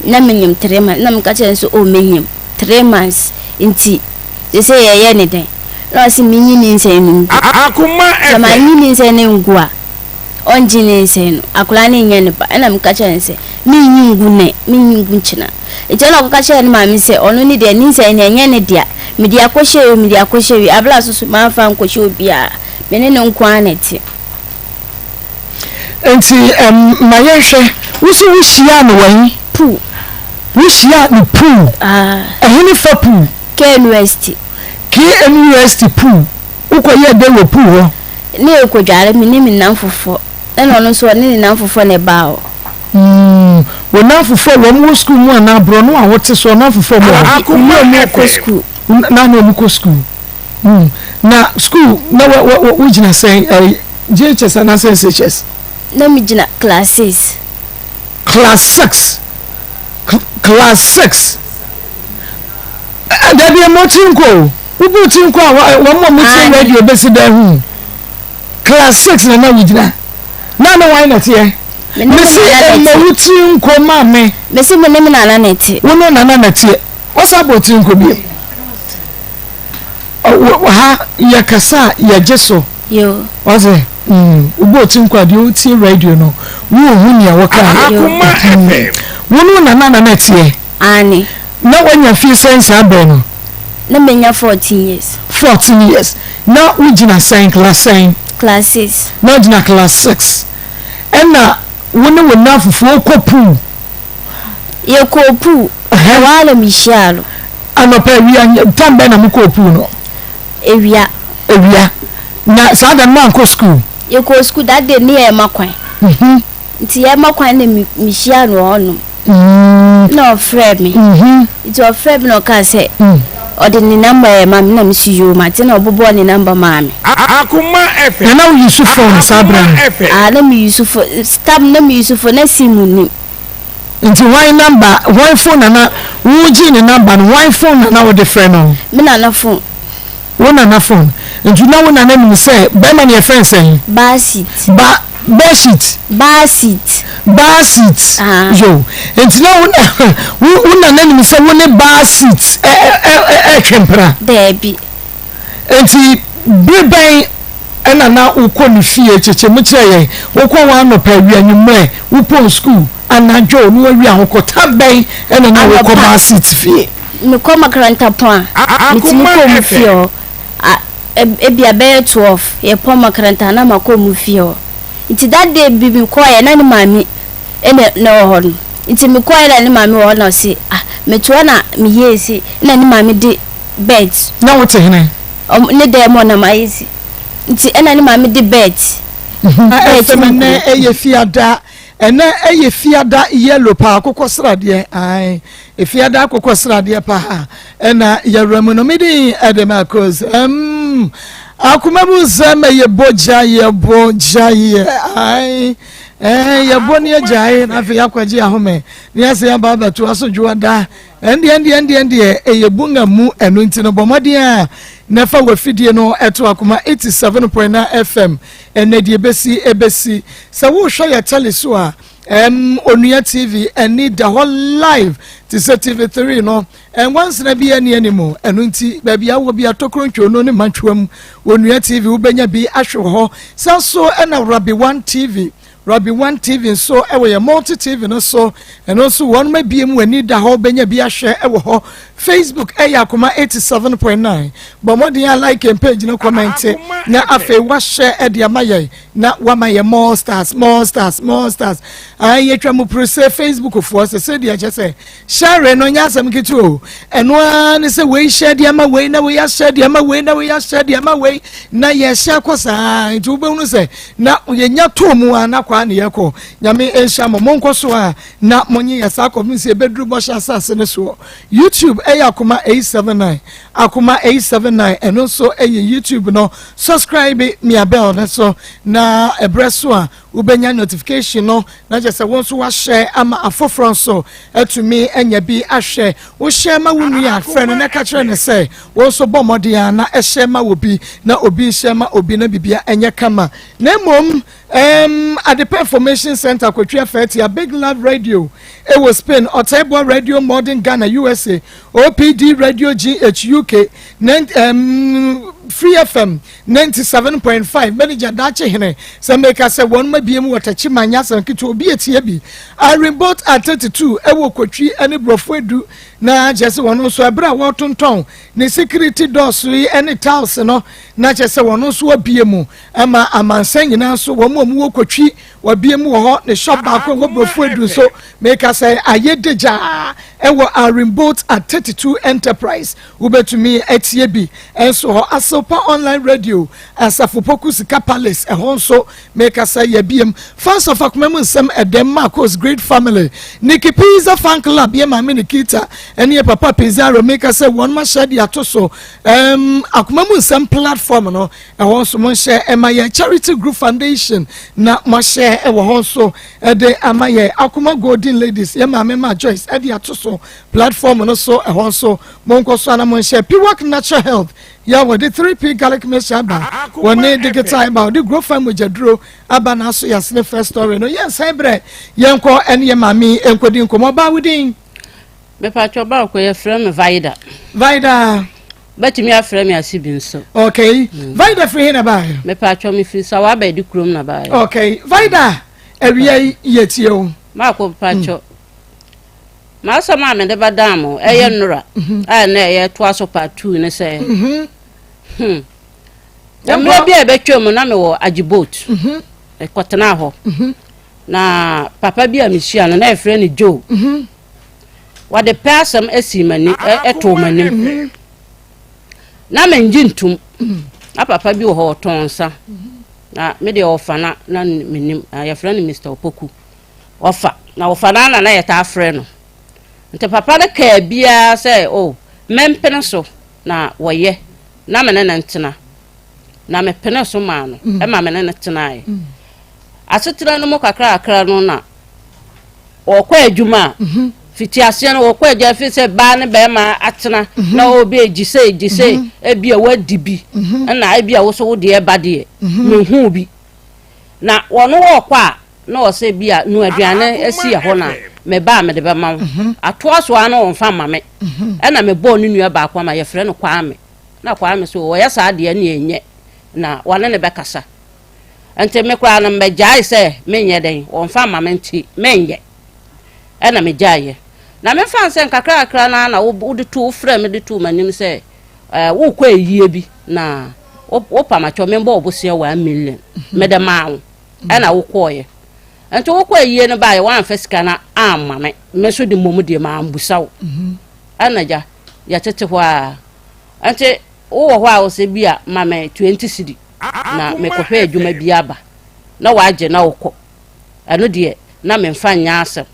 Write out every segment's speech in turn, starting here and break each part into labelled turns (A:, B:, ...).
A: Na menyim 3 months na meka kyerɛ no sɛ, "Oh, menyim 3 months nti sɛ yɛyɛ ne dɛn?" Na ɔse menyi nyinsɛn no ngu.
B: Akoma
A: Sɛ
B: FM.
A: manyi nyinsɛn no ngu a, ɔngye nyinsɛn no, akwadaa no nyɛ ne ba. Ɛna meka kyerɛ no sɛ menyi ngu nɛ, menyi ngu nkyena. Nti ɛna ɔkɔka kyerɛ ne maame sɛ ɔno ne deɛ, nyinsɛn no ɛnyɛ ne dea, mede akɔhyɛ wi, mede akɔhyɛ wi abla so so mamfa nkɔhyɛ obiara, me ne ne nko ara na ɛte.
C: Nti ma yɛnhwɛ, wo so wohyia no wɔn
A: Pool.
C: Wohyia no pool?
A: Ah.
C: Ɛhe ne fa pool?
A: KNUST.
C: KNUST pool. Wokɔyɛɛ dɛn wɔ pool hɔ?
A: Ne yɛkɔdware, me ne me namfofoɔ, ɛna ɔno nso ɔne ne namfofoɔ na ɛbaa hɔ.
C: Wo namfofoɔ a wɔn wɔ school mu anaa borɔno a wote so ɔnamfofoɔ mu wɔ hɔ?
B: Akoma
A: Ne ɔmo kɔ
B: FM.
A: school.
C: Na ɔmo kɔ school. Na school na wogyina sɛn, JHS anaasɛ SHS?
A: Na megyina class 6.
C: Class 6, class 6. Dabi, ɛmɔ ti nkɔ o, wobu ti nkɔ a wɔn a wɔn tie radio bɛsi dan hu. Class 6 na wogyina na ne wɔn na teɛ?
A: Me ne me
C: Mesi
A: nana na
C: ɛmɔ
A: ɛte.
C: Wo ti nkɔ maame.
A: Mesi me ne me nana na ɛte.
C: Wo ne nana na teɛ, wɔsa bɔ ti nkɔ biem. Ha yɛ kasa a yɛgye so.
A: Yo.
C: Wɔsɛ wobɔ ti nkɔ a, deɛ wotie radio no wohu nea wɔka.
B: Akoma FM.
C: Wo ne wo nana na teɛ?
A: Ane.
C: Na woanya fie sɛn saa berɛ no?
A: Na menya 14 years.
C: 14 years. Na wogyina sɛn, class sɛn?
A: Class 6.
C: Na wogyina class 6, ɛna wo ne wo nnamfofoɔ kɔ pool?
A: Yɛkɔɔ pool.
C: Ɛhɛ.
A: Ɛhɔ ara na mehyiaa no.
C: Anɔpa, awia, tam bɛn na mokɔɔ pool no?
A: Awia.
C: Awia. Na saa da no moankɔ school?
A: Yɛkɔɔ school. That day ne yɛma kwan, nti yɛma kwan na mehyia no wɔ hɔnom na ɔfrɛ me. Nti ɔfrɛ me na ɔkaa sɛ ɔde ne number yɛ ma me, na mesi yoo, mate, na ɔbobɔɔ ne number maa me.
B: Akoma FM.
C: Na na woyi so phone saa berɛ
B: Akoma
C: no?
B: FM.
A: Ah, na meyi so phone stab, na meyi so phone na sim nim.
C: Nti hwan number, hwan phone na na wogye ne number no, hwan phone na na wode frɛ no?
A: Me nana phone.
C: Wo nana phone. Nti na wo nana nim sɛ bɛrima no yɛfrɛ no sɛn?
A: Basit.
C: Ba bedsheet?
A: Basit.
C: Basit.
A: Ah.
C: Yo, nti na wo nana nim sɛ wo ne Basit ɛ ɛ ɛ ɛtwe mpena?
A: Daabi.
C: Nti bere bɛn ɛna na wokɔ ne fie? Kyekyɛ mu kyerɛ yɛn. Wokɔ hɔ anɔpa, awia, anwummerɛ, wopɔn school anadwo na wawie a, wokɔ tam bɛn ɛna na wokɔ
A: Anɔpa.
C: Basit fie?
A: Mekɔ makaranta pɔn a, metumi
B: Akoma
A: kɔ mu fie
B: FM.
A: hɔ. Ebia bɛyɛ 12 yɛpɔn makaranta na makɔ mu fie hɔ. Nti that day bi mekɔɔyɛ na ne maame ɛna na ɛwɔ hɔ no. Nti mekɔɔyɛ na ne maame wɔ hɔ na ɔse, ah, metoa na meyɛɛ si na ne maame de bed.
C: Na wote hene?
A: Ne dan mu ɔnam ayɛ si. Nti ɛna ne maame de bed. Bed
C: FM.
A: mu.
C: Ɛnɛ ɛyɛ Fiada, ɛnɛ ɛyɛ Fiada yellow paa, akokɔ sradeɛ ae, efiada akokɔ sradeɛ paa ɛna yɛwura mu no. Mede ɛde Marcos akoma mu nsɛm, ɛyɛ bogya, yɛ bogya yɛ ae, ɛɛ yɛbɔ ne agyae na afei akɔgye ahome ne yɛsɛ yɛba abɛto aso dwoada. Ɛndeɛ ɛndeɛ ɛndeɛ ɛndeɛ ɛyɛ bunga mu. Ɛno nti no, bɔ mmɔden a na ɛfa wafidie no ɛto Akoma 87.9 FM. Ɛnɛ deɛ ɛbɛsi ɛbɛsi sɛ wohwɛ yɛ tele so a, Onua TV ɛni da hɔ live te sɛ TV3 no, ɛnwansena bi ɛni anim. Ɛno nti baabi awɔ bi atokuro ntwono ne mantwoa mu, Onua TV wobɛnya bi ahwɛ wɔ hɔ. San so ɛna Rabi One TV, Rabi One TV nso ɛwɔ yɛ Multi TV no so. Ɛno nso wɔn abie mu ani da hɔ, wobɛnya bi ahwɛ ɛwɔ hɔ. Facebook ɛyɛ Akoma 87.9. Bɔ mmɔden a like and page no, comment, na afei wahyɛ ɛde ama yɛn na wama yɛ more stars, more stars, more stars. Ayi yɛtwa mu pere sɛ Facebook foɔ sɛ sɛdeɛ kyɛ sɛ share no nyɛ asɛm ketewa o. Ɛno ara ne sɛ wei hyɛ de ama wei, na wei ahyɛ de ama wei, na wei ahyɛ de ama wei, na yɛhyɛ kɔ saa. Nti wobɛhunu sɛ na yɛnya too mu a na kwaa ne yɛkɔ. Nyame nhyɛ mo, monkɔ so a na monye yɛ saa kɔfem sɛ yɛbɛduru bɔhyɛ asase no soɔ. YouTube ɛyɛ Akoma 879, Akoma 879, ɛno nso ɛyɛ YouTube no. Subscribe, mia bell ne so na ɛberɛ so a. Wobɛnya notification no na kyerɛ sɛ wo nso wahyɛ ama afoforɔ nso atumi anya bi ahwɛ. Wohyɛ ma wo nua a, frɛ no na ka kyerɛ no sɛ wo nso bɔ mmɔden a na ɛhyɛ ma obi na obi nhyɛ ma obi na biribia ɛnyɛ kama. Na mmom um, Adepa Information Center Kotwi Afɛɛtia, Big Love Radio ɛwɔ Spain, Ɔtɛɛboa Radio Modern Ghana USA, OPD Radio GH UK, um, Free FM 97.5 Manager Daakye Hene sɛ meka sɛ wɔn ma biem wɔ Takyi ma nyɛ asɛm ketewa obi etie bi. Irene Boat at 32 ɛwɔ Kotwi ɛne Borɔfo Edu na kyerɛ sɛ wɔn nso ɛberɛ a wɔretontɔn ne security doors yi ɛne tiles no na kyerɛ sɛ wɔn nso abie mu ɛma amansan nyinaa nso wɔn a wɔwɔ Kotwi wɔabie mu wɔ hɔ ne shop baako ɛwɔ Borɔfo Edu nso meka sɛ ayɛ degyaa ɛwɔ Irene Boat at 32 Enterprise. Wobɛtumi atie bi nso hɔ. Asepa Online Radio, Asafo Poku Sika Palace, ɛhɔ nso meka sɛ yɛbiem. Fans of Akoma mu nsɛm ɛdɛm Marcos Great Family, Nikki Pizza Fan Club, yɛ maame Nikita ɛne yɛ papa Pizarro, meka sɛ wɔn mahyɛ de ato so. Akoma mu nsɛm platform no, ɛhɔ nso monhyɛ ɛma yɛ. Charity Group Foundation na moahyɛ ɛwɔ hɔ nso ɛde ama yɛ. Akoma Golden Ladies, yɛ maame ma Joyce ɛde ato so platform no so, ɛhɔ nso monkɔ so ana monhyɛ. Piwak Natural Health yɛ wɔde 3P garlic mixture aba, wɔne digital aba, wɔde grow farm mogyaduro aba na aso yɛasene first story no. Yɛnsan berɛ yɛnkɔ ɛne yɛ maame nkɔdi nkɔmmɔ. Ɔbaa, wo din?
D: Mepatwɔ, baako yɛfrɛ me Vida.
C: Vida.
D: Bɛtumi afrɛ me ase bi nso.
C: Okay, Vida, firi he na baeɛ?
D: Mepatwɔ, mefiri Sawa abɛɛde kurom na baeɛ.
C: Okay, Vida, awia yi yɛtie wo.
D: Maako, mepatwɔ, m'asɛm a mede bɛdan mo ɛyɛ nnora a na ɛyɛ toa so part 2 ne sɛ mmerɛ bi a ɛbɛtwa mu na mewɔ agye boat ɛkɔtena hɔ na papa bi a mehyia no na yɛfrɛ no Joe. Wɔde pɛ asɛm asi m'ani ɛtoo m'anim na mengye ntom. Na papa bi wɔ hɔ ɔtɔn nsa na me deɛ ɔfa na menim yɛfrɛ no Mr Opoku. Ɔfa na ɔfa na yɛtaa frɛ no. Nti papa no kaa biara sɛ o mempene so na wɔyɛ na me ne no ntena na mepene so maa no ɛma me ne no tenaeɛ. Asetena no mu kakra kakra no na wɔkɔ adwuma a fiti aseɛ no wɔkɔ adwuma fi sɛ baa ne bɛrima atena na ɔbɛ egyi sɛ egyi sɛ ebi a wadi bi ɛna ebi a woso wo deɛ ba deɛ mehu bi na wɔn wɔkɔ a na wɔsɛ bi a nu aduane asi ɛhɔ na meba a mede bɛma wo atoa so a na wɔmfa ma me. Ɛna mebɔɔ ne nua baako ama yɛfrɛ no Kwame na Kwame so wɔyɛ saa deɛ ne ɛnyɛ na wɔne ne bɛkasa. Nti me koraa no mbɛgyae sɛ menyɛ dɛn wɔmfa ma me nti menyɛ. Ɛna megyaeɛ na memfa sɛ nkakra kakra no na wode to wofrɛ me de too m'anim sɛ wokɔ ayie bi na wopamatwɔ membɔ wo bosea 1 million mede maa wo. Ɛna wokɔɔyɛ nti wokɔ ayie no baayɛ woamfa sika no amma me. Me nso de mmom deɛ mambusa wo. Ɛna gya yɛtete hɔ a nti wowɔ hɔ a wo sɛ bi a ma me 20 cedi na mekɔhwɛ adwuma bi aba na wagye na wokɔ. Ɛno deɛ na memfa nyɛ asɛm.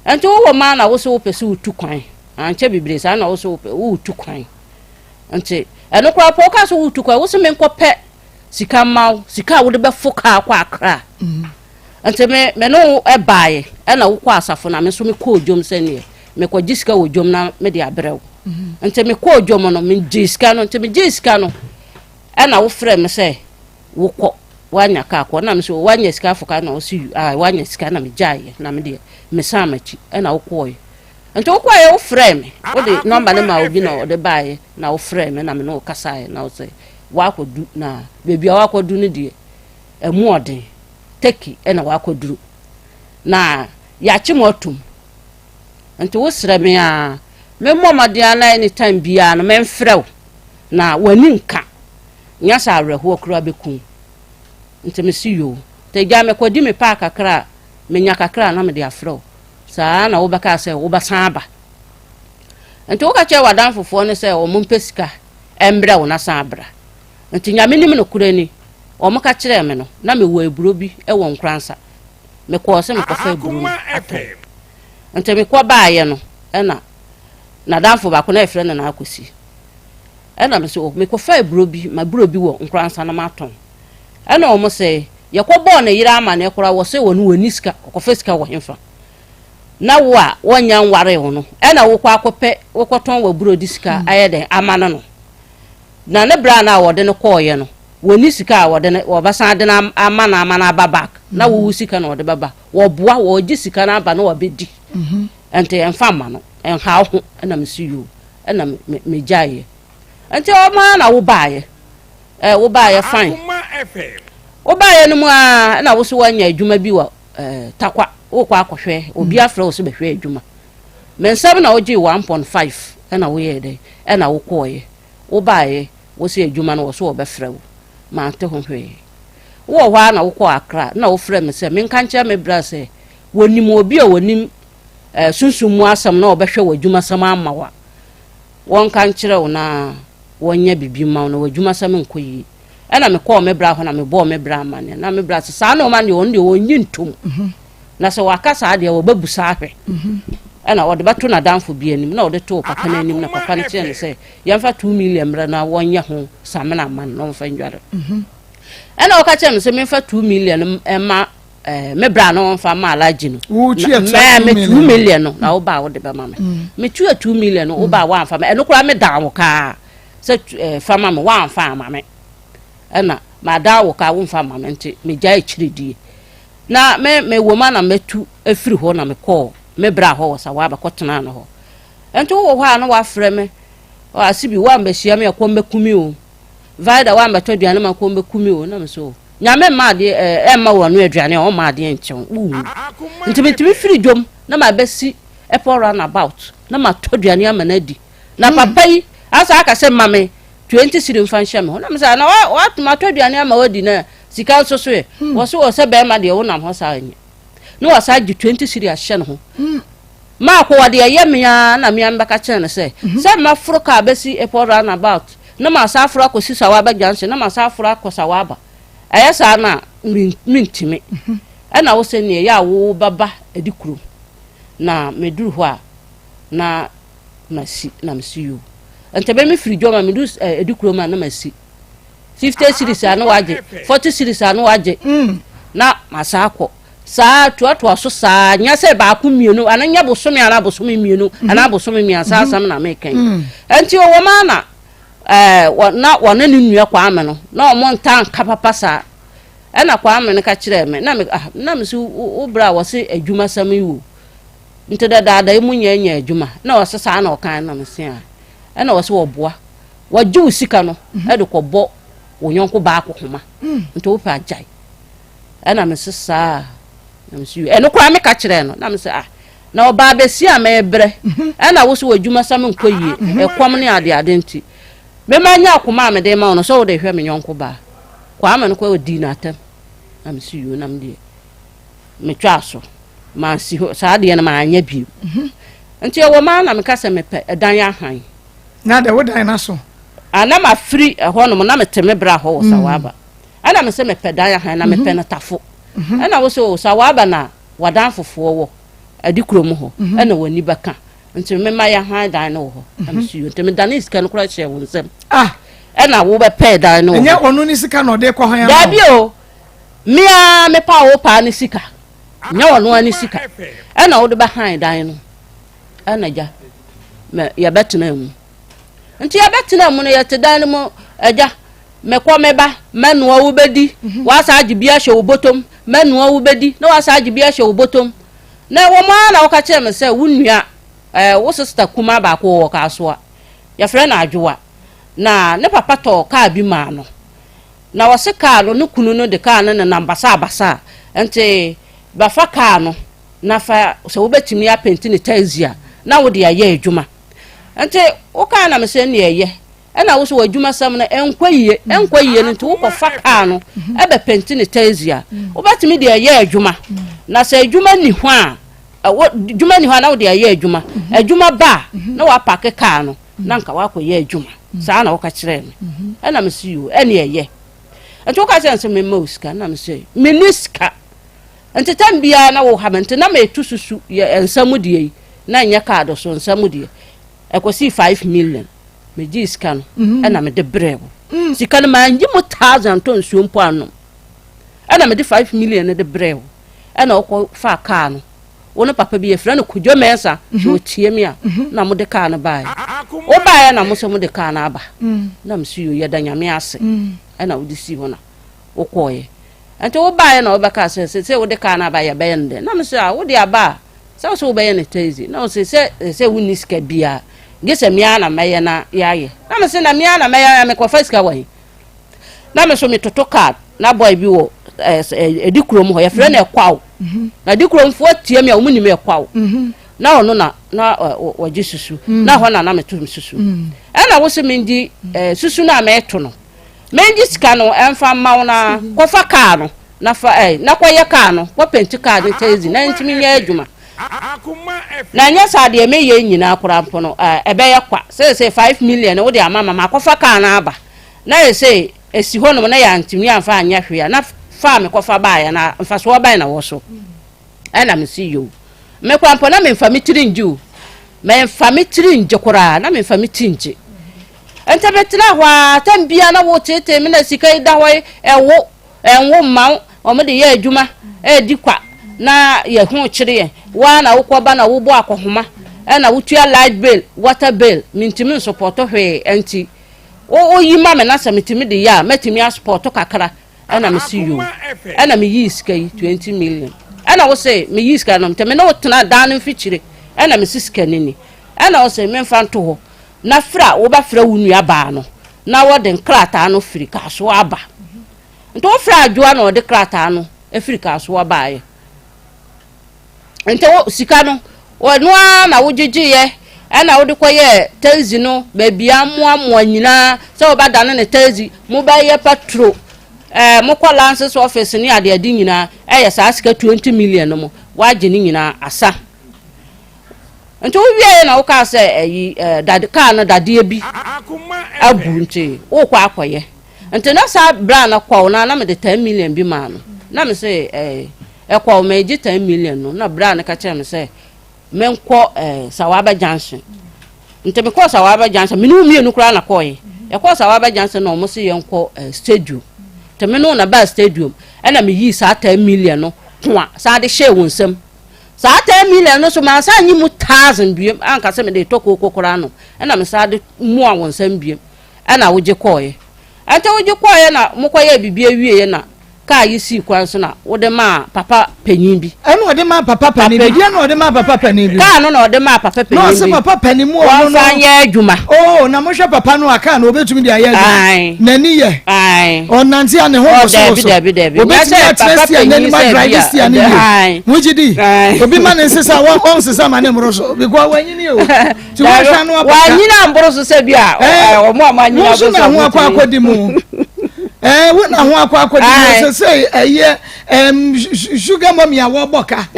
D: Nti wowɔ maa na wo sɛ wopɛ sɛ wotu kwan ankyɛ bebree saa na wo sɛ wopɛ wotu kwan. Nti ɛno koraa pɔ woka sɛ wotu kwan wo sɛ menkɔpɛ sika ma wo sika a wode bɛfo kaa kɔ Akra. Nti me ne wo ɛbaeɛ ɛna wokɔ asafo na me nso mekɔɔ dwom sɛneɛ mekɔgye sika wɔ dwom na mede abrɛ wo. Nti mekɔɔ dwom no megye sika no. Nti megye sika no ɛna wofrɛ me sɛ wokɔ woanya kaa kɔ na me so woanya sika afo kaa na wɔsi a woanya sika na megyaeɛ na medeɛ mesan m'akyi. Ɛna wokɔɔɛ. Nti wokɔɔɛ wofrɛ me wode nɔmba no ma obi na ɔde baeɛ na wofrɛ me na me ne wo kasaeɛ na wo sɛ woakɔdu na baabi a woakɔdu no deɛ ɛmu ɔden Turkey ɛna woakɔduru na yɛakye mo atum. Nti wosrɛ me a memmɔ mmɔden a na anytime biara no memfrɛ wo na w'ani nka nyɛ sɛ awerɛhoɔ koraa bɛku. Nti mese yoo. Nti agya mekɔdi me paa kakra a menya kakra a na mede afrɛ wo saa na wobɛka sɛ wobɛsan aba. Nti woka kyerɛ w'adamfofoɔ no sɛ ɔmo mpɛ sika ɛmbrɛ wo na san abra. Nti Nyame nim nokorɛ ni ɔmo ka kyerɛɛ me no na mewɔ aburo bi wɔ Nkoransa. Mekɔɔ sɛ mekɔfa aburo no atɔn. Nti mekɔ baayɛ no ɛna n'adamfo baako na yɛfrɛ no na akɔsi ɛna me sɛ mekɔfa aburo bi ma aburo bi wɔ Nkoransa no matɔn. Ɛna ɔmo sɛ Yɛkɔbɔɔ ne yere amanneɛ koraa, wɔse wɔno wɔnni sika, ɔkɔfa sika wɔ hefa? Na wo a wɔnnya nwaree wo no, ɛna wokɔ akɔpɛ, wokɔtɔn w'aburo de sika ayɛ dɛn ama no no? Na ne bra no a wɔde no kɔɔeɛ no, wɔnni sika a wɔde no, wɔbɛsan de no ama no ama no aba back, na wo wo sika na wɔde bɛba. Wɔboa, wɔgye sika no aba na wɔabɛdi. Ɛnti ɛmfa mma no, ɛnha wo ho. Ɛna mese yoo, ɛna megyaeɛ. Nti ɔmo ara na wobaeɛ. Ɛ wobaeɛ fine. Wobaeɛ no mu ara na wo so woanya adwuma bi wɔ ɛɛ Tarkwa. Wokɔ akɔhwɛ, obi afrɛ wo sɛ bɛhwɛ adwuma. Me nsam na wogyee 1.5 ɛna woyɛɛ dɛn? Ɛna wokɔeɛ. Wobaeɛ, wo se adwuma no wɔ so wɔbɛfrɛ wo. Mante ho hwee. Wowɔ hɔ ara na wokɔɔ Accra na wofrɛ me sɛ menka nkyerɛ me bra sɛ wɔnim obi a ɔnim ɛɛ sunsum mu asɛm na ɔbɛhwɛ w'adwumasɛm ama wo a, wɔnka nkyerɛ wo na wɔnyɛ biribi mma wo na w'adwumasɛm nkɔ yie. Ɛna mekɔɔ me bra hɔ na mebɔɔ me bra amanneɛ na me bra sɛ saa nneɛma deɛ ɔno deɛ ɔnnye ntom na sɛ waka saa deɛ wɔbɛbu saa ahwɛ. Ɛna ɔde bɛto n'adamfo bi anim na ɔde too papa no anim na papa no kyerɛ no sɛ yɛmfa 2 million mmerɛ na wɔnyɛ ho samena ma no na ɔmfa ndware. Ɛna ɔka kyerɛ me sɛ memfa 2 million mma me bra no ɔmfa ma Alhaji no.
C: Wotua
D: 2 million? 2 million no na woba a wode bɛma me. Metua 2 million no, woba a woamfa me. Ɛno koraa medan wo kaa sɛ fa ma me, woamfa ama me. Ɛna madan wo kaa womfa ma me nti megyae akyiridie. Na me mewɔ mu a na mɛtu afiri hɔ na mekɔɔ me bra hɔ wɔ Sawa bɛkɔtenaa no hɔ. Nti wowɔ hɔ a na woafrɛ me, Asibi woambɛhyia me a kɔm bɛku me o. Vida woambɛtɔ aduane ma kɔm bɛku me o. Na me so Nyame mma adeɛ ɛmma wo ano aduane a ɔmma adeɛ nkyɛ wo wowu. Nti metumi firi dwom na mabɛsi airport roundabout na matɔ aduane ama no adi. Na papa yi asa aka sɛ ma me 20 cedi mfa nhyɛ me ho. Na me sɛ na matɔ aduane ama wadi na sika nso so ɛ. Wɔ so wɔ sɛ bɛrima deɛ wonam hɔ saa nyɛ. Na wasa agye 20 cedi ahyɛ ne ho. Maako wɔde ɛyɛ me ara na me ara mebɛka kyerɛ no sɛ sɛ maforo kaa bɛsi airport roundabout na masa aforo akɔsi Sawaba junction na masa aforo akɔ Sawaba. Ɛyɛ saa no a mentumi. Ɛna wo sɛ neɛ ɛyɛ a wobɛba adi kurom na meduru hɔ a na masi na mesi yoo. Nti bɛ mefiri dwom a meduru adi kurom a na masi. 50 cedis a na wagye, 40 cedis a na wagye na masa akɔ. Saa toatoa so saa, nyɛ sɛ baako mmienu anaa nyɛ bosome anaa bosome 2 anaa bosome 3 asɛm na meka yi. Nti ɔwɔ ma na ɛɛ na wɔne ne nua Kwame no na wɔn nta nka papa saa. Ɛna Kwame no ka kyerɛɛ me na me ah na me so wo bra wɔse adwumasɛm yi wo nti dadaada yi mu nyɛ nyɛ adwuma na wɔse saa na ɔkan na me se a ɛna wɔse wɔboa wɔgye wo sika no ɛde kɔbɔ wo yɔnko baako homa nti wopɛ agyae. Ɛna me se saa na me se ɛno koraa meka kyerɛɛ no na me se ah na ɔbaa bɛsi a mebrɛ ɛna wo so wɔ adwuma sɛ menkɔ yie ɛkɔm ne ade ade nti mema nya akoma a mede ma wo no sɛ wode hwɛ me yɔnko baa Kwame no kɔ ɔdii n'atɛm na me se yoo na me deɛ metwaa so mansi hɔ saa deɛ no manyɛ bio nti ɛwɔ maa na meka sɛ mepɛ ɛdan ahan
C: na de wo dan no so
D: ana mafiri ɛhɔ nom na mete me bra hɔ wɔ Sawaba ɛna me sɛ mepɛ dan ahan na mepɛ no tafo. Ɛna wo sɛ o Sawaba na wadan fofoɔ wɔ adi kurom hɔ ɛna w'ani bɛka nti mema yɛ han dan no wɔ hɔ. Ɛna so yɛ nti medane sika no koraa hyɛ wo nsam. Ɛna wobɛpɛɛ dan no wɔ hɔ.
C: Ɛnyɛ ɔno ne sika na ɔde kɔ han ama.
D: Daabi o, mea mepa wo paa ne sika, nyɛ ɔno ara ne sika ɛna wode bɛhan dan no. Ɛna gya yɛbɛtena mu. Nti yɛbɛtena mu no yɛte dan no mu agya mekɔ meba mɛnoa wo bɛdi wasa agye bi ahyɛ wo bɔtɔm mɛnoa wo bɛdi na wasa agye bi ahyɛ wo bɔtɔm na wɔn ara na wɔka kyerɛ me sɛ wo nua wo sista kumaa baako wɔ Kasoa yɛfrɛ no Adwoa na ne papa tɔɔ kaa bi maa no na wɔse kaa no ne kunu no de kaa no nenam basabasa nti bɛfa kaa no na fa sɛ wobɛtumi apenti ne taxi a na wode ayɛ adwuma nti wokaa na mesɛ ne ɛyɛ ɛna wo so w'adwumasɛm no ɛnkɔ yie ɛnkɔ yie no nti wokɔfa kaa no ɛbɛpenti ne taxi a wobɛtumi de ɛyɛ adwuma na sɛ adwuma ni hɔ a adwuma ni hɔ a na wode ayɛ adwuma adwuma ba a na wapark kaa no na nka wakɔyɛ adwuma saa na woka kyerɛɛ me ɛna mese yo ɛne ɛyɛ nti woka kyerɛ me sɛ memma wo sika na mesɛ menni sika nti tam biara na wo ha me nti na meto susu yɛ nsa mu deɛ yi na nyɛ kaado so nsa mu deɛ ɛkɔsii 5 million megyee sika no ɛna mede brɛ wo sika no mangye mu thousand tɔ nsuo mpo anom. Ɛna mede 5 million no de brɛɛ wo. Ɛna wokɔ faa kaa no. Wo ne papa bi yɛfrɛ no Kojo Mensah, sɛ ɔtie me a, na mode kaa no baeɛ. Wobaeɛ na mo sɛ mode kaa no aba. Na mese yoo, yɛda Nyame ase. Ɛna wode sii hɔ na wokɔeɛ. Nti wobaeɛ na wobɛkaa sɛ sesei wode kaa no aba yɛbɛyɛ no dɛn? Na mese ah, wode aba a, sɛ wo sɛ wobɛyɛ no taxi. Na ɔse sɛ sɛ wonni sika biara, gye sɛ me ara na mɛyɛ na yɛayɛ. Na mese na me ara na mɛyɛ a mekɔfa sika wɔ he? Na me nso metoto card na boy bi wɔ ɛdi kurom hɔ yɛfrɛ no ɛkwaw mhm. na di kuromfoɔ tie me a wɔn nim ɛkwaw mhm. na ɔno na na wɔgye susu mhm. na hɔ na na meto susu ɛna wosi mengye susu no a mɛto no mengye sika no ɛnfa mma wo na kɔfa kaa no na fa ɛ na kɔyɛ kaa no kɔpɛnti kaa no tɛzi na ntumi nyɛ adwuma na ɛnyɛ saa deɛ meyɛ nyinaa koraa mpo no ɛbɛyɛ kwa sɛ 5 million wode ama ma makɔfa kaa no aba na yɛ sɛ esi hɔnom na yɛantumi amfa anyɛ hwee a, na fa a mekɔfa baeɛ no mfasoɔ bɛn na wɔ so? Ɛna mese yoo. Me koraa mpo na memfa me tiri ngye o. Memfa me tiri ngye koraa, na memfa me ti ngye. Nti metena hɔ a, tɛm biara na woteetee me na sika yi da hɔ yi, ɛwo, ɛnwo mma wo, wɔn de yɛ adwuma, ɛredi kwa, na yɛ ho kyere yɛn. Wo ara na wokɔba na wobɔ akɔhoma, ɛna wotua light bill, water bill, mentumi nsopɔto hwee, ɛnti Wo woyi ma me na sɛ metumi de yɛ a mɛtumi asupɔɔto kakra ɛna me se yoo ɛna me yii sika yi 20 million ɛna wo se me yii sika no nti me ne wo tena dan no mfikyire ɛna me se sika no ni ɛna wo se me nfa nto hɔ na fira wo bɛ frɛ wo nua baa no na wɔde nkrataa no firi kaasoa aba nti wo frɛ adwoa na ɔde krataa no firi kaasoa baayɛ. Nti wo sika no, ɛno ara na wogyegyeeɛ ɛna wode kɔyɛɛ taxi no baabi a mmoamoa nyinaa sɛ wobɛdane ne taxi, mobɛyɛ patro, ɛɛ mokɔ lances office ne adeade nyinaa ɛyɛ saa sika 20 million no mo woagye ne nyinaa asa. Nti wowieɛ na wokaa sɛ ɛyi ɛɛ dade kaa no dadeɛ bi abu nti wokɔ akɔyɛ. Nti na saa berɛ a na kɔw no a na mede 10 million bi maa no na mese ɛɛ Ɛkɔɔ megye 10 million no na bra no ka kyerɛ me sɛ menkɔ eh, Sawaba Junction. Nti mekɔɔ Sawaba Junction, me ne wo mmienu koraa na kɔɔe. Yɛkɔɔ Sawaba Junction na wɔn se yɛnkɔ eh, stadium. Nti me ne wo na baa stadium ɛna meyii saa 10 million no koa saa de hyɛɛ wo nsam. Saa 10 million no so mansan nyi mu thousand biem anka sɛ mede retɔ kooko koraa no ɛna mesan de mua wo nsam biem ɛna wogye kɔɔeɛ. Ɛnti wogye kɔɔeɛ na mokɔyɛɛ biribi awieeɛ na kaa yi sii kwan so na wode maa papa panyin bi.
C: Ɛna ɔde maa papa panin bi. Deɛ na ɔde maa papa panin bi.
D: Kaa no na ɔde maa papa panin bi.
C: Na ɔsɛ papa panin mu ɔno no.
D: Wɔnfa nyɛ adwuma.
C: Oo oh, na mohwɛ papa no a kaa no obetumi de ayɛ adwuma. N'ani yɛ. Ɔnante a ne ho wosowoso.
D: Dabi dabi.
C: Obetumi atena stia n'anim adrive stia ne yie. Wogye di. Obi ma ne nsesa wɔn ɔnsesa ma ne mmoro so because wanyini o. Ti wɔhwɛ ano abaka.
D: Wanyini amboro so sɛ bi a ɔmo a mo anyini aboro so.
C: Wo nso na ho akɔ akɔdi mu. Ɛɛ wo na ho akɔ akɔdi mu sɛ sɛ ɛyɛ ɛm sugar mummy a wɔbɔ ka.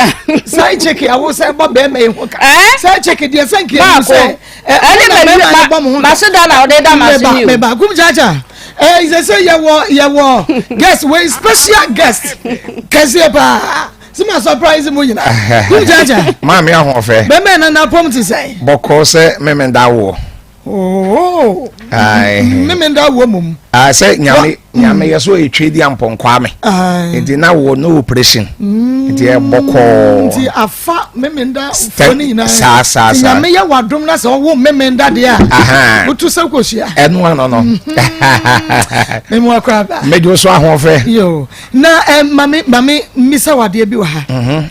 C: Side chick a wosɛ bɔ bɛrima yi ho ka. Side chick deɛ sɛ nka ehu sɛ
D: ɛne na mɛma ne bɔ mo ho ka. Mase da na ɔde da mase ni o.
C: Meba kum kyaakyaa. Ɛɛ sɛ sɛ yɛwɔ yɛwɔ guest wei special guest kɛseɛ paa. Sɛ ma surprise mu nyinaa. Kum kyaakyaa.
B: Maame ahoɔfɛ.
C: Bɛmɛ na napɔm te sɛn.
B: Bɔkɔɔ sɛ memenda woɔ.
C: Oh. Memenda woɔ mom.
B: Ah, sɛ nyame nyame yɛ so ɛtwe di ampɔnkɔa me. Nti na wɔ no operation. Nti ɛ bɔkɔɔ.
C: Nti afa memenda foɔ ne nyinaa.
B: Saa saa saa.
C: Nyame yɛ wadom na sɛ ɔwo memenda deɛ a. Wotu sɛ kɔhyia.
B: Ɛno ano no.
C: Memu akɔ aba.
B: Mmedwo so ahoɔfɛ.
C: Yo. Na eh, mame mame mmisa wadeɛ bi wɔ ha.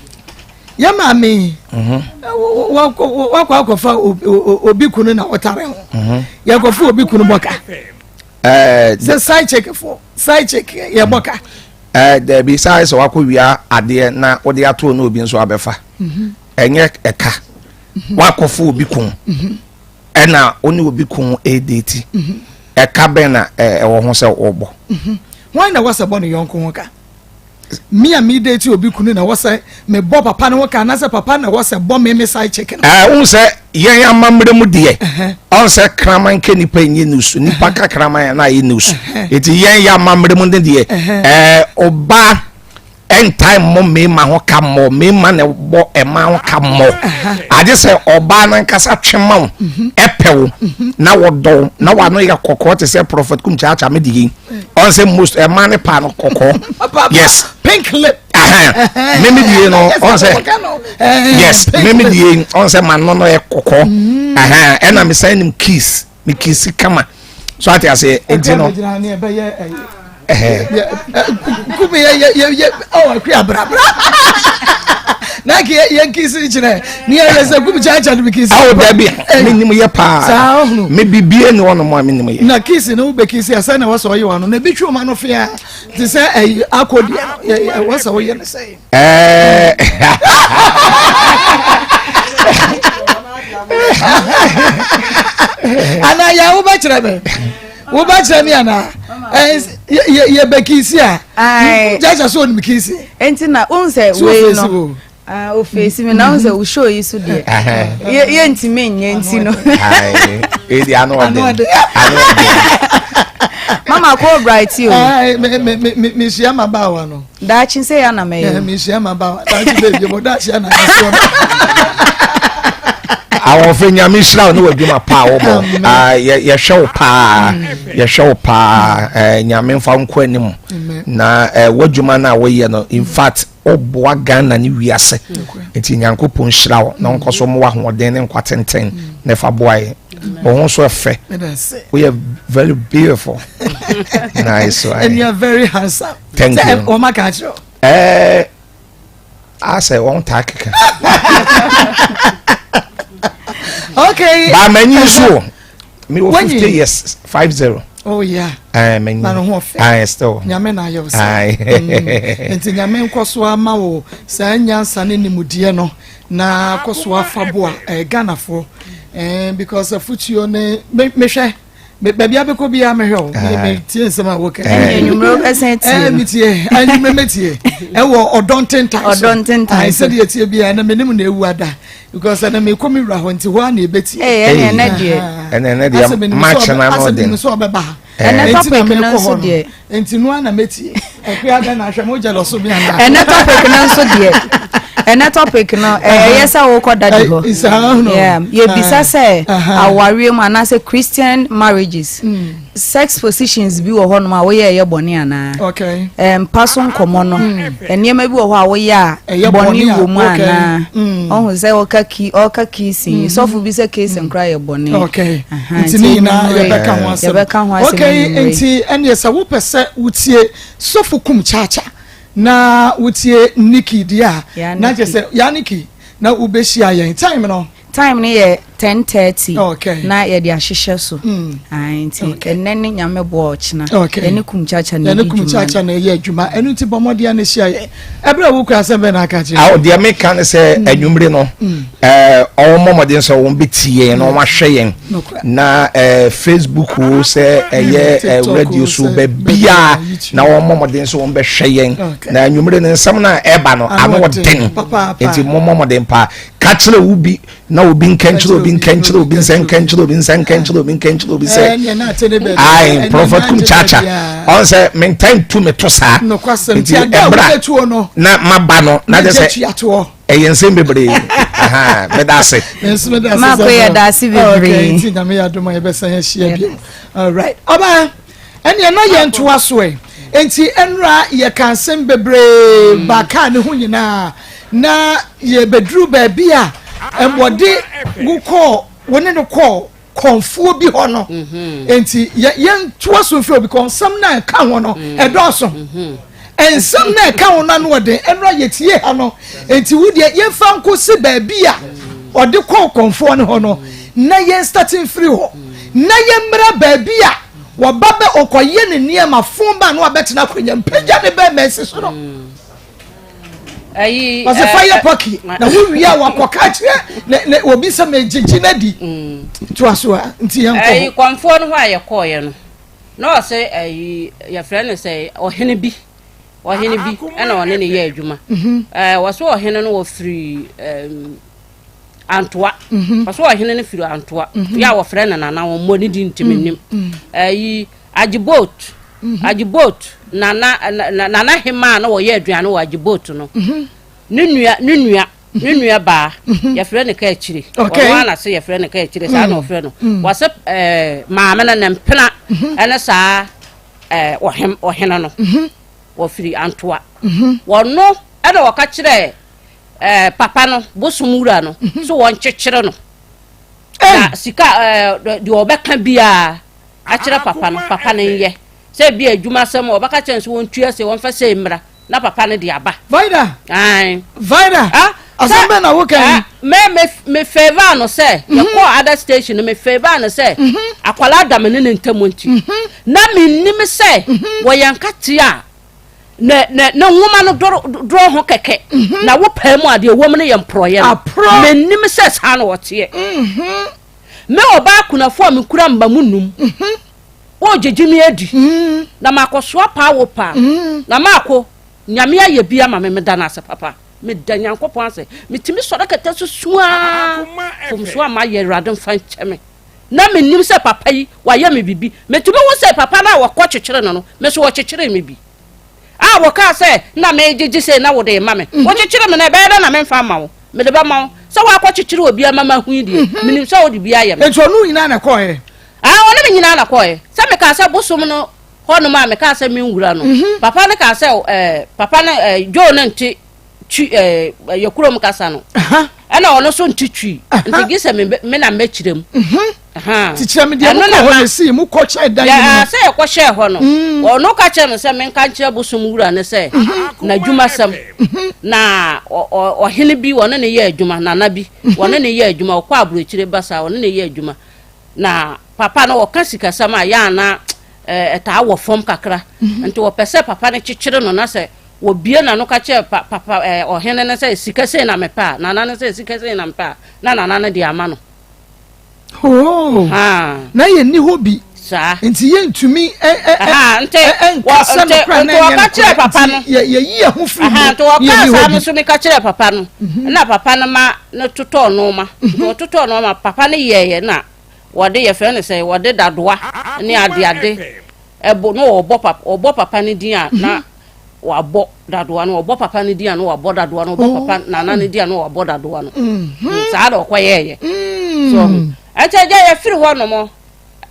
C: Yɛ maame wakɔ akɔfa obi kunu na ɔtare ho. Yɛkɔfa obi kunu bɔka. Sɛ side chick fo side chick yɛ bɔka.
B: Dabi saa sɛ wakɔ wia adeɛ na wode ato na obi nso abɛfa. Ɛnyɛ ɛka. Wakɔfa obi kun. Ɛna wo ne obi kun ɛredate. Ɛka bɛn na ɛwɔ ho sɛ wɔbɔ?
C: Hwan na wɔsɛ bɔ ne yɔnko ho ka? Me a me date obi kunu na wɔsɛ me bɔ papa no ho ka anaasɛ papa na wɔsɛ bɔ me me side chick no?
B: Ɛɛ wohu sɛ yɛn amammerɛ mu deɛ ɔn sɛ kraman ka nipa nyɛ news nipa ka kraman a na ayɛ news eti yɛn yɛ amammerɛ mu ne deɛ ɛɛ ɔbaa. Ɛntae mmɔ mmarima ho ka mmɔ, mmarima na ɛbɔ mmaa ho ka mmɔ. Agye sɛ ɔbaa no ankasa twe ma wo, mhm. ɛpɛ wo, mhm. na wɔdɔ wo, na wano yɛ kɔkɔɔ te sɛ Prophet Kum Kyaakyaa me de yi. Ɔn sɛ most ɛmaa ne paa no kɔkɔɔ. Yes.
C: Pink lip.
B: Mimi die no ɔn sɛ yes mimi die ɔn sɛ ma no no yɛ kɔkɔɔ. Mm. Ɛna mesan nim kiss. Me kisi kama so ate aseɛ nti no.
C: Kumi yɛ yɛ yɛ yɛ ɔwɔ akui abrabra na kì yɛ yɛ kisi kyerɛ ni yɛ yɛ sɛ kumi kyaakyaa ni mi kisi.
B: Awo dabi mi nim yɛ paa mi bibie ni wɔn mu a mi nim yɛ.
C: Na kisi ni wo bɛ kisi asɛ na wɔsɔ ɔyɛ wa no na ebi twi wɔn ano fia ti sɛ ɛyi akɔ diɛ no yɛ yɛ wɔsɛ ɔyɛ ne sɛ.
B: Ɛɛ.
C: Ana yɛ wobɛkyerɛ me wobɛkyerɛ me ana yɛbɛ kiisi a gyagya so onim kiisi.
E: Nti na wohu sɛ wei no ofeesi mi na wohu sɛ wo show yi so deɛ yɛntumi nyɛ nti no.
B: Edi ano ɔden ano ɔden.
E: Mama kɔ bright o.
C: Mehyia ma baawa no.
E: Daakye sɛ yɛ na mɛyɛ.
C: Ɛɛ mehyia ma ba daakye bɛ bi mo daakye ana ɛsoɔ no.
B: Awɔfɛ nyame nhyira wo ne w'adwuma paa wɔbɔ yɛhwɛ wo paa yɛhwɛ wo paa nyame mfa nkɔ anim na w'adwuma no a woyɛ no in fact woboa Ghana ne wiase nti Nyankopɔn nhyira wo na ɔnkɔ so mmoa ahoɔden ne nkwa tenten na ɛfa boa yɛn wo ho nso ɛfɛ woyɛ very beautiful nice
C: one and you are very handsome
B: thank you
C: wɔn aka akyerɛ
B: ɛɛ asɛ wɔn taa keka
C: okay
B: baama nyi nso mi wɔ 50 years 50.
C: Oh yeah.
B: Ɛɛ mɛ nyi.
C: Na ne ho ɔfɛ.
B: Ayi still.
C: Nyame na ayɛ ɔsɛ.
B: Ayi.
C: Nti nyame nkɔ so ama wo saa nyansa ne nimudeɛ no na kɔ so afa boa ɛɛ Ghanafoɔ ɛɛ because afutuo ne mehwɛ baabi abɛkɔ biara mehwɛ o metie nsɛm a wɔka.
E: Ɛnni enyimire wobɛsɛn tie.
C: Ɛɛ metie enyimire metie ɛwɔ ɔdɔ ntentan
E: so. Ɔdɔ ntentan so.
C: Ayi sɛdeɛ tie biara na menim na ewu ada. Because ɛnɛ mekɔ me wura hɔ nti hɔ a na ɛbɛtie.
E: Ee ɛnɛ ɛnɛ deɛ.
B: Ɛnɛ ɛnɛ deɛ match na ano den.
C: Asɛ sɛ ɔbɛba ha.
E: Ɛnɛ topic no nso deɛ.
C: Nti no ana mɛtie. Ɛkua dɛ na ahwɛ mo gyɛ lɔso bi ana.
E: Ɛnɛ topic no nso deɛ. Ɛnɛ topic no ɛyɛ sɛ wokɔ dadi hɔ. Yɛbisa sɛ awareɛ mu anaasɛ Christian marriages. Mm. Sex positions bi wɔ hɔnom a woyɛ ɛyɛ bɔne anaa?
C: Okay.
E: Eh, mpa so nkɔmmɔ no. Mm. Nneɛma bi wɔ hɔ a woyɛ a bɔne wɔ mu anaa? Mm. Ɔhu sɛ ɔka ki ɔka kissing. Mm. Sɔfo bi sɛ kissing koraa yɛ bɔne.
C: Okay. Nti ne nyinaa yɛbɛka ho asɛm.
E: Yɛbɛka ho asɛm.
C: Okay, nti ɛneɛ sɛ wopɛ sɛ wotie sɔfo kum kyaakya na wotie Nikki deɛ a na kyerɛ sɛ ya Nikki na wobɛhyia yɛn time no.
E: Time no yɛ 10:30
C: okay.
E: na yɛde ahyehyɛ so. Mm. Ayi nti okay. ɛnɛ ne nyame boa ɔkyena.
C: Okay.
E: Yɛne kum kyakya na
C: ɛdi dwuma. Yɛne kum kyakya na ɛyɛ adwuma. Ɛno nti bɔ mmɔden na hyia yɛ. Ɛberɛ a wokura asɛm bɛn na aka kyerɛ.
B: Awo deɛ meka ne sɛ mm. anwummere no mm. ɛɛ ɔwɔ mmɔden sɛ wɔn bɛtie yɛn na wɔn ahwɛ yɛn na ɛɛ Facebook o sɛ ɛyɛ ɛɛ radio so baabiara na wɔn mmɔden sɛ wɔn bɛhwɛ yɛn na anwummere no nsɛm no a ɛba no ano ɔden nti mo mmɔden paa. Ka kyerɛ wo bi na obi nka nkyerɛ obi nka nkyerɛ obi nsɛ nka nkyerɛ obi nsɛ nka nkyerɛ obi nka nkyerɛ obi sɛ ayi Prophet Kum Chacha ɔn sɛ mentan tu me to saa nti ɛbra na maba no na kyɛ sɛ ɛyɛ nsɛm bebree meda ase.
E: Mako yɛ da ase bebree.
C: Nti nyame yɛ adom a yɛbɛsan ahyia bio. Alright. Ɔbaa. Ɛnneɛ na yɛntoa so ɛ. Enti nnora yɛka nsɛm bebree ba kaa ne ho nyinaa, na yɛbɛduru baabi a wɔde wo kɔɔ, wo ne no kɔɔ kɔnfoɔ bi hɔ no. Mhm. Enti yɛntoa so mfiri obi kɔ nsɛm no a ɛka ho no mm. ɛdɔɔso. Mhm. Nsɛm no a ɛka ho no ano ɔden ɛnora yɛtie ha no. Enti wo deɛ yɛmfa nkɔsi baabi a ɔde kɔɔ kɔnfoɔ no hɔ no na yɛn start mfiri hɔ na yɛmmra baabi a Wɔba bɛ ɔkɔyɛ ne nneɛma fon ba na wabɛtena akonnwa mu pagya ne bɛrima asi so no.
D: Ayi
C: ɔsɛ fa yɛ pɔki na wowie a wakɔka kyerɛ ne ne obi sɛ megyegye no adi mm. toa so a nti yɛn kɔ.
D: Ayi kɔnfoɔ no hɔ a yɛkɔɔyɛ no na ɔsɛ ayi yɛfrɛ no sɛ ɔhene bi ɔhene bi ɛna ɔne ne yɛ adwuma mhm. ɛɛ wɔsɛ ɔhene no wɔfiri ɛɛm. Antoa. Mhm. Ɔsɛ ɔhene no firi Antoa. Mhm. Yɛ a wɔfrɛ no Nana wɔn mmɔ ne din ntumi mm. nim. Mm. Ɛyi agye boat. Agye boat nana nana hemaa na wɔyɛ aduane wɔ agye boat no. Ne nua ne nua ne nua baa yɛfrɛ no ka akyire. Ɔno ara na se yɛfrɛ no ka akyire saa na ɔfrɛ no. Wɔse ɛɛ maame no ne mpena ɛne saa ɛɛ ɔhem ɔhene no. Wɔfiri Antoa. Wɔno ɛna wɔka kyerɛ ɛɛ papa no bosom wura no so wɔnkyekyere no. Na sika ɛɛ deɛ ɔbɛka biara akyerɛ papa no, papa no nyɛ. Sɛ ebi adwuma asɛm a ɔbɛka kyerɛ no sɛ wɔntua sei, wɔmfa sei mmra, na papa no de aba.
C: Vida!
D: Ae.
C: Vida!
D: Ah,
C: Asɛm bɛn na woka yi?
D: Me, me, me favour no sɛ, mhm. yɛkɔɔ other station no, me favour no sɛ, mhm. akwadaa da me ne ne ntam nti. Mhm. Na mennim sɛ, wɔyɛ nkateɛ a, ne ne ne nwoma no doro ho kɛkɛ mhm. na wo paa mu adeɛ wɔm no yɛ mporɔyɛ no menim sɛ saa na wɔteɛ mhm. me ɔbaa kunafo a mekura mma mu num mhm. wogyegye me adi na makɔsoa paa wo paa na maakɔ nyame ayɛ bi ama me meda no ase papa meda nyankopɔn ase metumi sɔre kɛtɛ so suaa fomso a mayɛ awurade mfa nkyɛ me Na mennim sɛ papa yi wayɛ me biribi. Metumi hu sɛ papa no a wɔkɔkyekyere no no, me nso wɔkyekyeree me bi. A wɔkaa sɛ na megyegye sei na wode rema me. Mhm. Wokyekyere me no, ɛbɛyɛ dɛ na memfa mma wo. Mede bɛma wo. Sɛ woakɔkyekyere obi ama mahu yi deɛ, mhm. menim sɛ wode bi ayɛ me.
C: Enti ɔno nyinaa na ɛkɔɔɛ?
D: Ah, ɔne me nyinaa na kɔɔɛ. Sɛ mekaa sɛ bosom no hɔnom a mekaa sɛ menwura no, mhm. papa no kaa sɛ eh, papa no eh, Joe no nte twi ɛɛ eh, yɛ kurom kasa no ɛna ɔno nso nte twi nti gye sɛ me na mɛkyerɛ mu.
C: Mhm. ti kyerɛ me deɛ mo kɔ hɔ na esi mo kɔ kyɛ dan yi
D: mu. sɛ yɛkɔ hyɛ hɔ no mm. ɔno ka kyerɛ me sɛ menka nkyerɛ bosom wura ne sɛ mhm. n'adwumasɛm mhm. na ɔhene bi ɔne ne yɛ adwuma nana bi ɔne ne yɛ adwuma ɔkɔ aburokyire ba saa ɔne ne yɛ adwuma na papa no ɔka sikasɛm a yɛ ana ɛtaa wɔ fam kakra nti wɔpɛ sɛ papa no kyekyere no na sɛ Wɔbue n'ano ka kyerɛ pa, papa, ɛɛ, ɔhene no sɛ, Sika sei na mepɛ a, nana no sɛ, Sika sei na mepɛ a, na nana no de ama no.
C: Oh, na yɛnni hɔ bi.
D: Saa.
C: Nti yɛntumi nka sɛ nokorɛ na ɛnyɛ
D: nokorɛ. Papa no.
C: Nti yɛyi yɛn ho firi mu.
D: Nti wɔkaa saa no so meka kyerɛ papa no. Mhm. Na papa no ma no totɔɔ nnoɔma. Mhm. Nti wɔtotɔɔ nnoɔma, papa no yɛeɛ na wɔde yɛfrɛ no sɛ wɔde dadoa ne adeade ɛbo na wɔbɔ papa wɔbɔ papa no din a na mhm. Wabɔ dadoa no, ɔbɔ papa no din a na wabɔ dadoa no, ɔbɔ oh. papa nana no din a na wabɔ dadoa no. Mm-hmm. Mm, saa na ɔkɔyɛɛyɛ. Mm. So ɛnti agya yɛfiri hɔ nom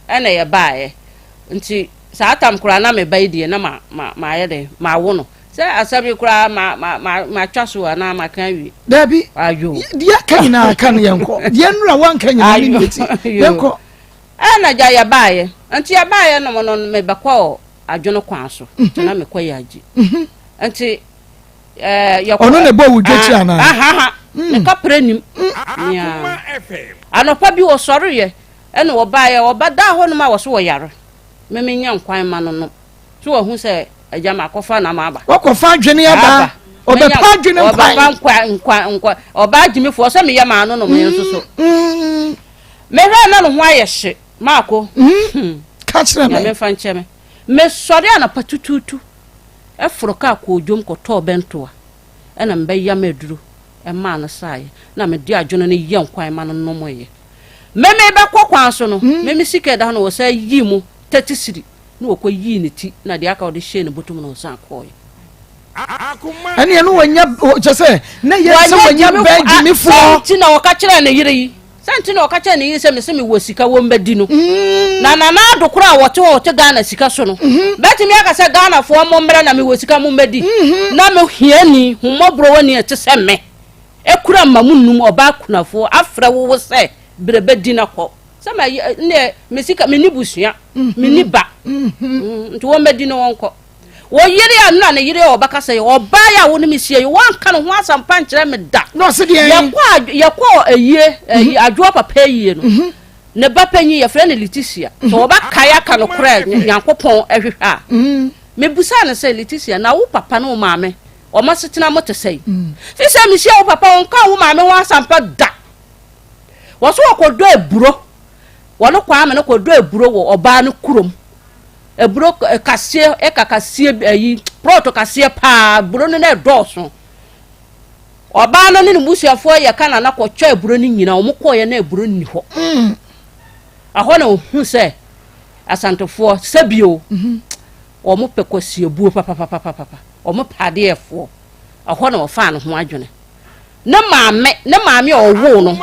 D: ɛna yɛbaeɛ. Nti saa tam koraa na meba yi deɛ na ma ma maayɛ dɛ mawo no. Sɛ asɛm yi koraa ma ma ma matwa so anaa maka awie.
C: Dabi.
D: Ayo.
C: Deɛ aka nyinaa ka no yɛnkɔ. Deɛ nnura wanka nyinaa ne nti yɛnkɔ.
D: Ɛna agya yɛbaeɛ. Nti yɛbaeɛ nom no mebɛkɔɔ adwene kwan so nti na mekɔ yɛ agye nti
C: ɛɛ yɛkɔ ɔno na ɛbɔ wo dwetwi ah, anaa
D: ahaha mm. ne kapra nim mm. nea anɔpa bi wɔsɔreeɛ ɛna wɔbaeɛ wɔba daa hɔ nom a wɔso wɔyare meme nya nkwan ma no nom so wɔhu sɛ agya ma akɔfa nam aba
C: wɔkɔfa adwene aba ɔbɛpa adwene nkwan
D: ɔbɛpa nkwan nkwan nkwan ɔbaa gyimifoɔ sɛ meyɛ maa no nom yɛn nso so mm, mehwɛ na ne ho ayɛ hye Maako,
C: hmm. Ka kyerɛ me.
D: Nyame mfa nkyɛ me. Mesɔre anɔpa tutuutu, foro kaa kɔɔ dwom kɔtɔɔ bɛntoa, ɛna mebɛyam aduro maa no saeɛ, na mede adwono no yɛ nkwan ma no nomoeɛ. Me mebɛkɔ kwan so no, hmm. me me sika ɛda hɔ no wɔsan yii mu 30 cedi na wɔkɔ yii ne ti na deɛ aka wɔde hyɛɛ ne bɔtɔ mu na wɔsan kɔɔeɛ.
C: Ɛne ɛno wɔnya kyɛ sɛ na yɛ sɛ wɔnya bɛn gyimifoɔ.
D: Sɛ nti na wɔka kyerɛɛ ne yere yi. Sɛ nti na ɔka kyerɛɛ ne yere sɛ mese mewɔ sika wɔmmɛdi no. Na Nana Addo koraa a wɔte hɔ a ɔte Ghana sika so no, bɛtumi aka sɛ Ghanafoɔ mommrɛ na mewɔ sika mommɛdi. Na me hiani, hummɔborɔwani a ɛte sɛ me, kura mma mo nnum, ɔbaa kunafoɔ, afrɛ wo wo sɛ brɛ bɛdi na kɔ. Sɛ ma nneɛ me sika, menni busua, menni ba, nti wɔmmɛdi na wɔnkɔ. Wo yere a nna ne yere a ɔbɛka sɛ ɔbaa yi a wo ne me hyia yi wanka ne ho asɛmpa nkyerɛ me da.
C: Na ɔse deɛn?
D: Yɛkɔ yɛkɔ ayie ayi mhm. adwoa papa ayie no mhm. ne ba panyin yɛfrɛ no Letitia sɛ mhm. ɔbɛkae aka no korɛ Nyankopɔn ɛhwehwɛ a mebusaa no sɛ Letitia na wo papa ne wo maame wɔn asetena mo te sɛn? Fi sɛ mehyia wo papa ɔnka wo maame ho asɛmpa da. Wɔso wɔkɔdɔ aburo wɔne Kwame no kɔdɔ aburo wɔ ɔbaa no kurom. Aburo kaseɛ ɛka kaseɛ ayi prɔto kaseɛ paa aburo no na ɛdɔɔso ɔbaa no ne ne busuafoɔ yɛ ka nana kɔtwa aburo no nyina wɔn kɔɔyɛ na aburo nni hɔ mm. ɛhɔ na ohun sɛ asantefoɔ sɛbio mm-hmm. Wɔn pɛ kwasiabuo papapapapa. Wɔn pɛ adeɛfoɔ. Ɛhɔ na wɔfaa ne ho adwene. Ne maame, ne maame a ɔwoo no,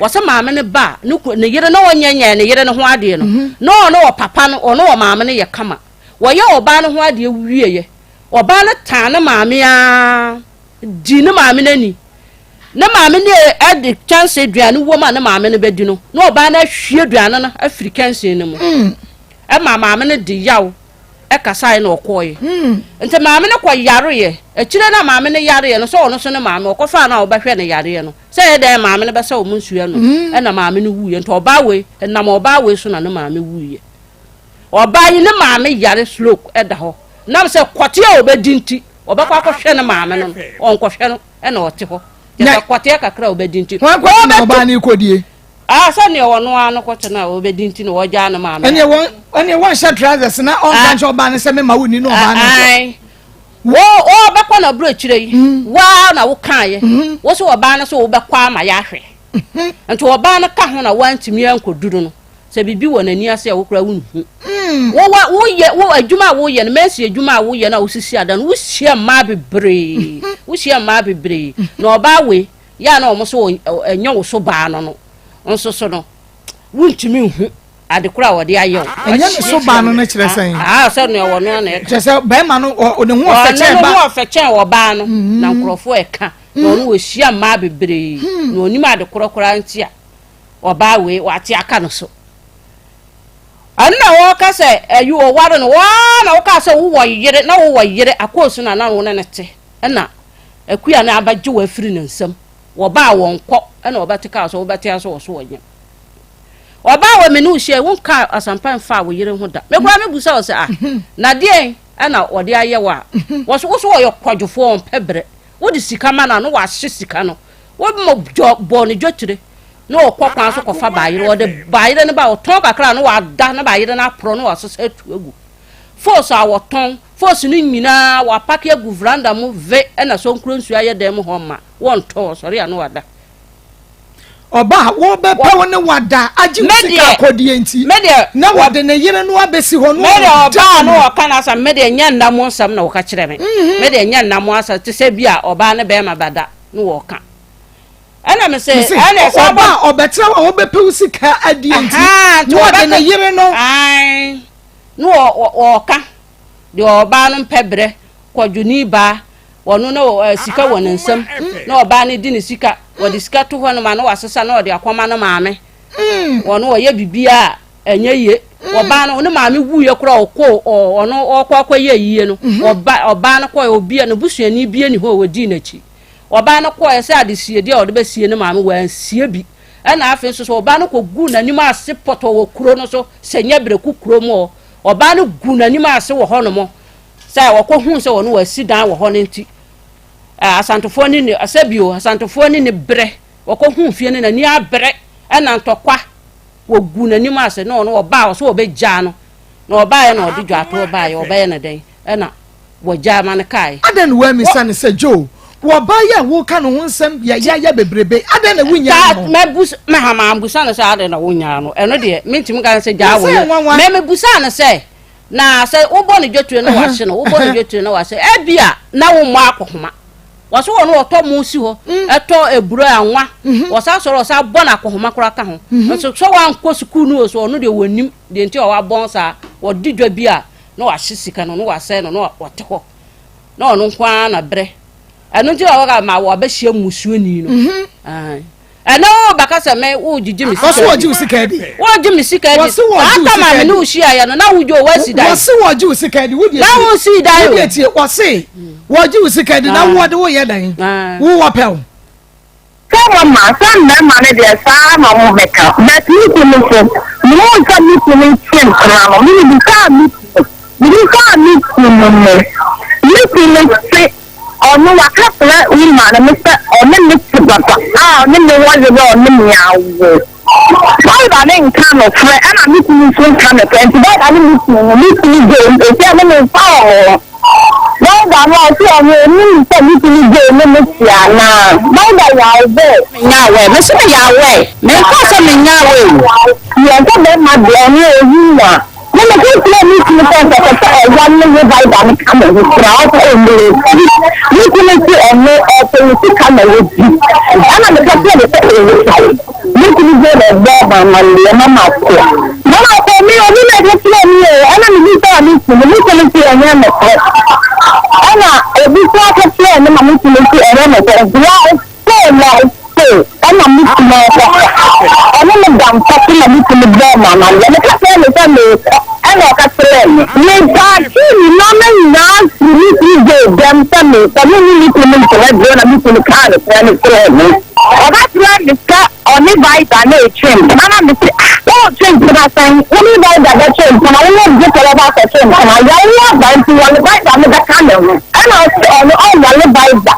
D: wɔsɛ maame no ba a, ne ku, ne yere na ɔnyɛ nyɛɛ ne yere no ho adeɛ no, na ɔne ɔpapa no, ɔne ɔmaame no yɛ kama. Wɔyɛ ɔbaa no ho adeɛ wieɛ. Ɔbaa no taa ne maame ara, dii ne maame no ani. Ne maame no de kyɛnse aduane wom a ne maame no bɛdi no, na ɔbaa no ahwie aduane no afiri kyɛnse no mu. Ɛma maame no de yaw kasaeɛ na ɔkɔeɛ. Nti maame no kɔ yareɛ. Akyire no a maame no yareɛ no, sɛ ɔno nso ne maame, ɔkɔfaa no a ɔbɛhwɛ no yareɛ no, sɛ ɛyɛ dɛn maame no bɛsa wɔn nsuo anom, ɛna maame no wuiɛ. Nti ɔbaa wei, ɛnam ɔbaa wei so na ne maame wuiɛ. Ɔbaa yi ne maame yare stroke da hɔ. Nam sɛ kɔteɛ a ɔbɛdi nti, ɔbɛkɔ akɔhwɛ ne maame no no, ɔnkɔhwɛ no, ɛna ɔte hɔ. Kyerɛ sɛ kɔteɛ kakra a ɔbɛdi nti,
C: Hwan kɔte na ɔbaa no rekɔdie?
D: Ah, sɛ nea ɔno ara no kɔte no a ɔbɛdi nti na ɔgyaa ne maame.
C: Ɛneɛ wɔn ɛneɛ wɔnhyɛ trousers na ɔnka nkyɛ ɔbaa no sɛ mema wo ni na ɔbaa no nkɔ.
D: Wo ɔbɛkɔ na aburokyire yi, waa na wokaeɛ, wo so ɔbaa no so wobɛkɔ ama yɛahwɛ. Nti ɔbaa no ka ho na woantumi ankɔduru no. Sɛ biribi wɔ n'ani ase a, wo koraa wonhu. Wo wa woyɛ wo adwuma a woyɛ no, mɛnsi adwuma a woyɛ no a wosisi adan no, wohyia mmaa bebree. Wohyia mmaa bebree. Na ɔbaa wei, yɛ a na wɔn so ɛnyɛ wo so baa no no nso so no, wontumi nhu ade koro a wɔde ayɛ wo.
C: Ɛnyɛ ne so baa no no kyerɛ sɛn?
D: Ah, sɛ nea ɔno na ɛka.
C: Kyerɛ sɛ bɛrima no ne ho ɔfɛ kyɛn ba.
D: Ɔno ne ho ɔfɛ kyɛn ɔbaa no. Na nkurɔfoɔ ɛka. Na ɔno wɔhyia mmaa bebree. Na ɔnim ade korɔ koraa nti a. Ɔbaa wei wate aka no so. Ɛno na wɔka sɛ ɛyi ɔware no waa na wokaa sɛ wowɔ yere na wowɔ yere akɔɔsu na na wo ne no te ɛna akua no abɛgye wo afiri ne nsam wɔbaa wɔn kɔ ɛna wɔbɛte kaa sɛ wobɛte ase wɔ so wɔnyem ɔbaa wɔ me ne wo hyia wonka asampa mfaa wo yere ho da me koraa mebusa wo sɛ ah na deɛn ɛna wɔde ayɛ wo a wɔso wo so wɔyɛ kwadwofoɔ ɔmpɛ berɛ wode sika ma no a na wahye sika no Wɔma dwa bɔ ne dwatire na ɔkɔ kwan so kɔfa bayerɛ. Ɔde bayerɛ no ba a, ɔtɔn kakra a na wada na bayerɛ no aporɔ na wasesa atu agu. Fos a wɔtɔn, fos no nyinaa wɔapake agu veranda mu ve na sɔnkuro nsuo ayɛ dan mu hɔ ma. Wɔntɔ, ɔsɔre a na wada.
C: Ɔba a wɔbɛpɛ wo ne wada agye wo sika akɔdeɛ nti na wɔde ne yere no abɛsi hɔ
D: no ɔda ɔbaa no ɔka no asɛm me deɛ nyɛ nna mo nsɛm na ɔka kyerɛ me mhm. me deɛ nyɛ nna mo asɛm te sɛ bi a ɔbaa ne bɛrima bɛda ne wɔka ɛna me sɛ ɛna
C: ɛsɛ ɔba a ɔbɛtena hɔ a ɔbɛpɛ wo sika adie nti na ɔde ne yere no
D: ne ɔka deɛ ɔbaa no mpɛ berɛ kwadwoni baa wɔno na sika wɔ ne nsam na ɔbaa no di ne sika wɔde sika to hɔ no ma na wasesa na ɔde akɔma no maame wɔno ɔyɛ biribiara ɛnyɛ yie ɔbaa no ne maame wuiɛ koraa ɔkɔ ɔno ɔkɔ akɔyɛ yie no ɔba ɔbaa no kɔɛ obi a ne busuani bie ne hɔ a wɔdii n'akyi ɔbaa no kɔɛ sɛ adesie deɛ ɔde bɛsie ne maame wɔansie bi ɛna afei nso so ɔbaa no kɔgu n'anim ase pɔtɔ wɔ kuro no so sɛ nyɛ berɛku kuro mu hɔ ɔbaa no gu n'anim ase wɔ hɔ nom sɛ wɔkɔhuu sɛ ɔno wasi dan wɔ hɔ no nti asantefoɔ ne ne sɛ bio asantefoɔ ne ne berɛ wɔkɔhuu fie no n'ani abere ɛna ntɔkwa wɔgu n'anim ase na ɔno ɔbaa ɔsɛ ɔbɛgyaa no na ɔbaeɛ na ɔde dwatoɔ baeɛ ɔbɛyɛ no dɛn ɛna wɔgyaa ma no kaeɛ.
C: Adɛn na woammisa no sɛ, Joe, wo ɔbaa yi a woreka ne ho nsɛm yayaya bebrebe yi, adɛn na wonnyaa no?
D: Mɛbusa, mɛha mambusa no sɛ adɛn na wonnyaa no. Ɛno deɛ, mentumi nka sɛ gyaa wo yere. Mɛ mebusaa no sɛ, na sɛ wobɔ no dwetire na wahye no, wobɔ no dwetire na wahye, ebia na wommɔ akɔhoma. Wɔso wɔn wɔtɔ mo si hɔ, ɛtɔ eburo anwa, wɔsan sɔrɔ wɔsan bɔ no akɔhoma koraa ka ho. Nso sɛ wankɔ sukuu no wɔ so, ɔno deɛ wɔnim deɛ nti a wabɔn saa, wɔdi dwa bi a na wahye sika no na wasɛe no na ɔte hɔ na ɔno nko ara na brɛ ɛno nti na wɔka ma wɔabɛhyia mmusuoni no mhm. ɛnɛ wo bɛka sɛ me wogyegye me sika
C: wɔse wɔgye wo sika di
D: wɔgye me sika di
C: wɔse wɔgye wo
D: sika di me ne wo hyiaeɛ no na wodwo woasi dan
C: wɔse wɔgye wo sika di
D: wodie na wosi dan
C: wodie tie wɔse wɔgye wo sika di na wode woyɛ dan wowɔ pɛw
F: Sɛ wɔma sɛ mmarima no deɛ saa ara na wɔn bɛka but me kunu nso me hu sɛ me kunu twe mpena no me bisaa me kunu me bisaa me kunu no me kunu se ɔno waka kyerɛ woman no sɛ ɔne me te papa a ɔne me wɔ yere a ɔne me awo Bɔda ne nka nokorɛ ɛna me kunu nso nka nokorɛ nti bɔda ne me kunu no me kunu gye nti ɛne me mfa wɔn ho. Bɔda no ɔse ɔno onim sɛ me kunu gye ne me te anaa bɔda yɛ aware.
D: Menyɛ aware me nso meyɛ aware menkaa sɛ menyɛ aware o.
F: Yɛn sɛ bɛrima deɛ ɔno oyi mu a. meka kyerɛɛ me kunu sɛ nka ɛsɛ sɛ ɔware ne Revival no ka ne ho koraa, ɔsɛ ɔmmrɛ fie. Me kunu se ɔno ɔpɛ ne sika na wadi. Ɛna meka kyerɛɛ no sɛ ɔnnyae. Me kunu bio na ɔbɔɔ me amanneɛ ma makɔ. Na makɔ me obi na ɛka kyerɛɛ me o, ɛna mebisaa me kunu, me kunu se ɛnyɛ nokorɛ. Ɛna obi nso aka kyerɛɛ me ma me kunu se ɛnyɛ nokorɛ. Why? So like so ɛna me kunu ɔkasa ɔne me da mpa so na me kunu bɔɔ me amaneɛ meka kyerɛɛ no sɛ meekɔ ɛna ɔka kyerɛɛ me me paakee me nnoɔma nyinaa firi me kunu gyae dɛm sɛ meekɔ me ne me kunu ntena bio na me kunu kaa nokorɛ no kyerɛɛ me ɔka kyerɛɛ me sɛ ɔne Vida na ɛtwe mpena na mese ah woretwe mpena sɛn wo ne Vida bɛtwe mpena wo ne gye sɛ wɔba akɔtwe mpena yɛwo aba nti wɔne Vida no bɛka ne ho ɛna ɔse ɔno ɔnwale Vida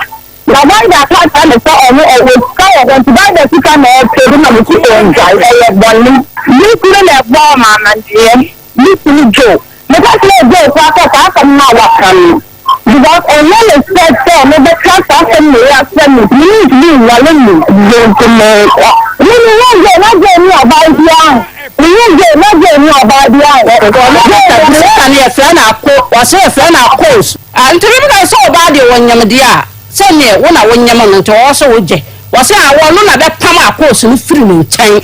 F: Na Vida ka kyerɛ me sɛ ɔno ɔwɔ sika wɔ hɔ nti Vida sika na ɔpɛ bi na mese ɔngyae ɛyɛ bɔne. Me kunu na ɛbɔɔ me amanneɛ, me kunu Joe. Meka kyerɛɛ Joe koraa sɛ saa asɛm no a waka no because ɛnyɛ ne sɛ sɛ ɔno bɛka saa asɛm wei akyerɛ me nti me mentumi nware no bio nti merekɔ. Me mehuu Joe na Joe ne ɔbaa biara mehuu Joe na Joe ne ɔbaa biara nkɔ.
D: Sista no yɛfrɛ no ako wɔse yɛfrɛ no akos. Ah nti me bɛka sɛ ɔbaa deɛ ɔnyem deɛ a sɛ neɛ wo na wo nyem no nti ɔwɔ sɛ wo gye wɔse ah wɔno na bɛpam akos no firi ne nkyɛn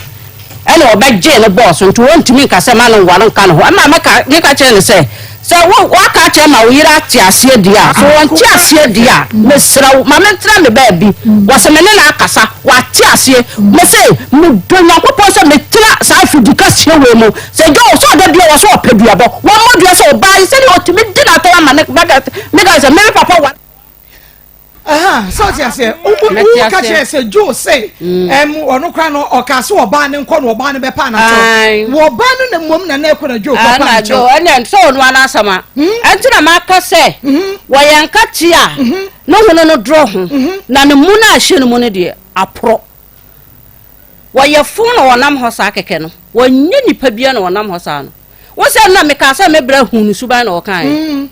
D: ɛna ɔbɛ gyee no bɔɔ so nti wɔntumi nka sɛ ma no nware nka ne ho ɛma meka meka kyerɛ no sɛ sɛ wo waka akyerɛ ma wo yere ate aseɛ deɛ a so wɔnte aseɛ deɛ a mesrɛ wo ma mentena me baabi wɔse me ne no akasa wate aseɛ mese medɔ Nyankopɔn sɛ metena saa afidi kɛseɛ wei mu Sɛ Joe sɛ ɔda dua wɔ sɛ ɔpɛ duabɔ wɔmmɔ dua sɛ ɔbaa yi sɛdeɛ ɔtumi di n'atɛm ama ne bɛka meka sɛ me papa wa.
C: sɛ ɔte aseɛ woka kyerɛ sɛ Joe sɛ mm. ɔno kora no ɔka sɛ ɔbaa ne nkɔ na ɔbaa no bɛpa n'akyɛw wɔ ɔbaa no na mmom na na ɛkɔ na Joe kɔpa n'akyɛw
D: ɛnɛ sɛ ɔno ara asɛm a hmm? ɛnti na maka sɛ hmm. wɔyɛ nkate a hmm. ne hono no dorɔ ho na ne mu no a ɛhyɛ no mu no deɛ aporɔ Wɔyɛ fo na wɔnam hɔ saa kɛkɛ no. Wɔnyɛ nipa bia na wɔnam hɔ saa no. Wo sɛ na mekaa sɛ me bra hu ne suban na ɔkae. Mm.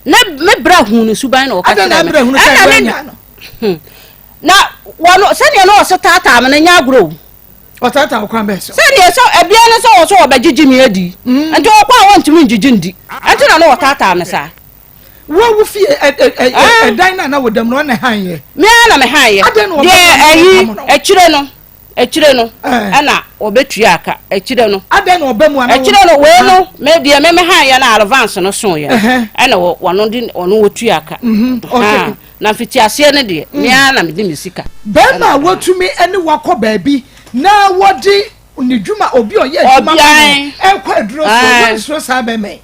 D: Ne me bra hu ne suban na ɔka kyerɛ me. Ɛna ne hmm. na wɔn sɛdeɛ na ɔse taataa me no nyɛ agorɔ o.
C: Ɔtaataa wo kwan bɛɛ so.
D: Sɛdeɛ sɛ ɛbia no sɛ wɔ so wɔbɛgyegye me adi. Mm. Nti ɔkɔ a wɔntumi ngyegye ndi. Ɛnti na na ɔtaataa me saa.
C: Wo wo fie ɛ ɛ ɛ ah. ɛdan na na wo dɛm no ɔna han yɛ.
D: Mi ara na mi han yɛ.
C: Adan na
D: ɔbɛ deɛ ɛyi akyire no akyire no ɛna ɔbɛtua aka akyire no.
C: Adan na ɔbɛ mu ana.
D: Akyire no wei no me deɛ me me han yɛ na advance no so yɛ ɛna wɔn de ɔno wɔtua aka. Mhm, na mfiti aseɛ no deɛ mi ara na mi de mi sika.
C: Bɛrima a wɔtumi ɛne wakɔ baabi na wɔde ne dwuma obi ɔyɛ adwuma ma no ɛkɔ aduro so wɔn nsoro saa bɛrima yi.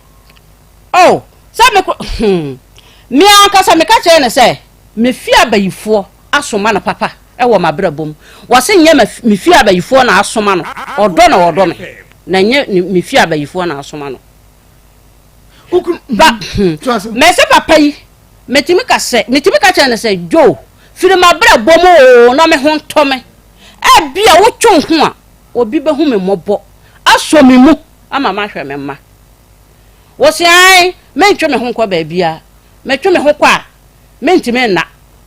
D: Oh, sɛ me ko, hmm, me ankasa meka kyerɛɛ no sɛ, me fie abayifoɔ asoma no papa wɔ m'abrabɔ mu. Wɔse nyɛ ma me fie abayifoɔ na asoma no, ɔdɔ na ɔdɔ me, na nyɛ me fie abayifoɔ na asoma no. Ba, hmm, mese papa yi, metumi ka sɛ, metumi ka kyerɛ no sɛ, Joe, firi m'abrabɔ mu oo, na me ho ntɔ me. Ebia wotwe wo ho a, obi bɛhu me mmɔbɔ, asɔ me mu ama mahwɛ me mma. Wose ae, mentwe me ho nkɔ baabiara. Metwe me ho kɔ a, mentumi nna,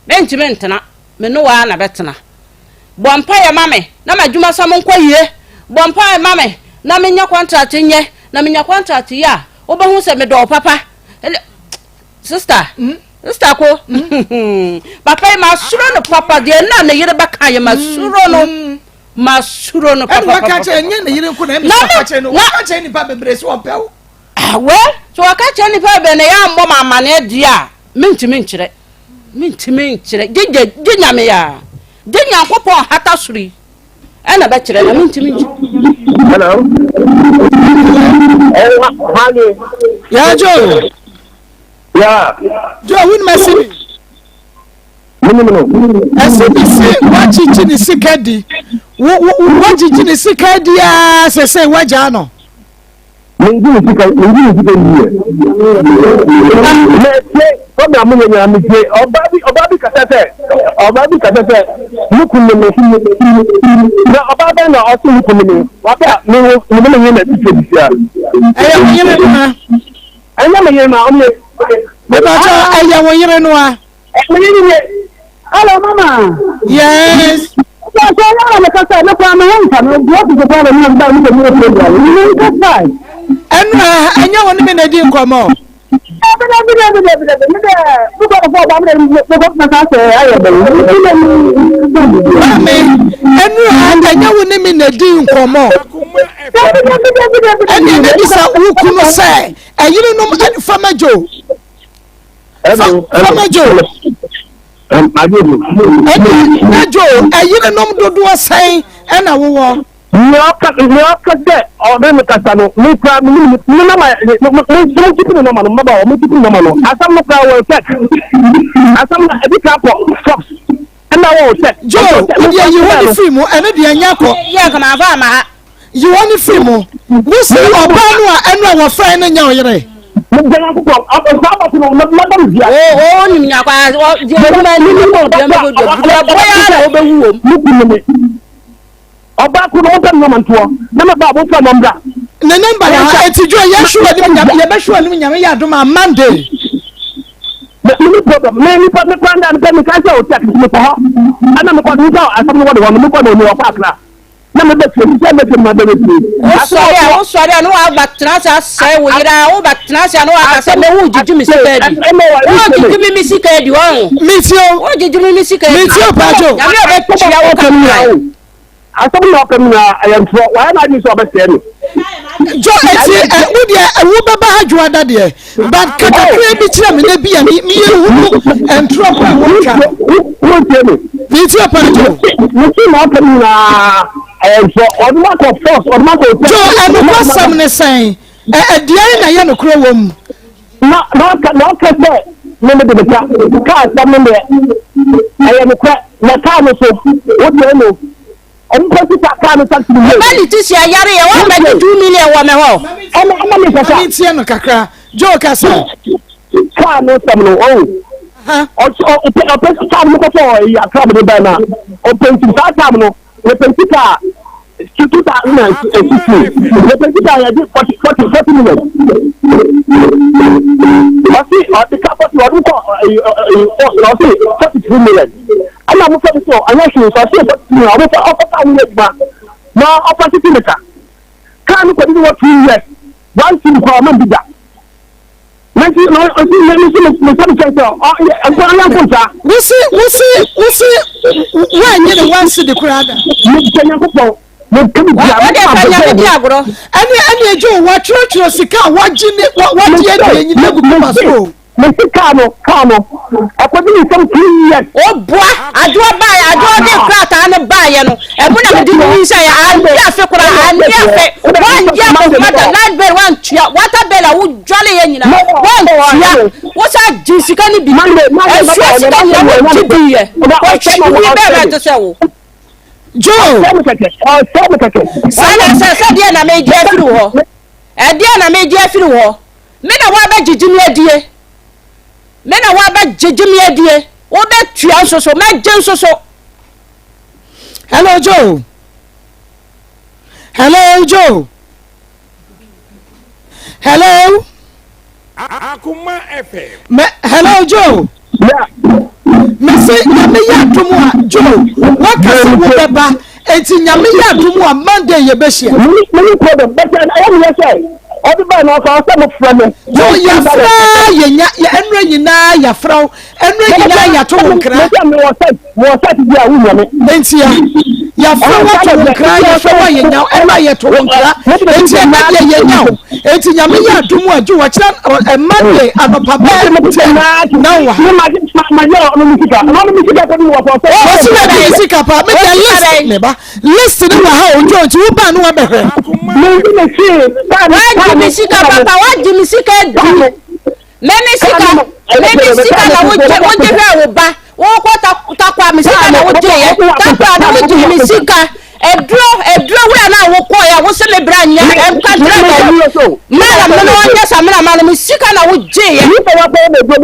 D: mentumi ntena, me ne wo ara na bɛtena. Bɔ mpaeɛ ma me na m'adwumasɛm nkɔ yie. Bɔ mpaeɛ ma me na menya contract nyɛ, na menya contract yɛ a, wobɛhu sɛ medɔ wo papa. Sister, sister ko, papa yi masuro no papa, deɛ na ne yere bɛka yɛ masuro no. Masuro no papa.
C: Ɛna waka kyerɛ nyɛ ne yere nko na ɛmi sɛ ɔka kyerɛ no, waka kyerɛ nipa bebree sɛ ɔpɛ wo.
D: Ah, well, so wɔka kyerɛ nnipa bɛn na yɛammɔ ma amanneɛ deɛ a, mentumi nkyerɛ. Mentumi nkyerɛ. Gye gye gye Nyame a. Gye Nyankopɔn hata soro yi. Ɛna bɛkyerɛ na mentumi nkyerɛ.
G: Hello. Oh, honey.
C: Yeah, Joe.
G: Yeah.
C: Joe, who am I seeing?
G: Menim no.
C: Ɛsɛ bi se woagyegye ne sika di. Woagyegye ne sika di aa sɛ sɛ woagyaa no.
G: Mengye ne sika, mengye ne sika nni yɛ. Mɛtie program mo yɛ nyinaa metie. Ɔbaa bi ɔbaa bi kasa sɛ ɔbaa bi kasa sɛ ne kun ne me. Na ɔbaa bɛn na ɔse ne kun ne me. Wabɛ a me wo me ne me yere na ɛte fie sisi a.
C: Ɛyɛ wo yere no a.
G: Ɛnyɛ me yere no a ɔmo yɛ.
C: Mepakyɛ ɛyɛ wo yere no a.
G: Ɛmi ni ye. Hello mama.
C: Yes.
G: Sɛ sɛ yɛ na mekasa me kora me ho nka me deɛ ɔfisi kora na mi ba mi kɔ mi yɛ program mi mi nkasa.
C: Ɛno a ɛnyɛ wo ne me na di nkɔmmɔ.
F: Dabi dabi dabi dabi dabi mi dɛ mi kɔ fɔ ɔba mi dɛ mi kɔ fɔ sa sɛ ayɛ bɛn mi mi na mi.
C: Maame ɛno a ɛnyɛ wo ne me na di nkɔmmɔ.
F: Dabi dabi dabi dabi.
C: Ɛnna ɛbɛbisa wo kunu sɛ ɛyerenom fama dwo. Fama dwo. Ɛnna na dwo ɛyerenom dodoɔ sɛn ɛna wowɔ.
G: Nea ɔka nea ɔka sɛ ɔne me kasa no, me koraa me nim ne nɔma me me me kipi ne nɔma no mmabaawa mo kipi ne nɔma no asɛm no koraa wɔ text asɛm no ebi ka kɔ fox ɛna wɔ text.
C: Joe, wo deɛ yi hɔ ne firi mu ɛno deɛ nyɛ kɔ.
D: Yɛ nka maa fa ama ha.
C: Yi hɔ ne firi mu. Wo se ɔbaa no a ɛno a wɔfrɛ no nyɛ ɔyere.
G: Meda Nyankopɔn saa abɔfo no mɛbɔ no dua.
D: O o nim nyakɔ a ɔ deɛ ɔmo ani ne kɔ deɛ ɔmo bɛ dua dua bɔ ya na ɔbɛwu wɔm.
G: Mo kunu ne Ɔbaa ko no, momfa ne nɔma ntoɔ, na me ba a, momfa no mmra.
C: Ne nɔmba wɔ ha, enti dwo yɛhwe w'anim nyame, yɛbɛhwe w'anim nyame yɛ adom a Monday.
G: Me me problem, me nipa me kwan da me me ka sɛ o tech me kɔ hɔ, ɛna me kɔ nipa asɛm no wɔ de hɔ no me kɔ na oni ɔkɔ akra. Na me bɛ fie, me sɛ me fie ma bɛ bɛ fie.
D: Wosɔre a wosɔre a ne waba tena ase asɛe wo yere a woba tena ase a ne waka sɛ me wo gyigyi me sika adi. Wo gyigyi me me sika adi wɔn.
C: Metie o.
D: Wo gyigyi me me sika adi.
C: Metie o Pajo.
D: Nyame a ɔbɛtua wo ka kura.
G: Asɛm na ɔka nyinaa ɛyɛ ntorɔ. Wayɛ n'adwene sɛ ɔbɛsɛe me.
C: Jo eti ɛ wo deɛ wo bɛba ha dwoada deɛ but ka kakra bi kyerɛ me na bi a me me yɛ hunu ntorɔ kɔ a wɔtwa.
G: Wo tie me.
C: Me tie Pajo.
G: Me ti na ɔka nyinaa ɛyɛ ntorɔ. Ɔde ma kɔ force ɔde ma kɔ.
C: Jo ɛnokwasɛm ne sɛn? Ɛ ɛdeɛn na ɛyɛ nokorɛ wɔ mu?
G: Na na ɔka na ɔka sɛ me mede me ka kaa asɛm no deɛ ɛyɛ nokorɛ na kaa no so wodeɛ no ɔmo pɛ sika kaa no taxi no yie.
D: Ɔba Leticia yare yɛ wɔn bɛ gye 2 million wɔ me hɔ.
G: Ɛna ɛna mi kasa.
C: Maame ntie no kakra Joe kasa.
G: Kaa no sɛm no ɔn ɔpɛ ɔpɛ kaa no kɔtɔ ɛyi akra mi de bɛn na ɔpɛ nti saa kaa no. Yɛpɛ sika a 2016 yɛpɛ sika a yɛde 40 40 40 million. Ɔsi ɔde ka 40 ɔde kɔ ɛyi ɛyi force na ɔsi 43 million. Ɛna mo fɛ mi sɛ ɔnyɛ hwee sɛ ɔsi 43 million ɔmo fɛ ɔfɔ kaa no yɛ adwuma na ɔfa titi ne ka. Kaa no kɔ di ne wɔ 2 years one cedi kɔ ɔmo bi da. Nanti na ɔsi me me me me sɛ kyɛn sɛ ɔ yɛ nkɔ ɔyɛ nko nsa.
C: Wosi wosi wosi woanyɛ ne wansi de koraa da.
G: Me sɛ Nyankopɔn me ka bi bia.
D: Wode fa nyame di agorɔ.
C: Ɛne ɛne agye o wɔatwerɛtwerɛ sika a wɔagye ne wɔagye adie nyina agu pepa so o.
G: Me si kaa no kaa no ɛkɔdi ne nsam 2 years.
D: Oboa adwoa baeɛ adwoa de krataa no baeɛ no ɛmu na mede nyinsɛn anni afe koraa anni afe woangye akɔhoma da light bill woantua water bill a wodwaleeɛ nyina woantua wo sa gye sika no bi ɛsua sika nyina wogye diiɛ ɔtwini bɛɛ bɛte sɛ wo.
C: Joe.
D: Saa na sɛ sɛdeɛ na megye afiri wo hɔ ɛdeɛ na megye afiri wo hɔ me na woabɛgyegye me adie Me na woabɛgyegye me adie, wobɛtua nso so, mɛgye nso so.
C: Hello Joe. Hello Joe. Hello.
H: Akoma FM.
C: Me, hello Joe.
G: Yeah.
C: Mese nyame yɛ adom a Joe waka sɛ wobɛba enti nyame yɛ adom a Monday yɛbɛhyia.
G: Many problem but ɛyɛ meyɛ sɛ ɔde baa na ɔfa ɔsɛ mo frɛ me.
C: Yo yɛfrɛ yɛnya yɛ ɛnura nyinaa yɛfrɛ wo ɛnura nyinaa yɛato wo nkra.
G: Mese mewɔ site mewɔ site bi a wonya me.
C: Enti ya yɛfrɛ wo ato wo nkra yɛfrɛ wo a yɛnya wo ɛnura yɛto wo nkra enti ɛnɛ deɛ yɛnya wo enti nyame yɛ adom a gye wɔkyerɛ ɛ Monday anɔpa bɛɛ 10 na wɔ ha. Wɔsi na de ne sika pa me deɛ list me ba list ne wɔ ha o nti nti wo ba ne wabɛhwɛ.
D: Wagye me sika papa wagye me sika adi me me sika me me sika na wogye wogye hwɛ wo ba wokɔ takwa me sika na wogye yɛ takwa na wogye me sika aduro aduro wura na wokɔ yɛ wo se me bra nyɛ nka kyerɛ baayi mala me no ɔnyɛ samina ma no me sika na wogye yɛ wokɔ aduro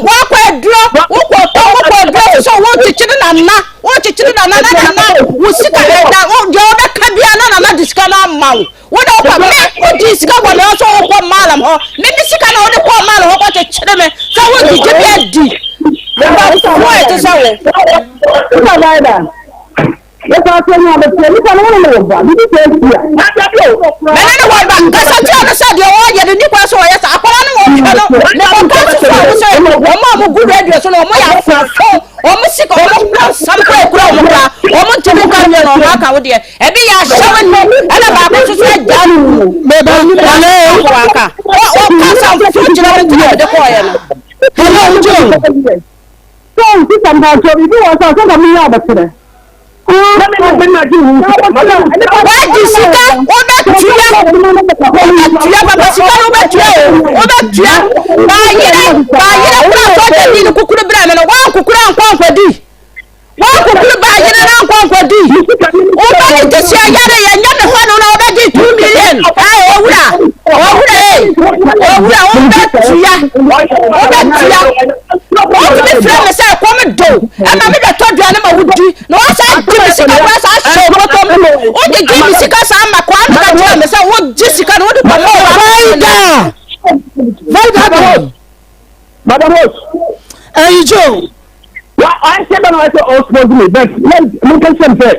D: wokɔ aduro wokɔ tɔ wokɔ aduro so wokyekyere nana wokyekyere nana na nana wo sika ɛda deɛ wɔbɛka bia na nana de sika no ama wo wo na wokɔ me wogye sika wɔ me hɔ sɛ wokɔ malam hɔ me me sika na wode kɔɔ malam hɔ kɔkyekyere me sɛ wogyegye bi adi bafoɔ ɛte sɛ wo. Mene ne wɔ ba kasa kyerɛ no sɛ deɛ ɔyɛ no ni kwan sɛ ɔyɛ saa akwadaa no wɔhwɛ no mekɔka nso so a wo sɛ wɔn a wɔgu radio so no wɔn yɛ afofo wɔn sika wɔn kura nsam kura ekura wɔn kura wɔn ntumi nka nwie na wɔn aka wo deɛ ebi yɛ ahyɛwo ni ɛna baako nso so agya no
C: Meba, hello.
D: ɔka ɔkasa mfo kyerɛ me ntina mede kɔɔyɛ no.
C: Hello, Joe.
F: So sista mpatsɔ biribi wɔ sɛ sɛ nka meyɛ abɛkyerɛ.
D: Wadi sika wobɛtua wobɛtua papa sika no wobɛtua o wobɛtua baayerɛ baayerɛ kura sɔgya ni no kukuru brɛ me no wankukuru ankɔ ankɔdi wankukuru baayerɛ no ankɔ ankɔdi wobɛdi te sɛ yare yɛ nyɛ me hɔ no na wobɛgye 2 million ɛɛ owura owura ee owura wobɛtua wobɛtua wotumi frɛ me sɛ kɔm do ɛma me bɛtɔ aduane ma wodi na wɔsan gye me sika koraa saa hyɛ bɔtɔm wode gye me sika saa ma kwaa no ka kyerɛ me sɛ wogye sika no wode kɔma
C: Vaida! Vaida bɛn?
G: Madam Rose.
C: Ɛyi Joe.
G: Wa I said that I said all supposed me but let me can say say.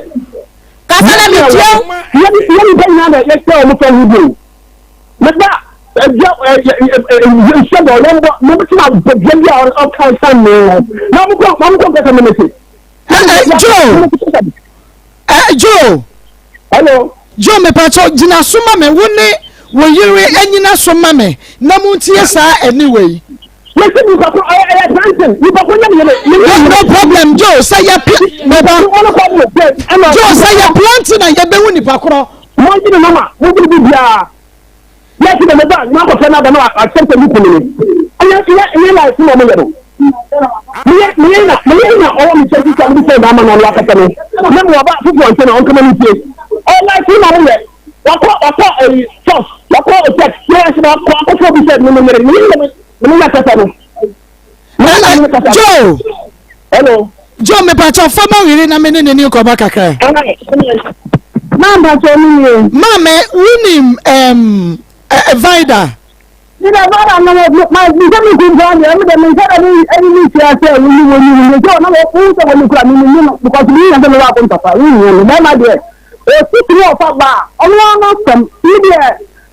D: Kasa na mi tie o.
G: Yɛ yɛ nipa nyinaa na yɛ sɛ ɔmo fɛn ho bi o. Meda ɛgya ɛ ɛ ɛ nhyɛ bɔ ɔmo bɔ mo ti na bɔ bia bi a ɔka nsa mi o. Na ɔmo kɔ ɔmo kɔ nkasa mi ne se.
C: Joe. Joe.
G: Hello.
C: Joe mepakyɛw gyina so ma me wo ne wo yere anyina so ma me na montie saa ɛne wei.
G: Mese nipa ko ɛyɛ ɛyɛ planting nipa ko nyɛ ne yere.
C: No problem Joe sɛ yɛ pla meba Joe sɛ yɛ planting na yɛbɛhu nipa korɔ.
G: Mo gye ne mama mo gye ne bi biara. Yɛ ti na me ba na akɔfɛ na aba na asɛm sɛ me kunu ne. Ɛyɛ ɛyɛ ɛyɛ life na ɔmo yɛ no. Meyɛ meyɛ na meyɛ na ɔwɔ me kyɛn sisi a mede sɛ ɔba ama na ɔno akasa no. Na mo ɔba foforɔ nkyɛn na ɔnkama no ntie. Ɔyɛ life na ɔmo yɛ. Wakɔ wakɔ ɛyi church wakɔ church na yɛ sɛ wakɔ akɔfɔ bi sɛ me me yere meyɛ na me ne na kasa no.
C: Joe.
G: Hello.
C: Joe mepakyɛ fa ma wiri na me ne ne ni nkɔmɔ kakra.
F: Maa mpakyɛ mi nie.
C: Maame wunim ɛm ɛ Vida.
F: Vida Vida no ma mi sɛ mi kun paa deɛ mi de mi nsa da mi ɛni mi tia sɛ wuli wuli wuli sɛ ɔna wɔ wuli sɛ wuli kura mi mi mi no because mi nyɛ sɛ mi wɔ akɔ ntɔkwa wuli nyɛ mi bɛrima deɛ osi tumi ɔfa ba ɔno ano sɛm mi deɛ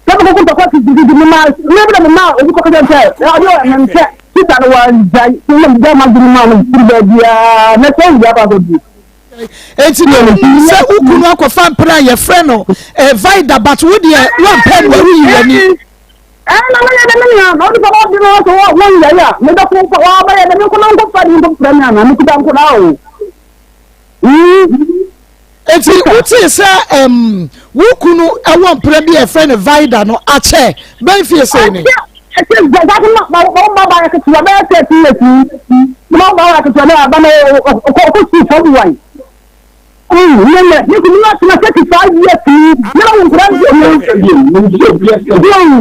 F: sɛ mi kɔkɔ ntɔkwa kitikiti mi ma mi bi na mi ma obi kɔkɔ sɛ sɛ ɔde ɔyɛ mi ntɛ sisa no wa gya mi gya ma di mi ma no firi baabi aa mɛ sɛ wuli aba akɔ di.
C: Enti na wonim sɛ wo kunu akɔfa mpena a yɛfrɛ no eh, Vida but wo deɛ woampɛ no woyi w'ani.
F: Ɛna mɛyɛ dɛ me nua na ɔde sɛ ɔde no sɛ wɔnyɛe a medɔfo wɔbɛyɛ dɛ me nko na nkɔfa de nkɔfrɛ me anaa mekuta nkɔdaa o.
C: Enti wotee sɛ um, wo kunu ɛwɔ mpena bi a yɛfrɛ no Vida no akyɛ bɛn fie sei ne?
F: Ɛkyɛ gya ma ma ma ba yɛ ketewa bɛyɛ 13 years ni ma ba yɛ ketewa bɛyɛ aba na ɔkɔ ɔkɔ sukuu fɔm wan. Nyɛ ne kunu no atena 35 years ni ne na wo nkura nti ɔmo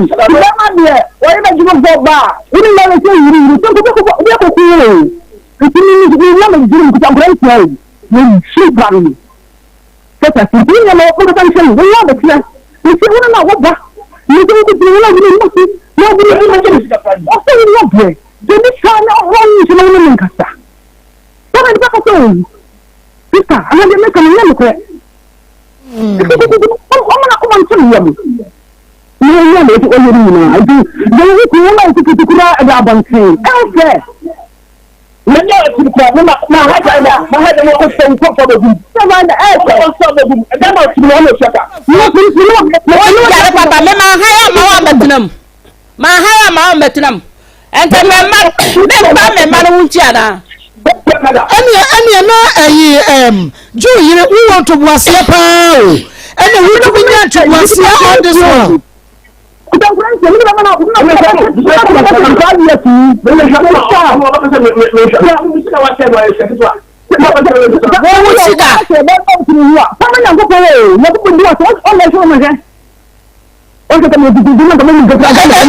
F: bɛma deɛ wɔyɛ n'adwuma bɔ ba a wone na yɛ sɛ yiri yiri sɛ nkɔbɛ kɔbɛ obi akɔku o nti ne ne na megyere mkuta nkura ntia o megyere ba no sɛ nti ne nneɛma wɔkɔkɔta nkyɛn no wɔnyɛ abɛtea nti wo no na wɔba ne sɛ wobɛgyina wo na wone mmɔsi na wobɛne ɔsɛ wo wɔ berɛ deɛ ne saa na ɔhɔ nkyɛ na wo ne me nkasa sɛ na nipa kasa o sista anaa deɛ meka no nyɛ nokorɛ ɔma na kɔma nkyɛ me yam na ɔyɛ na ɔyɛ no nyinaa nti deɛ wo kunu wo na wotututu koraa ɛde abɔnten ɛmfɛ
G: Menya akyiri kura me ma ma ha gya ma ma ha gya ma ɔsɛ nkɔ fɔ bɛ gum.
F: Sɛ wɔn na ɛsɛ
G: ɔsɛ bɛ gum ɛdá ma ɔtumi ɔno ɔsɛ ka.
D: Wɔn yare papa me ma ha ya ma wɔn bɛtena mu ma ha ya ma wɔn bɛtena mu ɛntɛ mɛ ma mɛ mpa mɛ ma no ho nti anaa.
C: Ɛneɛ ɛneɛ na ɛyi ɛm Jew yere wowɔ ntoboaseɛ paa o ɛna wotumi nya ntoboaseɛ all this while.
D: Wɔn wo sika.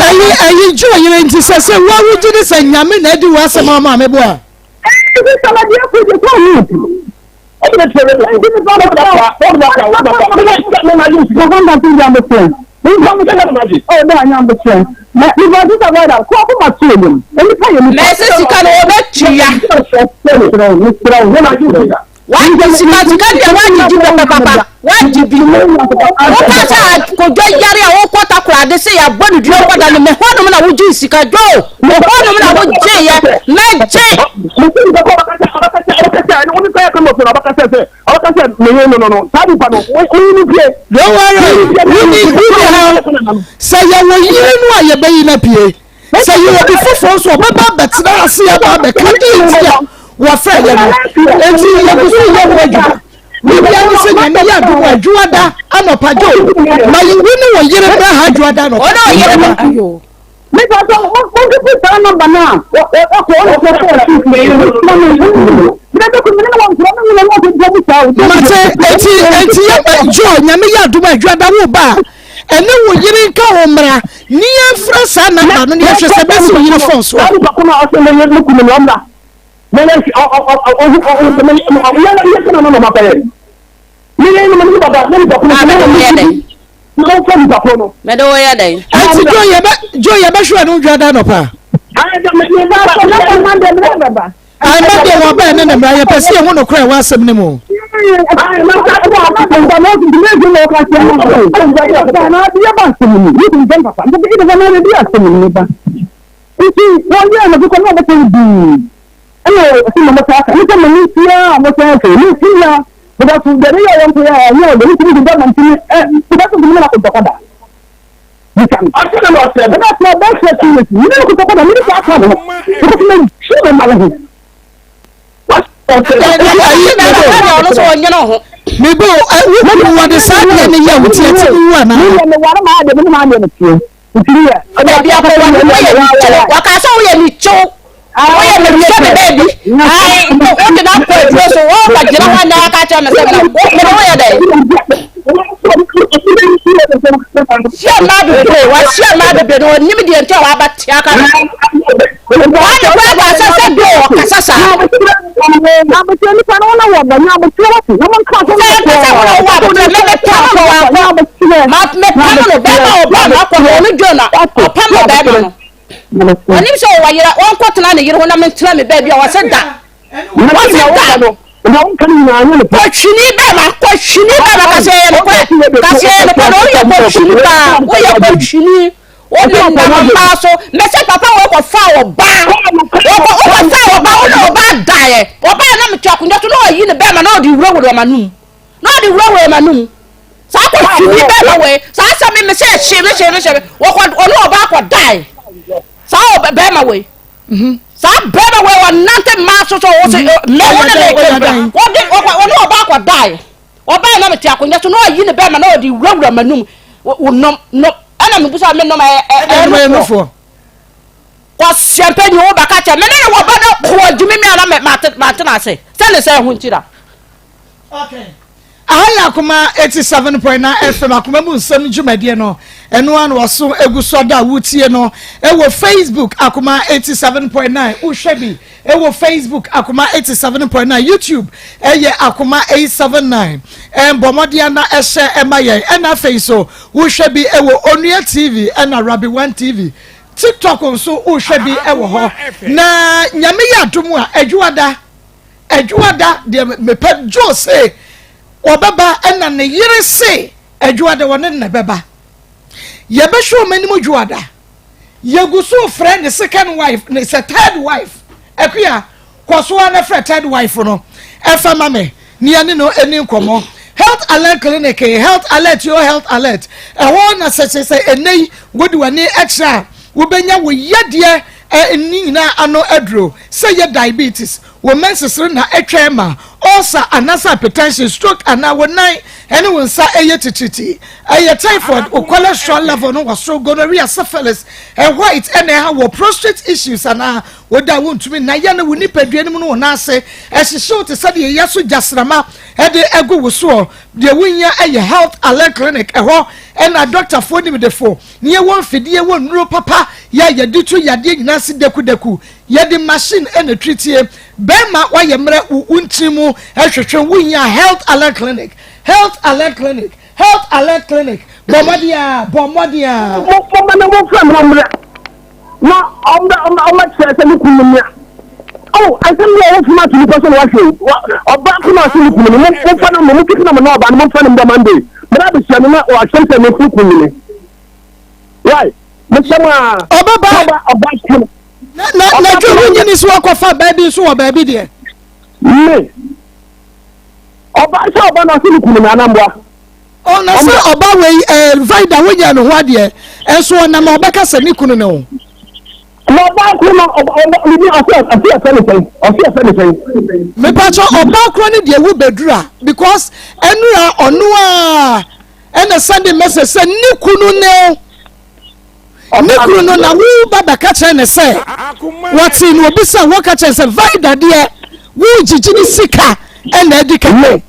C: Ɛyi ɛyi Jew yere nti sɛ sɛ wo wogye di sɛ Nyame na adi w'asɛm ama me boa.
D: Mɛsɛ sika no wɔbɛtua. Wagye sika sika deɛ wagyegye pɛpɛ papa wagye bi woka sɛ akodwa yare a wokɔ takorade sɛ yɛabɔ ne dua kɔda no mehɔ nom na wogye sika dwo mehɔ nom na wogyeeɛ mɛgye.
C: Don't worry, wuni wuni ha sɛ yɛwɔ yere no a yɛbɛyi no apue. Sɛ yɛwɔ obi foforɔ nso a ɔbɛba abɛtena ase aba abɛka deɛ nti a wɔfrɛ yɛ no. Enti yɛgu so yɛ ho adwuma. Biribiara ne sɛ Nyame yɛ adom a Adwuada anɔpa dwo ma wo ne wo yere mmra ha Adwuada anɔpa.
D: Ɔne ɔyere ba.
C: Mate, enti enti yɛ Joe Nyame yɛ adom a Adwuada wo ba a Ɛne wo yere nka ho mmra ne yɛmfrɛ saa namba no na yɛhwɛ sɛ ɛbɛsi wo yere fon so a.
D: Mede wo yɛ dɛn?
C: Ɛnti Joe yɛbɛ Joe yɛbɛhwɛ no dwa da nɔpa. Ɛmɛ deɛ wɔ bɛn ne ne mmara yɛpɛ sɛ yɛhu nokorɛ ɛwɔ asɛm no mu. Mebo wo wɔde saa deɛ no yɛ wo ti ɛti mu wu anaa.
D: Baabi akɔ wɔde woyɛ ne kyew wɔka sɛ woyɛ ne kyew woyɛ ne sɛ me baabi ae wode no akɔ aduro so wɔba gyina hɔ anaa aka kyerɛ me sɛ mena mene woyɛ dɛn hyia mmaa bebree wahyia mmaa bebree na ɔnim deɛ nti a waba te aka no wane kora ka sɛ sɛ bi ɔkasa saa sɛ ɛkasa wo na wowɔ abotrɛ mɛmɛpam kɔ wakɔ mɛpam no bɛrima ɔba no akɔ no ɔno dwo na ɔpam no bɛrima no ɔnim sɛ ɔwɔ yere ɔnkɔtena ne yere ho na mentena me baabi a wɔsɛ da Wɔsi da. Kɔhwini bɛma kɔhwini bɛma kasi ɛyɛ nokorɛ kasi ɛyɛ nokorɛ na woyɛ kɔhwini paa woyɛ kɔhwini wone nam mmaa so mɛsɛ papa wɔ kɔ fa ɔbaa wɔkɔ wokɔ fa ɔbaa wo ne ɔbaa daeɛ ɔbaa na mete akonnwa so na ɔyi ne bɛma na ɔde wurawura ma num na ɔde wurawura ma num saa kɔhwini bɛma wɔ saa sɛ me mesɛ ɛhye me hye me hye wɔkɔ ɔne ɔbaa kɔ dae saa bɛma wɔ Mhm. Saa bɛrima wei ɔnante mmaa so so ɔwɔ sɛ mɛ wo ne ne kɛ wɔde ɔne ɔbaa kɔ dae ɔbaa na mete akonnwa so na ɔyi ne bɛrima na ɔde wurawura m'anum wo nom nom ɛna mebu sɛ me nom ɛyɛ ɛyɛ nofoɔ kɔsiɛmpɛ ni wo bɛka kyɛ me ne ne wɔ ba no wɔ gyimi mi ana mate na ase sɛ ne sɛ ɛho ntira.
C: Okay. Aha yɛ Akoma 87.9 FM Akoma mu nsɛm dwumadie no ɛno ara na wɔso egu so ada a wotie no ɛwɔ Facebook Akoma 87.9 wohwɛ bi ɛwɔ Facebook Akoma 87.9 YouTube ɛyɛ Akoma 879 ɛnbɔ mmɔden na ɛhyɛ ɛma yɛn ɛna afei so wohwɛ bi ɛwɔ Onua TV ɛna Rabi One TV TikTok nso wohwɛ bi ɛwɔ hɔ na nyame yɛ adom a adwuada Adwoada deɛ mepɛ Joe se ɔbɛba ɛna ne yere se Adwoada ɔne no na ɛbɛba. Yɛbɛhwɛ wɔn anim Dwoada. Yɛgu so frɛ ne second wife ne sɛ third wife. Akua kɔ so ara na frɛ third wife no ɛfa ma me ne yɛne no ɛni nkɔmmɔ. Health Alert Clinic, Health Alert yo Health Alert. Ɛhɔ na sɛ sɛ sɛ ɛnɛ yi wode w'ani kyerɛ a wobɛnya wo yadeɛ ne nyinaa ano aduro, sɛ ɛyɛ diabetes, wo mensesere na ɛtwɛn ma, ulcer anaasɛ hypertension, stroke anaa wo nan ne wo nsa yɛ titiritii, ɛyɛ typhoid, wo cholesterol level no wɔ soro, gonorrhea, syphilis, white na ɛha wɔ, prostate issues anaa wo da a wontumi nna, yɛ no wo nipadua no mu ne wo nan ase ɛhyehye wo te sɛ deɛ yɛaso gyasrama de agu wo soɔ. Deɛ wohia yɛ Health Alert Clinic, ɛhɔ na adɔktafoɔ nimdefo Ne yɛwɔ mfidie wɔ nnuro papa yɛ a yɛde tu yadeɛ nyinaa ase dakudaku. Yɛde machine na ɛtiritie. Bɛrima wayɛ mmerɛ wo wo ntini mu hwehwe wo hia Health Alert Clinic. Health Alert Clinic. Health Alert Clinic. Bɔ mmɔden a, bɔ mmɔden a.
G: Momma na momfrɛ me na ɔmmra na ɔmmɛkyerɛ sɛ ne kunu no mmra. Oh, asɛm bi a wɔfom ato nipa so na wahwɛ o. Ɔbaa ko na ɔse ne kunu no, momfa no mo motwetwe no mo na ɔbaa no momfa no mbra Monday. Mena abɛhyia no na wakyerɛ sɛ ne kunu ne. Why? Mesɛ mo a.
C: Ɔbɛba.
G: Ɔba ɔba kunu.
C: Na na na dwo wo nyini so akɔfa baa bi nso wɔ baabi deɛ.
G: Me. Ɔba sɛ ɔba na ɔse ne kunu na anamboa.
C: Ɔ na sɛ ɔba wei ɛɛ Vida wonyɛ ne ho adeɛ ɛnso ɔnam a ɔbɛka sɛ ne kunu ne wo.
G: Na ɔbaa koro no ɔba ɔba ne ɔsi ɔsi ɛfɛ ne sɛn ɔsi ɛfɛ ne sɛn.
C: Mepatwa ɔbaa koro no deɛ wo bɛduru a because ɛnura ɔno a ɛna send message sɛ ne kunu ne wo ne kunu no na wo ba bɛka kyerɛ ne sɛ wɔte no obi sɛ wɔka kyerɛ sɛ Vida deɛ wo gyigyi ne sika ɛna adi kɛkɛ.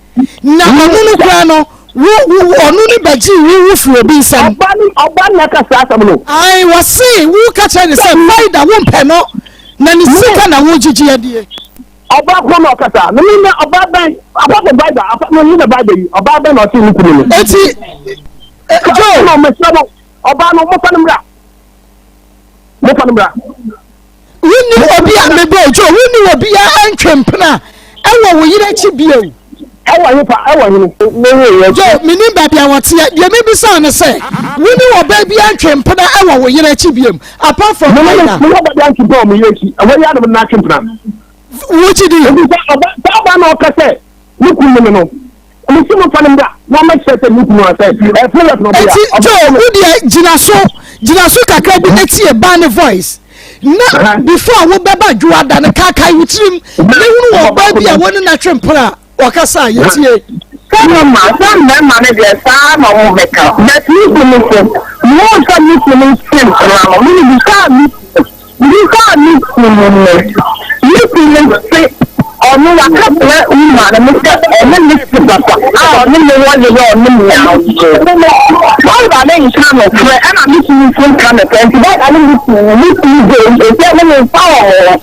C: Na ɔno no koraa no, wo, wo, ɔno no bɛgyee wo wo firi obi nsam.
G: Ɔba no, ɔba no na ɛka saa asɛm no.
C: Ae, wɔse, wo ka kyerɛ no sɛ, Faida, wo mpɛ no, na ne sika na wo gyegye adie.
G: Ɔba korɔ na ɔkasa, na me na ɔba bɛn, apart from Faida, apa, me na Faida yi, ɔba bɛn na ɔse ne kunu no.
C: Eti, eh, Joe.
G: No, mesrɛ mo, ɔba no, mofa no mmra. Mofa no mmra.
C: Wonni obi a mebɔ odwo, wonni obi a ɛntwe mpena ɛwɔ wo yere akyi bio.
G: Ɛwɔ he fa, ɛwɔ hene?
C: Joe, menim baabi a wɔteɛ. Deɛ mebisa ne sɛ, wo ne ɔbaa bi antwe mpena ɛwɔ wo yere akyi biom, apart from Aida?
G: Me ne ɔbaa bi antwe mpena wɔ me yere akyi. Ɛhɔ yi ara na me ne no atwe mpena.
C: Wogye di?
G: Nti sɛ ɔba, saa ɔbaa no a ɔka sɛ ne kunu ne me no, Mese momfa no mmra na ɔmmɛkyerɛ sɛ ne kunu a sɛ ɛyɛ Pilate na ɔbɛyɛ
C: Eti
G: a,
C: Joe,
G: ɔbɛfa no.
C: wo deɛ gyina so, gyina so kakra bi na tie baa ne voice. Na before a wobɛba dwoada no, kaakae wo tirim na hunu wɔ ɔbaa bi a wɔne no atwe mpena a ɔkasa a, yɛtie.
F: Sɛ mo ma sɛ mmarima no deɛ saa na ɔmo bɛka but me kunu so mehuu sɛ me kunu twe mpena no me mebisaa me kunu Mibisaa me kunu no, me kunu se ɔno waka kyerɛ woman no sɛ ɔne me te papa a ɔne me wɔ yere a ɔne me awo. Driver no nka nokorɛ ɛna me kunu nso nka nokorɛ nti driver ne me kunu no, me kunu gye nti ɛne me mfa wɔn ho.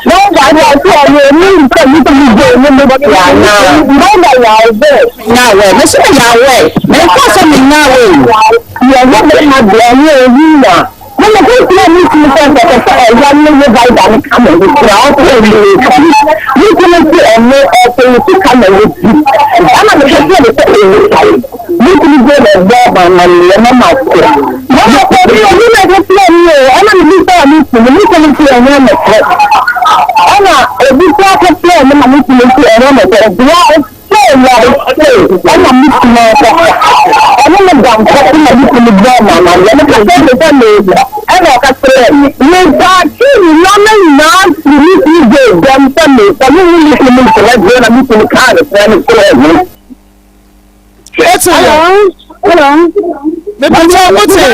F: Driver no ɔse ɔno ɔnim sɛ me kunu gye ne me te anaa. Driver yɛ aware.
I: Menya aware, me nso meyɛ aware, menkaa sɛ mennya aware o.
F: Yɛhwɛ bɛrima deɛ ɔno ɔhu na. Na me ka kyerɛɛ me kunu sɛ sɛ ɔpɛ sɛ ɔya ne ne Bible no ka me ho koraa a, ɔsɛ ɔyɛ ne ti. Me kunu se ɔno ɔpɛ ne sika na wadi. Ɛna me ka kyerɛɛ no sɛ ɛyɛ nokware. Me kunu gye na ɔbɔɔ me amanneɛ na mate. Na ɔpɛ bi obi na ɛka kyerɛɛ me o, ɛna me bisaa me kunu, me kunu se ɛnyɛ nokorɛ. Ɛna obi koraa ka kyerɛɛ me na me kunu se ɛnyɛ nokorɛ. Deɛ Sɛ ɔware sei ɛna me kunu ankasa ɔne me da mpa so na me kunu bɔɔ me amaneɛ me ka kyerɛ no sɛ meewu ɛna ɔka kyerɛɛ me me paakee me nnoɔma nyinaa firi me kunu gate dɛm sɛ me sɛ me ne me kunu ntena bio na me kunu kaa ne frɛ no kyerɛɛ me.
C: Wote yɛ?
F: Hello.
C: Mepatwa wote?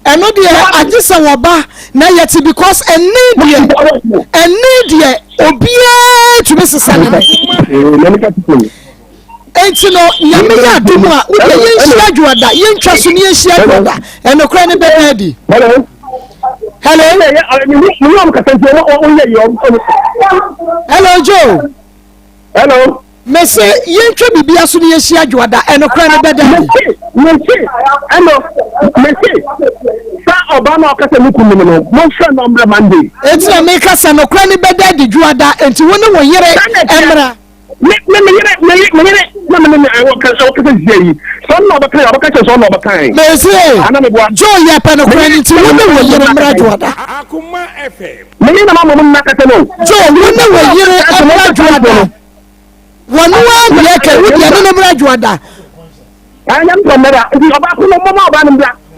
C: Ɛno deɛ agye sɛ wɔba na yɛte because ɛnne deɛ ɛnne deɛ obiara tumi sesa ne ne. Enti no nyame yɛ adom a wodeɛ yɛnhyia adwoada yɛntwa so ne yɛnhyia adwoada ɛnokorɛ ne bɛda adi.
G: Hello.
C: Hello. Hello Joe.
G: Hello.
C: Mese yɛntwa biribiara so na yɛnhyia Dwoada, ɛnokorɛ no bɛda adi.
G: Mese, mese, ɛno, mese, saa ɔbaa no a ɔka sɛ ne kunu nim no, momfrɛ no ɔmmra Monday.
C: Enti na meka sɛ nokorɛ no bɛda adi Dwoada, enti wo ne wo yere mmra.
G: Me, me, me yere, me, me yere, na me ne no ɛwɔ kasa, ɛwɔ kasa sisia yi, sɛ ɔno na ɔbɛka yɛ, ɔbɛka kyerɛ sɛ ɔno na ɔbɛka yɛ.
C: Mese,
G: Ana meboa?
C: Joe yɛ pɛ nokorɛ no nti wo ne wo yere mmra Dwoada.
H: Akoma FM.
G: Me yere na ma mo nna kasa no.
C: Joe, wo ne wo yere mmra Dwoada. Wɔno ara deɛ kɛ wo deɛ ne no mmra Dwoada.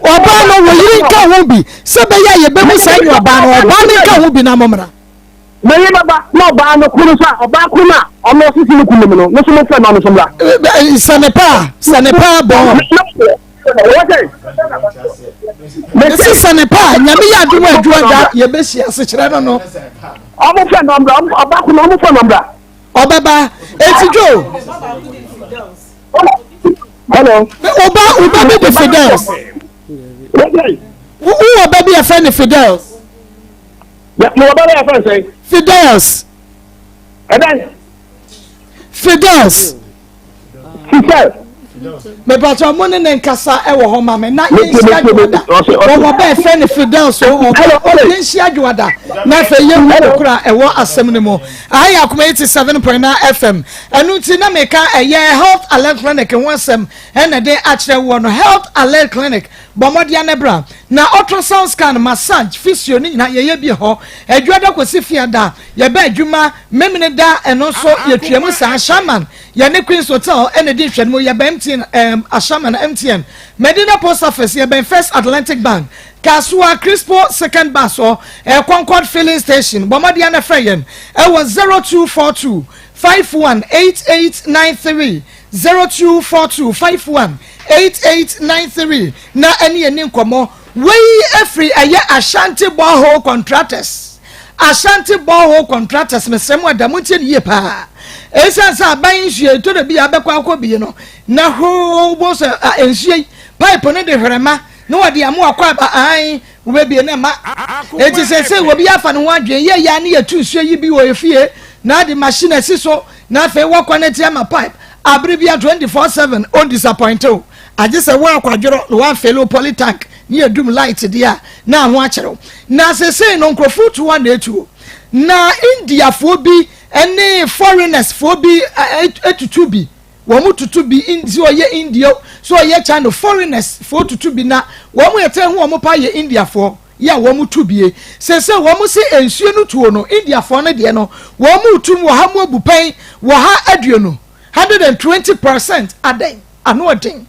C: Ɔbaa no wo yere nka ho bi sɛ bɛyɛ a yɛbɛhu saa ne ɔbaa no ɔbaa no nka ho bi na mo mmra.
G: Mɛyɛ bɛba na ɔbaa no koro nso a ɔbaa koro no a ɔno ɔsisi ne kunu no no so mo fɛ na ɔno nso mmra.
C: Sɛ ne paa sɛ ne paa bɔn. Mese sɛ ne paa nyame yɛ adom a adwuma da yɛbɛhyia asekyerɛ no no.
G: Ɔmo fɛ no ɔmbra ɔbaa koro no ɔmo fɛ no ɔmbra.
C: Ɔbɛba eti dwo.
G: Hello.
C: Oba oba bi de Fidels. Wo wɔ ba bi a fɛ ne Fidels.
G: Mo wɔ ba bi a fɛ sɛ.
C: Fidels.
G: Ɛdɛn.
C: Fidels.
G: Fidels.
C: Mepatwa mo ne ne nkasa wɔ hɔ ma me na yɛnhyia dwoada. Wɔwɔ bɛɛ fɛ ne Fidel so ɔbɛ yɛnhyia dwoada na afei yɛhu nokora a ɛwɔ asɛm no mu. Aha yɛ Akoma 87.9 FM. Ɛno nti na meka ɛyɛ Health Alert Clinic ho asɛm ɛna de akyerɛ woɔ no. Health Alert Clinic bɔ mmɔden ne bra na ultrasound scan, massage, physio ne nyinaa yɛyɛ bi hɔ. Adwuada kɔsi fiada yɛbɛ adwuma, Memeneda ɛno nso yɛtua mu saa. Shaman Yɛne Queens Hotel na ɛdi nhwɛnimu, yɛbɛn MTN ɛɛm Ashaiman MTN, Medina Post Office, yɛbɛn First Atlantic Bank, Kasoa, Crispo Second Bus hɔ, ɛɛ Concord Filling Station. Bɔ mmɔden ara na frɛ yɛn ɛwɔ 0242 51 8893, 0242 51 8893 na ɛne yɛn ni nkɔmmɔ. Wei ɛfiri ɛyɛ Ashanti Borehole Contractors. Ashanti Borehole Contractors, mesrɛ mo ada montie no yie paa. Ɛsiane sɛ aban nsuo yi tɔ da bi a abɛkɔ akɔ bie no na hoo wobɔ sɛ nsuo yi pipe no de hwerɛma na wɔde amoa kɔ aba an wobɛbie na ma eti sɛ sɛ obi afa ne ho adwene yɛ yɛ ne yɛtu nsuo yi bi wɔ efie na ade machine asi so na afei wɔkɔ ne ti ama pipe abere bi a 24/7 on disappoint o agye sɛ wɔn akwadworɔ na wɔn afɛle o poly tank ne yɛ dum light deɛ a na ho akyerɛw na sesei no nkurɔfoɔ tu hɔ na etuo na Indiafoɔ bi ne foreigners foɔ bi etutu bi wɔn tutu bi sɛ ɔyɛ India sɛ ɔyɛ China foreigners foɔ tutu bi na wɔn yɛ tɛ ho wɔn pa yɛ Indiafoɔ yɛ a wɔn tu bie sese wɔn se nsuo no tuo no Indiafoɔ no deɛ no wɔn tum wɔ ha mu abu pɛn wɔ ha aduonu 120% adan ano ɔden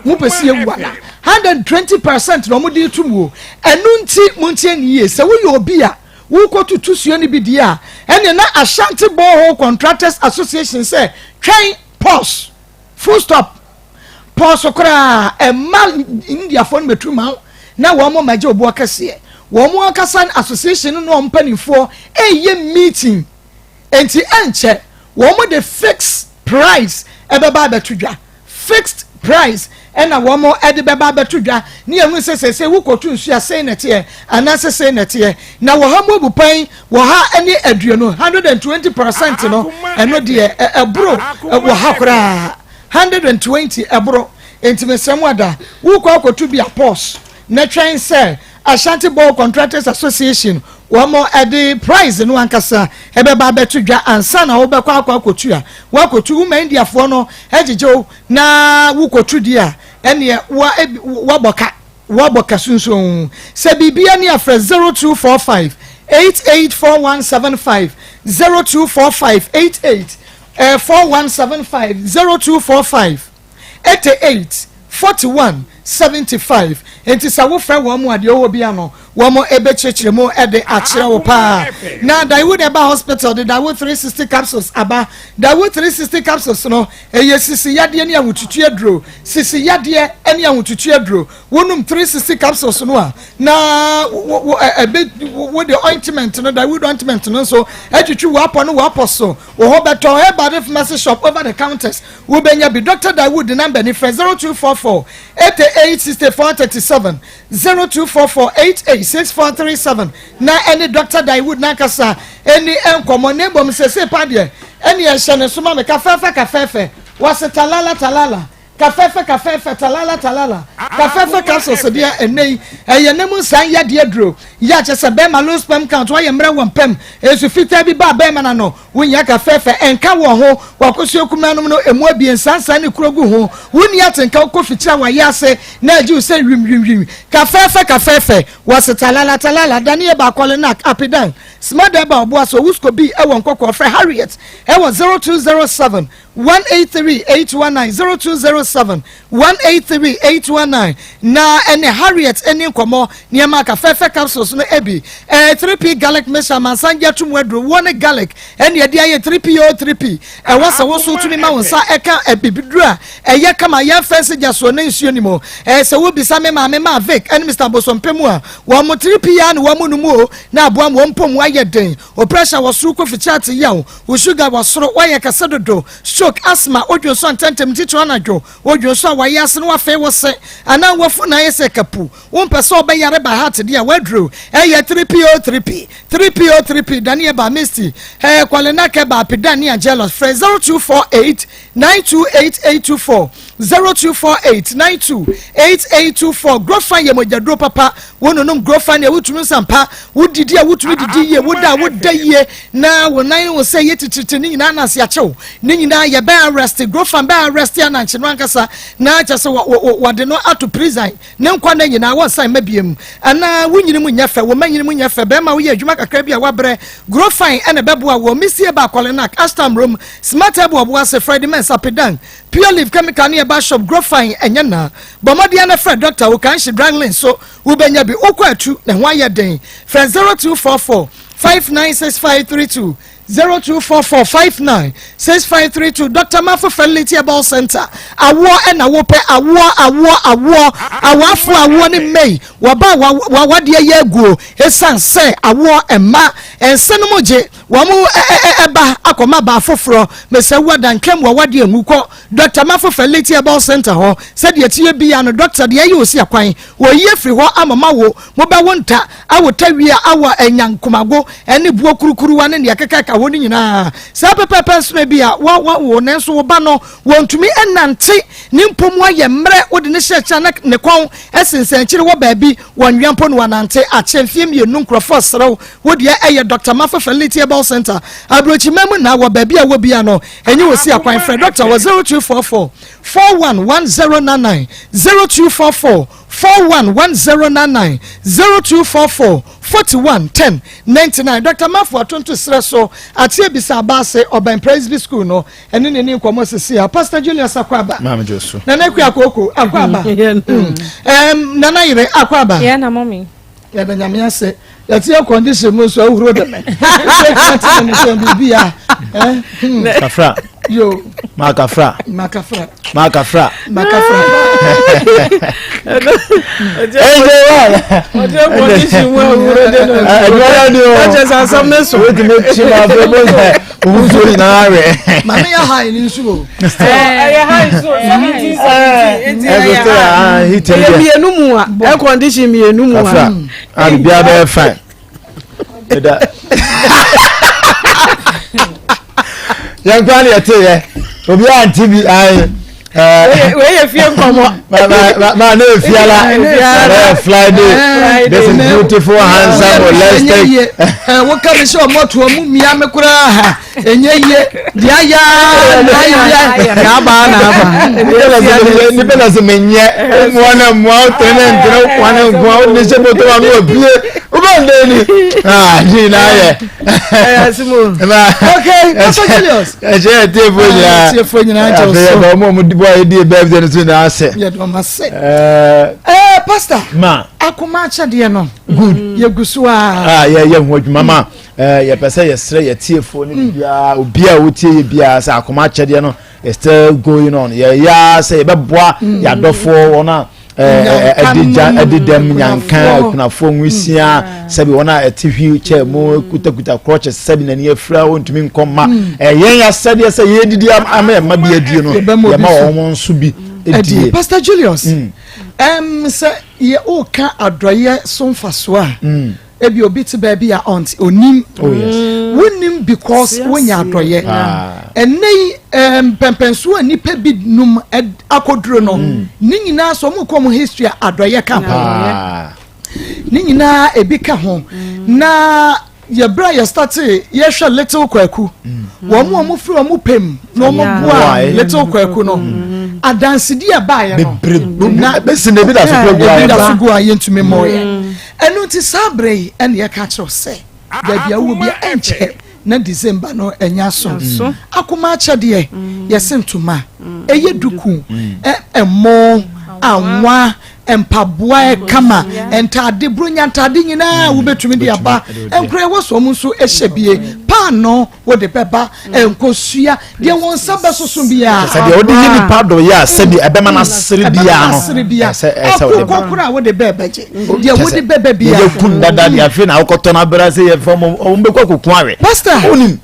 C: mo pɛ si ewu ana 120% na wɔn de tum wo. Ɛnu nti mo ntie ne yie sɛ woyɛ obi a wokɔ tutu suo no bi deɛ a ɛne na Ashanti Borehole Contractors Association sɛ twɛn, pause, full stop, pause koraa. Ɛma Indiafoɔ no bɛtu ma wo na wɔn mo magye oboɔ kɛseɛ. Wɔn mo ankasa association no na wɔn mpanimfoɔ ɛyɛ meeting nti ɛnkyɛ wɔn mo de fixed price ɛbɛba abɛto dwa. Fixed price ɛna wɔn ɛde bɛba abɛto dwa ne yɛn ho sɛ sɛ wokɔtu nsu a sɛn na ɛteɛ anaasɛ sɛn na ɛteɛ na wɔ ha mu abu pan wɔ ha ɛne aduonu 120% no ɛno deɛ ɛboro wɔ ha koraa 120 ɛboro. Nti mesrɛ mu ada wokɔ akɔtu bi a pause na twɛn sɛ Ashanti Borehole Contractors Association wɔn ɛde price no ankasa ɛbɛba abɛto dwa ansa na wobɛkɔ akɔ akɔtu a wakɔtu woma Indiafoɔ no ɛgyegye wo na wokɔtu deɛ a ɛneɛ wa wabɔ ka wabɔ ka sunsun sɛ biribia ne afrɛ 0245 884175, 0245 88 4175, 0245 88 41 75. Nti sɛ wofrɛ wɔn mu adeɛ ɔwɔ bi ano wɔn ɛbɛkyerɛkyerɛ mu ɛde akyerɛ wo paa. Na Daewoo Ɛba Hospital de Daewoo 360 capsules aba. Daewoo 360 capsules no ɛyɛ sisi yadeɛ ne ahotutu aduro, sisi yadeɛ ne ahotutu aduro. Wɔnum 360 capsules no a na wo wo ɛbɛ wo de ointment no, Daewoo ointment no nso ɛtwitwi wɔ apɔ no wɔ apɔ so wɔ hɔ. Bɛtɔ Herbal pharmacy shop, over the counters wobɛnya bi. Dr Daewoo number ni frɛ 0244 88 64 37, 0244 88 64 37 na ɛne Dr Daewoo n'ankasa ɛni nkɔmɔ. Ne mbom sese pa deɛ ɛne ɛhyɛ ne so ma mi kafɛɛfɛ kafɛɛfɛ wɔsi talala talala kafɛɛfɛ kafɛɛfɛ talala talala kafɛɛfɛ capsules deɛ ɛnɛ yi ɛyɛ ne mu nsan yadeɛ duro yɛ akyɛ sɛ bɛrima low sperm count wɔyɛ mmerɛ wɔ mpɛm esu fitaa bi ba bɛrima na no wonya kafɛɛfɛ ɛnka wɔ ho wakosua kuma nom no emu abien sansan ne kuro gu ho wonni atenka kɔ fikyiri a wɔayɛ ase na agye wo sɛ wimwimwim kafɛɛfɛ kafɛɛfɛ wɔsi talala talala daniel baakɔle na apidan smart ɛba ɔboa so owusko bi ɛwɔ nkɔkɔɔ. Frɛ Harriet ɛwɔ 0207 183 819, 0207 183 819 na ɛne Harriet ɛne nkɔmɔ nneɛma kafɛɛfɛ capsules no ebi 3P garlic mixture amansan gye atum aduro wɔ ne garlic ɛne ɛde ayɛ 3P o 3P ɛwɔ sɛ woso tumi ma wo nsa ɛka ɛbibiduro a ɛyɛ kama yɛn fɛnsi gya soɔ ne nsuo ni mu sɛ wobisa me maame maa Vic ɛne Mr Bosompem a wɔn mo 3P ya ne wɔn mo no mu o na aboa mo wɔn mpom. ayɛ den, wo pressure wɔ soro kofi chart yaw, wo sugar wɔ soro, woayɛ kɛse dodo, stroke, asthma, wodwo nso ntɛntɛm titiri anadwo, wodwo nso a wayɛ ase na wafee wo se anaa wafu na ayɛ sɛ kapu, wompɛ sɛ wobɛyare by heart deɛ a waduro ɛyɛ 3P o 3P, 3P o 3P, Daniel ba Misty, ɛɛ Kwalenakɛ ba Apidani Angelus, frɛ 0248 928824, 0248 928824 Grofan yɛ mogyaduro papa. Wononom Grofan a wotumi nsa mpa, wodidi a wotumi didi yie, woda a woda yie, na wo nan wo sɛ yɛ titiritir ne nyinaa na ase akyew ne nyinaa yɛ bɛ arrest. Grofan bɛ arrest anankye no ankasa na kyɛ sɛ wɔde no ato prison ne nkwa nna nyinaa wɔnsan mma biem. Anaa wo nyini mu nyɛ fɛ, wo mma nyini mu nyɛ fɛ, bɛrima woyɛ adwuma kakra bi a wabrɛ, Grofan ɛna ɛbɛboa wɔ Misie ba Kɔlenak, Ashtam Rom, Smart Herbal Ɔboase, Freddie Mensah Pedan, Pure Leaf Chemical ne Herbal Shop, Grofan ɛnyɛ na. Bɔ mmɔden ara na frɛ dɔkta Okanhye Dragling so wobɛnya bi. Wokɔ atu na ɛho ayɛ den, frɛ 0244 596532. 0244 59 6532 Dr. Mafo Fertility Herbal Center awoɔ ɛna wopɛ awoɔ awoɔ awoɔ awoafo awoɔ ne mmɛyi wɔba wawadeɛ yɛ aguo ɛsiane sɛ awoɔ ɛma ɛnse no mu gye wɔn ɛba akɔma baa foforɔ mesɛ wo adankam wawadeɛ ngu kɔ Dr. Mafo Fertility Herbal Center hɔ sɛdeɛ ɛteɛ bia no dɔkta deɛ ɛyɛ osi akwan wɔyi afiri hɔ amama wo mobɛwo nta awo tawia awo anya nkomago ne buo kurukuruwa ne nea ɛkeka ka ho no nyinaa. Saa pɛpɛɛpɛ nso na ebia wɔwo nanso wo ba no wɔntumi nnante, ne mpo mu ayɛ mmerɛ, wode no hyɛ kyɛ na ne kɔn sensɛn akyiri wɔ baabi, wɔnwea mpo na wanante akyɛ mfeɛ mmienu, nkurɔfoɔ serew wo deɛ. Ɛyɛ Dr. Mafo Fertility Herbal Center, aburokyiman mu na wɔ baabi a wɔ bia no ɛnyɛ wɔ si akwan. Frɛ dɔkta wɔ 0244 411099, 0244 411099, 0244 41 10 99. Dr. Mafo atonto serɛ so ate abisa abaase ɔbɛn Presby School no ɛne ne ne nkɔmmɔ sisi a Pastor Julius Akwaaba,
B: Maame Josu,
C: Nana Akua Koko Akwaaba, Nana Yere Akwaaba.
E: Yeah, na mommy.
C: Yɛda Nyame ase yɛte yɛ condition mu nso ahuhuro dɛmɛ sɛ ne sɛ biribi a
B: Kafra.
C: Yo.
B: Ma kafra.
C: Ma kafra.
B: Ma kafra.
C: Ma kafra.
B: Ɛnjɛ wa.
J: Ɔjɛ condition mu ahuhuro de no.
B: Ɛdwuma ni o.
J: Ɛkyɛ sɛ asɛm ne so.
B: O tumi kyi ma fɛ mo sɛ ohun so nyinaa wɛ.
C: Maame yɛ ha yi ni nsu o.
J: Ɛyɛ ha nso 17 17 nti ɛyɛ ha.
B: Ɛyɛ
J: mmienu mu a air condition mmienu mu a.
B: Kafra a biribiara bɛyɛ fine. Ɛda. Yɛn kwan yɛ te yɛ obiara nti bi ayi.
J: Wei yɛ fie nkɔmɔ.
B: Ma ne yɛ fiala. Na yɛ Friday. This is beautiful, handsome, holistic.
C: Wo ka mi sɛ ɔmɔ to ɔmo mia mi koraa ha enye yie deɛ ayɛ na ayɛ
J: deɛ aba na aba.
B: Nipa na sɛ menyɛ mmoa na mmoa wotene ne ntene wokoa ne nkoa wode ne hyɛ bɔtɔ ma no wapue wobɛ ndɛ ni ah ne nyinaa yɛ.
C: Okay, Pastor Julius.
B: Ɛkyɛ yɛ tiefo nyinaa.
C: Tiefo nyinaa jɛ
B: so. Afei yɛ ɔmo ɔmo di bɔ a yɛdi birthday no so nyinaa ase.
C: Yɛ dɔm ase. Ɛɛ Pastor.
B: Ma.
C: Akoma akyɛdeɛ no.
B: Good.
C: Yɛ gu so a.
B: Ah yɛ yɛ ho adwuma ma ɛɛ yɛpɛ sɛ yɛsrɛ yɛ tiefoɔ ne biara obiara a wotie yɛ biara sɛ akoma akyɛdeɛ no is still going on. Yɛ yɛ sɛ yɛbɛboa yɛ adɔfoɔ wɔn a ɛde gya ɛde dɛm nyanka akunafoɔ nwisia sɛbi wɔn a ɛte wheel chair mu kutakuta crutches sɛbi n'ani afira wɔntumi nkɔ mma ɛyɛn asɛdeɛ sɛ yɛdidi ama yɛn mma bi adie no yɛma wɔn nso bi adie.
C: Pastor Julius, sɛ yɛ ɔka adɔyɛ so mfasoɔ a ebi obi te baabi a ɔnte onim.
B: Oh, yes.
C: Wonim because wonya adɔyɛ. Ɛnɛ yi mpɛmpɛnsoɔ a nnipa bi nom akɔduro no ne nyinaa sɛ ɔmo kɔ ɔmo history a adɔyɛ ka ho. Ne nyinaa ebi ka ho. Na yɛbrɛ a yɛstate yɛhwɛ Little Kwaku, wɔn mu a wɔn firi wɔn pɛm na wɔn boa Little Kwaku no, adansedi a ɛbaeɛ no
B: na bɛsi na ebi da so gu a
C: ebi da so gu a yɛntumi mmɔ yɛ. Ɛno nti saa berɛ yi ɛna yɛka kyerɛw sɛ baabi a wowɔ bi ɛnkyɛ na December no ɛnya so. Akoma akyɛdeɛ yɛse ntoma ɛyɛ duku, ɛmo, anwa, mpaboa ɛkama, ntaade, buronya ntaade nyinaa wobɛtumi de aba. Nkora ɛwɔ so ɔmo nso ɛhyɛ bie. Paanoo wode bɛba, nkosua, deɛ wɔn nsa bɛsoso biara.
K: Sɛ deɛ wode yɛ nipa dɔ yɛ a sɛbi ɛbɛma no asere biara no.
C: Asere biara. Akokɔ koro a wode bɛɛ bɛgye. Deɛ wode bɛbɛ biara.
K: Yɛ kun dada deɛ afei na akɔtɔ no abira sɛ yɛ fam wɔn bɛkɔ akɔku awe.
C: Pastor.
K: Onim.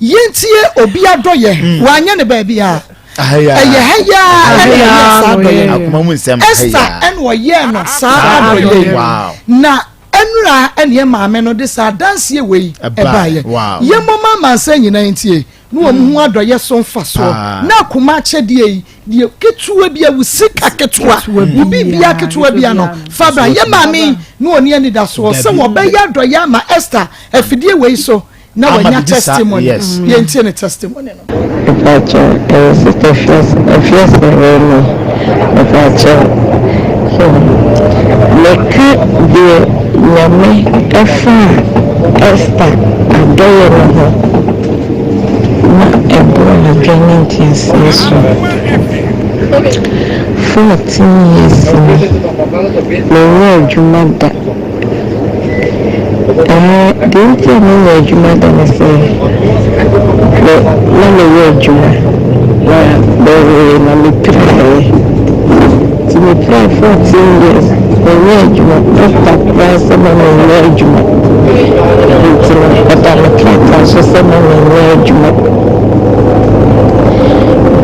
C: Yɛntie obi adɔyɛ wanyɛ ne baabi a. Ɛyɛ ha yaa ɛna ɔyɛ saa adɔyɛ. Esther ɛna ɔyɛɛ no saa adɔyɛ yi. Na Ɛnora ɛne yɛn maame no de saa adanseɛ wei ɛbaeɛ. Yɛmmɔ ma amansan nyinaa ntie na wɔn ho adɔeɛ so mfasoɔ na akoma akyɛdeɛ yi deɛ ketewa bi a wo sika ketewa wo biribiara ketewa bi ano fa bra. Yɛn maame yi na ɔni anidasoɔ sɛ wɔbɛyɛ adɔeɛ ama Esther afidie wei so na wanya testimony. Yɛntie ne testimony no.
L: Mepakyɛw ɛyɛ sister Afiase Remy mepakyɛw hmm meka deɛ Nyame ɛfaa Esther adɔyɛ no ho na ɛboro adwene ne nteaseɛ so 14 years ni menyɛ adwuma da. Ɛɛ, deɛ nti a menyɛ adwuma da ne sɛ, me, na meyɛ adwuma, na bɛwee na mepiraeɛ. Nti mepirae 14 years, menyɛ adwuma. Dɔkta koraa sɛ ma menyɛ adwuma. Nti no, ɔda me krataa so sɛ ma menyɛ adwuma.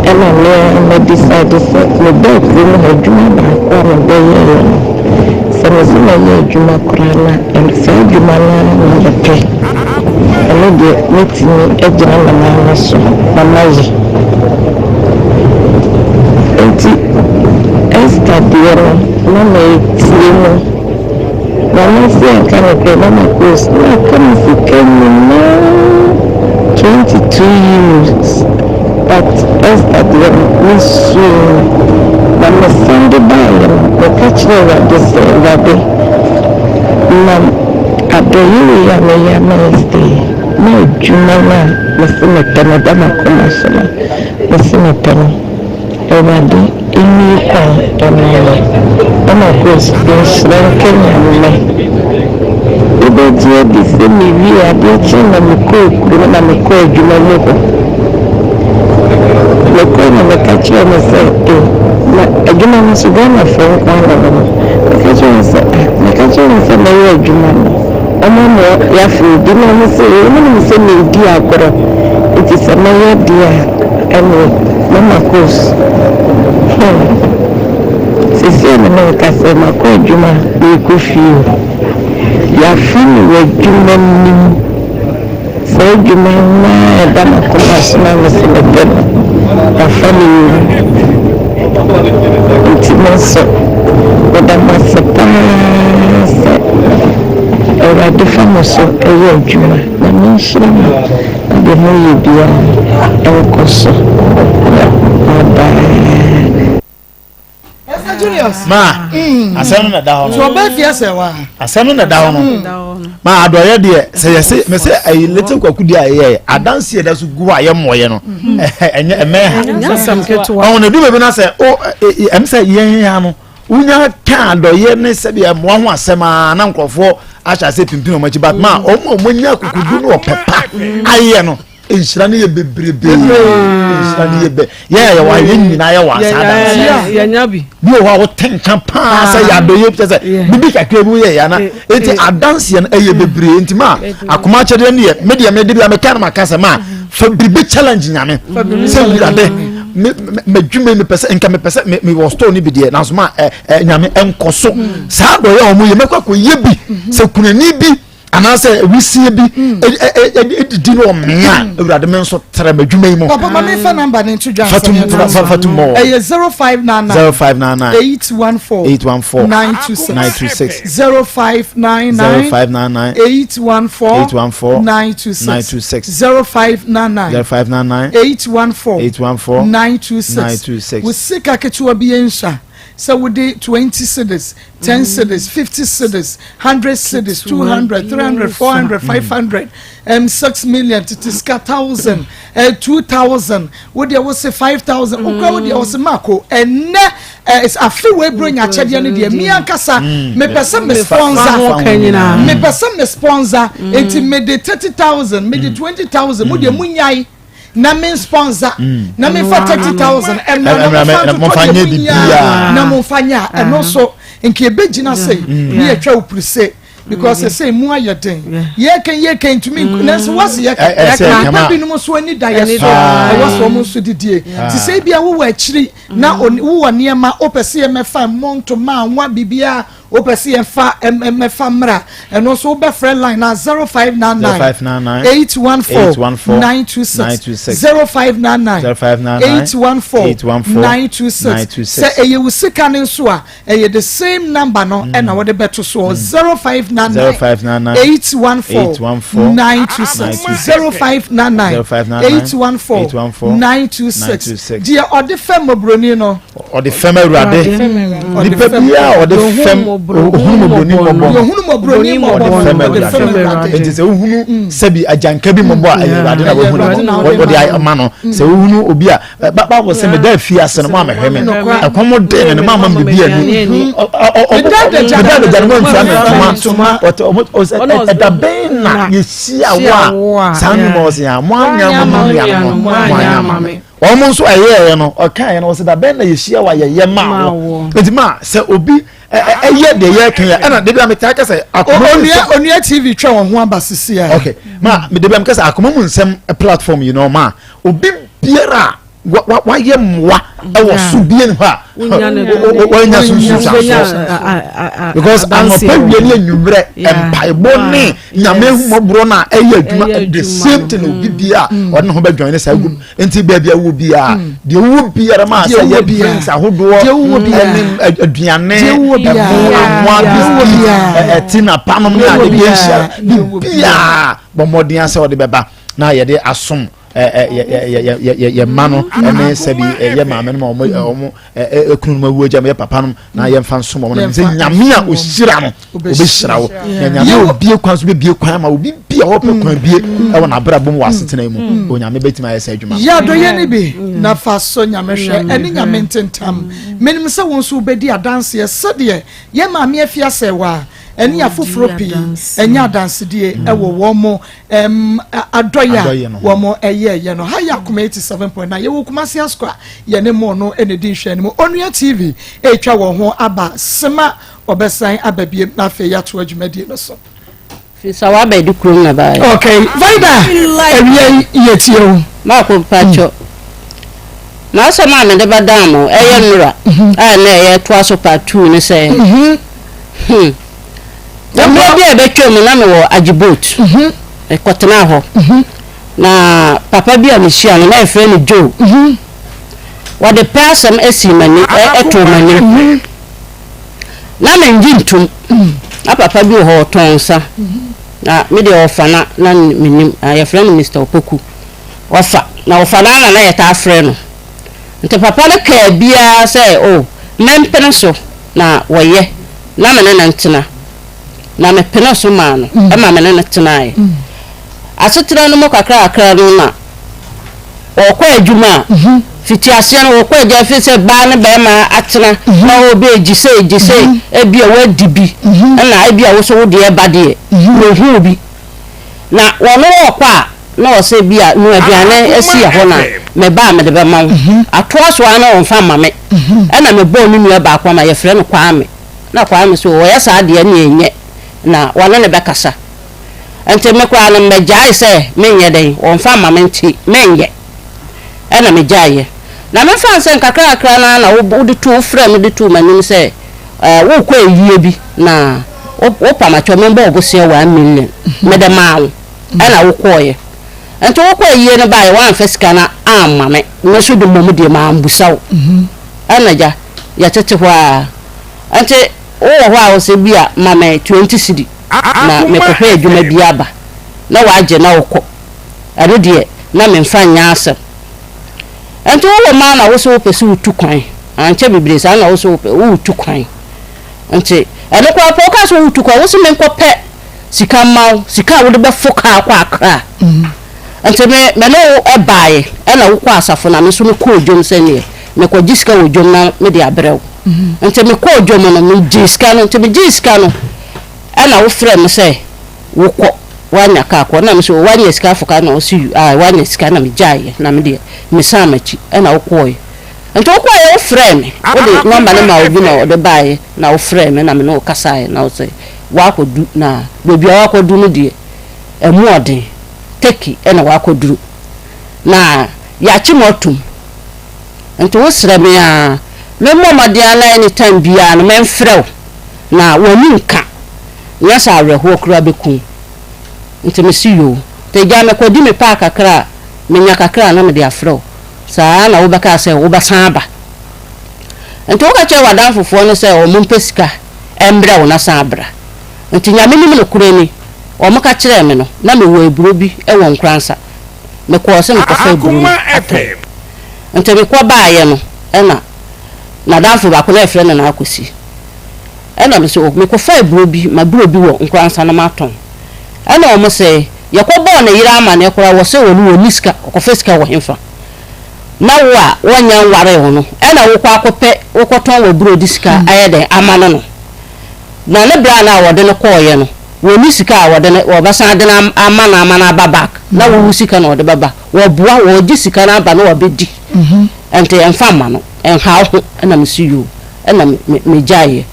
L: Ɛna me ara ma decide sɛ mebaa kurom ha adwuma baako a mebɛyɛeɛ no, Sɛ mese mɛyɛ adwuma koraa no a, saa adwuma no ara na mepɛ. Ɛno deɛ mɛtumi agyina me nan no so na mayɛ. Enti Esther deɛ no, na meretie no. Na mese anka nokorɛ, Mama Grace, na aka me sika nyinaa, 22 euros. But Esther deɛ no, mesuui, na mesan de baeɛ no, meka kyerɛɛ Awurade sɛ, Awurade, nam adɔeɛ wei a meyɛ ama Esther yi, na adwuma no a mese mepɛ no, ɛda m'akoma so no, mese mepɛ no, Awurade mmue kwan mma me. Ɛna Grace, nhyira nka Nyame. Wobɛgye adi sɛ mewiee adeɛ kyee na mekɔɔ kurom na mekɔɔ adwuma mu hɔ. Mekɔe na meka kyerɛɛ no sɛ eh, na adwuma no nso Ghanafoɔ nko ara na ɛwɔ hɔ. Meka kyerɛɛ no sɛ ah, meka kyerɛɛ no sɛ mɛyɛ adwuma no, wɔn ama yɛafrɛ obi na wɔn se eh, wɔnim sɛ meredi agorɔ nti sɛ mɛyɛ deɛ a ɛneɛ mama course. Hmm. Seesei a me ne wo kasa yi, makɔ adwuma, merekɔ fie o. Yɛafa me wɔ adwuma no mu. Saa adwuma no ara a ɛda m'akoma so na mese mepɛ no, yɛafa me wɔ mu. Nti me nso, meda mo ase pa ara sɛ Awurade fa mo so yɛ adwuma. Nyame nhyira mo na deɛ moyɛ biara nkɔ so. Bye bye.
K: Ma mm. asɛm no na da hɔ no.
C: So ɔbɛ fi asɛ wa.
K: Asɛm no na da hɔ no. Mm. Ma adɔyɛ deɛ sɛ yɛse mɛ sɛ ɛyi little kwaku deɛ a yɛyɛ adansi yɛ da so gu hɔ a yɛ mmɔyɛ no mm. ɛnyɛ ɛmɛ ha. Ɔhun edu baabi na sɛ o ɛm sɛ yɛn ya no wonya ka adɔyɛ ne sɛbi ɛmoa ho asɛm aa na nkurɔfoɔ ahyɛ ase pimpin wɔn akyi but ma wɔn a wɔn nya kukudu no ɔpɛ pa ayɛ no. nhyira no yɛ bebrebe nhyira no yɛ bɛ yɛn a yɛwɔ ha yɛn nyinaa yɛ wɔ asa adanse
J: yɛnya bi
K: bi wɔ hɔ a wote nka paa sɛ yɛ adɔyɛ bi sɛ bibi kakra bi yɛ yana eti adanseɛ no ɛyɛ bebree nti ma akoma akyɛdeɛ no yɛ me deɛ me de bi a meka no ma ka sɛ ma fa biribi challenge nyame sɛ wurade me me dwuma mi pɛ sɛ nka me pɛ sɛ me me wɔ store ni bi deɛ nanso ma ɛ ɛ nyame ɛnkɔ so saa adɔyɛ a wɔn yɛ mɛkɔ akɔ yɛ bi sɛ kunani bi. anaasɛ wisie bi ɛdidi mm. no ɔmea mm. awurade me nso trɛ m'adwuma yi mu
C: papa ma mefa namba ne nto dwa
K: fatum mɔ
C: ɛyɛ 0599
K: 0599
C: 814
K: 814
C: 926
K: 926
C: 0599
K: 0599
C: 814
K: 814
C: 926
K: 926
C: 0599
K: 0599
C: 814
K: 814
C: 926
K: 926
C: wo sika ketewa bi nsa. sɛ wode 20 cedis, 10 cedis, 50 cedis, 100 cedis, 200, 300, 400, 500, um, 6 million, tete sika 1000, eh, 2000, wodeɛ wo se 5000, wokura wodeɛ wo se mako, ɛnɛ eh, afe wei bro nya akyɛdeɛ no deɛ, mi ankasa, mepɛ sɛ me sponsor, mepɛ sɛ me sponsor, enti mede 30,000, mede 20,000, mo deɛ munyae. na me sponsor mm. na me fa 30,000 ɛmra na mo fa ntotɔ deɛ mo nyaa na mo fa nya ɛno nso nka ebɛgyina sɛ mm. ne yɛtwa wo piri se because mm. ɛsɛ mu ayɛ den yɛkɛn yɛkɛn ntumi mm. nanso wasi yɛka nipa binom nso ani da yɛ so ɛwɔ so wɔn nso didie te sɛ ebi a wowɔ akyiri na mm. wowɔ nneɛma wopɛ sɛ yɛmɛfa mmɔ ntoma anwa biribiara Wopɛ sɛ yɛmfa mmɛfa mmra ɛno nso wobɛfrɛ line na 0599 814 926 0599 814 926 sɛ ɛyɛ wo sika no nso a ɛyɛ the same number no ɛna wode bɛto soɔ 0599 814 926 0599 814 926 deɛ ɔde fɛ mmɔborɔni no
K: Ɔde fɛm Awurade. Nipa biara a ɔde fɛm ohunu mɔborɔni mmɔbɔ no.
C: Ohunu mɔborɔni mmɔbɔ
K: no. Ɔde fɛm Awurade. Nti sɛ wohunu mm. sɛbi agyanka bi mmɔbɔ a ɛyɛ Awurade na wahu no ɔde ama no. Mm. Sɛ wohunu obi a Bible sɛ meda afi ase no mo amɛhwɛ me. Ɛkɔm de me no mo ama me bibi ani. Meda adagya no mo amfira me ntoma. Ɛda bɛn na yɛhyia wo a saa nnwuma wɔ sɛ mo anya mo nua no mo anya ama me. Wɔn nso ɛyɛɛyɛ no, ɔkaeɛ no, ɔsɛ da bɛn na yɛhyia wa yɛyɛ maa wo. Nti ma sɛ obi ɛyɛ deɛ yɛka yɛ ɛna debi a metaa kasa akoma mu nsɛm.
C: Onua TV twa wɔn ho aba sisi a.
K: Okay, ma debi a mekasa akoma mu nsɛm platform yi no ma obi biara wayɛ mmoa ɛwɔ so bie ne hɔ a wɔanya so nsunsuansoɔ because anɔpa wie ne anwummerɛ mpaebɔ ne nyame ahummɔborɔ no a ɛyɛ adwuma the same thing obi bia a ɔde ne ho bɛdwan ne saa group nti baabi a wɔ biara mm. deɛ wowɔ biara ma sɛ yɛ drinks ahodoɔ ɛne aduane ɛmo amoa biscuit ɛti na panom ne ade bi ahyia biribiara bɔ mmɔden asɛ ɔde bɛba na yɛde asom yɛ mma no ɛne sɛbi yɛ maame no ma wɔn wɔn ekunu no awu agya yɛ papa no na yɛmfa nsom wɔn na sɛ nyame a ohyira no obehyira wo na nyame a obie kwan so bebie kwan ama obi bi a ɔpɛ kwan bie ɛwɔ n'abrabɔ mu wɔ asetena mu mm. onyame bɛtumi ayɛ sɛ adwuma.
C: Yɛ adɔyɛ no bi na fa sɔ nyame hwɛ ɛne nyame ntentam menim sɛ wo nso wobɛdi adanseɛ sɛdeɛ yɛ maame afiasɛwa ɛne afoforɔ pii ɛnyɛ adansedie ɛwɔ wɔn mo Ɛm adɔyɛ a wɔn ɛyɛɛyɛ no. Ha yɛ Akoma 87.9. Yɛwɔ Kumasi Asukwa. Yɛne mo no na ɛdi nhwɛanimu. Onua TV retwa wɔn ho aba. Sema ɔbɛsan aba biem na afei yɛatoa dwumadie no so.
D: Firi sɛ waba adi kurom na baayɛ.
C: Okay, Vida, awia yi yɛtie wo.
D: Maako mpakyɛ m'asɛm a mede bɛdan mo ɛyɛ nnora a na ɛyɛ toa so part 2 ne sɛ hmm Na mmerɛ bi a ɛbɛtwam no, na mewɔ Agye-Boat. Mekɔtenaa hɔ. Na papa bi a mehyia no, na yɛfrɛ no Joe. Wɔde pɛ asɛm sii m'ani, too m'anim. Na mennye ntom. Na papa bi wɔ hɔ, ɔtɔn nsa. Na me deɛ ɔfa na na mennim. Na yɛfrɛ no Mister Opoku. Ɔfa, na ɔfa no ara na na yɛtaa frɛ no. Nti papa no kaa biara sɛ, oh, mempene so. Na wɔyɛ, na me ne no ntena. Na mepenee so maa no ma me ne no tenaeɛ. Asetena no mu kakrakakra no na ɔkɔ adwuma a, fitiaseɛ no ɔkɔ adwuma ɛfiri sɛ baa ne barima atena na ɔbɛgye sei gye sei, ebia wadi bi ɛna ebia wo nso wo deɛ ba deɛ, wɔhuu bi. Na wɔne ɔkɔ a, na ɔsɛ bi a noa aduane asi ɛhɔ na meba a mede bɛma wo. Atoa so ara na ɔmfa mma me. Ɛna mebɔɔ me nua baako ama yɛfrɛ no Kwame. Na Kwame se ɔyɛ saa deɛ ɛneɛ ɛnyɛ na wɔne no bɛkasa. Nti me koraa no mɛgyae sɛ menyɛ dɛn, ɔmfa mma me nti menyɛ. Ɛna megyaeɛ. Na memfa no sɛ nkakrakakra no ara na wode too, wofrɛɛ me de too m'anim sɛ worekɔ ayie bi na wopam akyɛw membɔ wo bosea 1 million mede maa wo. Ɛna wokɔeɛ. Nti wokɔ ayie no baeɛ woamfa sika no amma me, me nso de mmom deɛ mambusa wo. Ɛna agya, yɛtete hɔ ara. Nti wowɔ hɔ a wosɛ bi a ma me 20 cedi na mekɔhwɛ adwuma bi aba na woagye na wokɔ. Ɛno deɛ na memfa nyɛ asɛm. Nti wowɔ mmaa na wose wopɛ sɛ wotu kwan. Ankyɛ bebree saa na wo so wopɛ woretu kwan. Nti ɛno koraa po wokaa sɛ woretu kwan, wo se menkɔpɛ sika mma wo, sika a wode bɛfo kaa akɔ Accra. Nti me me ne wo baeɛ ɛna wokɔɔ asafo na me nso mekɔɔ dwom sɛ neɛ mekɔgye sika wɔ dwom na mede abrɛ wo. Nti mekɔɔ dwom no megyee sika no, nti megyee sika no ɛna wofrɛɛ me sɛ wokɔ woanya kaa kɔ na me so woanya sika afo kaa na ɔse yu ae woanya sika na megyaeɛ na me deɛ mesan m'akyi ɛna wokɔɔeɛ. Nti wokɔeɛ wofrɛɛ me, wode nɔmba no maa obi na ɔde baeɛ na wofrɛɛ me na me ne wo kasaeɛ na wose woakɔdu na baabi a woakɔdu no deɛ ɛmu ɔden, Turkey na woakɔduru na yɛakye mo atom nti wosrɛ me a memmɔ mmɔden ara na anytime biara no memfrɛ wo na w'ani nka nyɛ sɛ awerɛhoɔ koraa bɛku wo nti mese yoo nti gya mekɔdi me paa kakra a menya kakra a na mede afrɛ wo. Saa ara na wobɛkaa sɛ wobɛsan aba. Nti woka kyerɛɛ w'adamfofoɔ no sɛ wɔn mpɛ sika mbrɛ wo na san bra. Nti Nyame nim nokorɛ ni, wɔn ka kyerɛɛ me no, na mewɔ aburo bi wɔ Nkoransa. Mekɔɔ sɛ mekɔfa aburo no atɔn. Nti mekɔ baeɛ no ɛna n'adamfo baako na yɛfrɛ no Naakosi. Ɛna mese oh mekɔfa aburo bi, m'aburo bi wɔ Nkoransa na matɔn. Ɛna wɔn se yɛkɔbɔɔ ne yere amaneɛ koraa wɔse ɔno ɔnni sika, ɔkɔfa sika wɔ hefa? Na wo a wɔnnya nwaree wo no ɛna wokɔ akɔpɛ wokɔtɔn w'aburo de sika ayɛ dɛn ama no no? Na ne bra no a wɔde no kɔeɛ no wɔnni sika a wɔde no wɔbɛsan de no ama no ama no aba back na wo wo sika na ɔde bɛba. Wɔboa wɔgye sika no aba na wɔabɛdi nti ɛmfa mma no ɛnha wo ho. Ɛna mese yoo ɛna me megyaeɛ.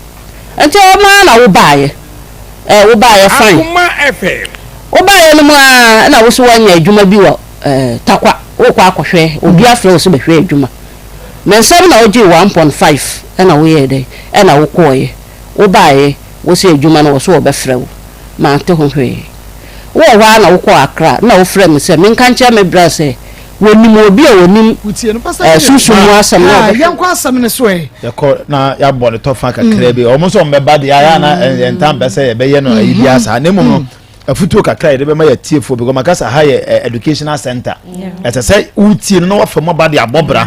D: Nti ɔmo ara na wo baeɛ. Eh, wo baeɛ fine.
H: Akoma FM.
D: Wo baeɛ no mu ara ɛna wo so woanya adwuma bi wɔ eh, Tarkwa. Wokɔ akɔhwɛ, obi afrɛ wo sɛ bɛhwɛ adwuma. Me nsam na wogyee 1.5 ɛna woyɛɛ dɛn? Ɛna wokɔeɛ. Wo baeɛ, wo se adwuma no wɔ so wɔbɛfrɛ wo. Mante ho hwee. Wowɔ hɔ ara na wokɔɔ Accra na wofrɛɛ me sɛ menka nkyerɛ me bra sɛ Wɔnim obi a ɔnim
C: Wotie no, Pastor Gideon.
D: sunsum mu asɛm na
C: Ah,
D: ɔbɛhwɛ.
C: yɛnkɔ asɛm no so ɛ.
K: Yɛkɔ na yɛabɔ ne tɔfa kakra bi. Wɔn nso wɔn bɛba deɛ ayɛ na yɛn ntam pɛ sɛ yɛbɛyɛ no ayi bi asa. Na mmom no, afutuo kakra yɛde bɛma yɛ tiefoɔ because maka sɛ ha yɛ educational center. Ɛsɛ sɛ wotie no na wafa mu aba de abɔ bra.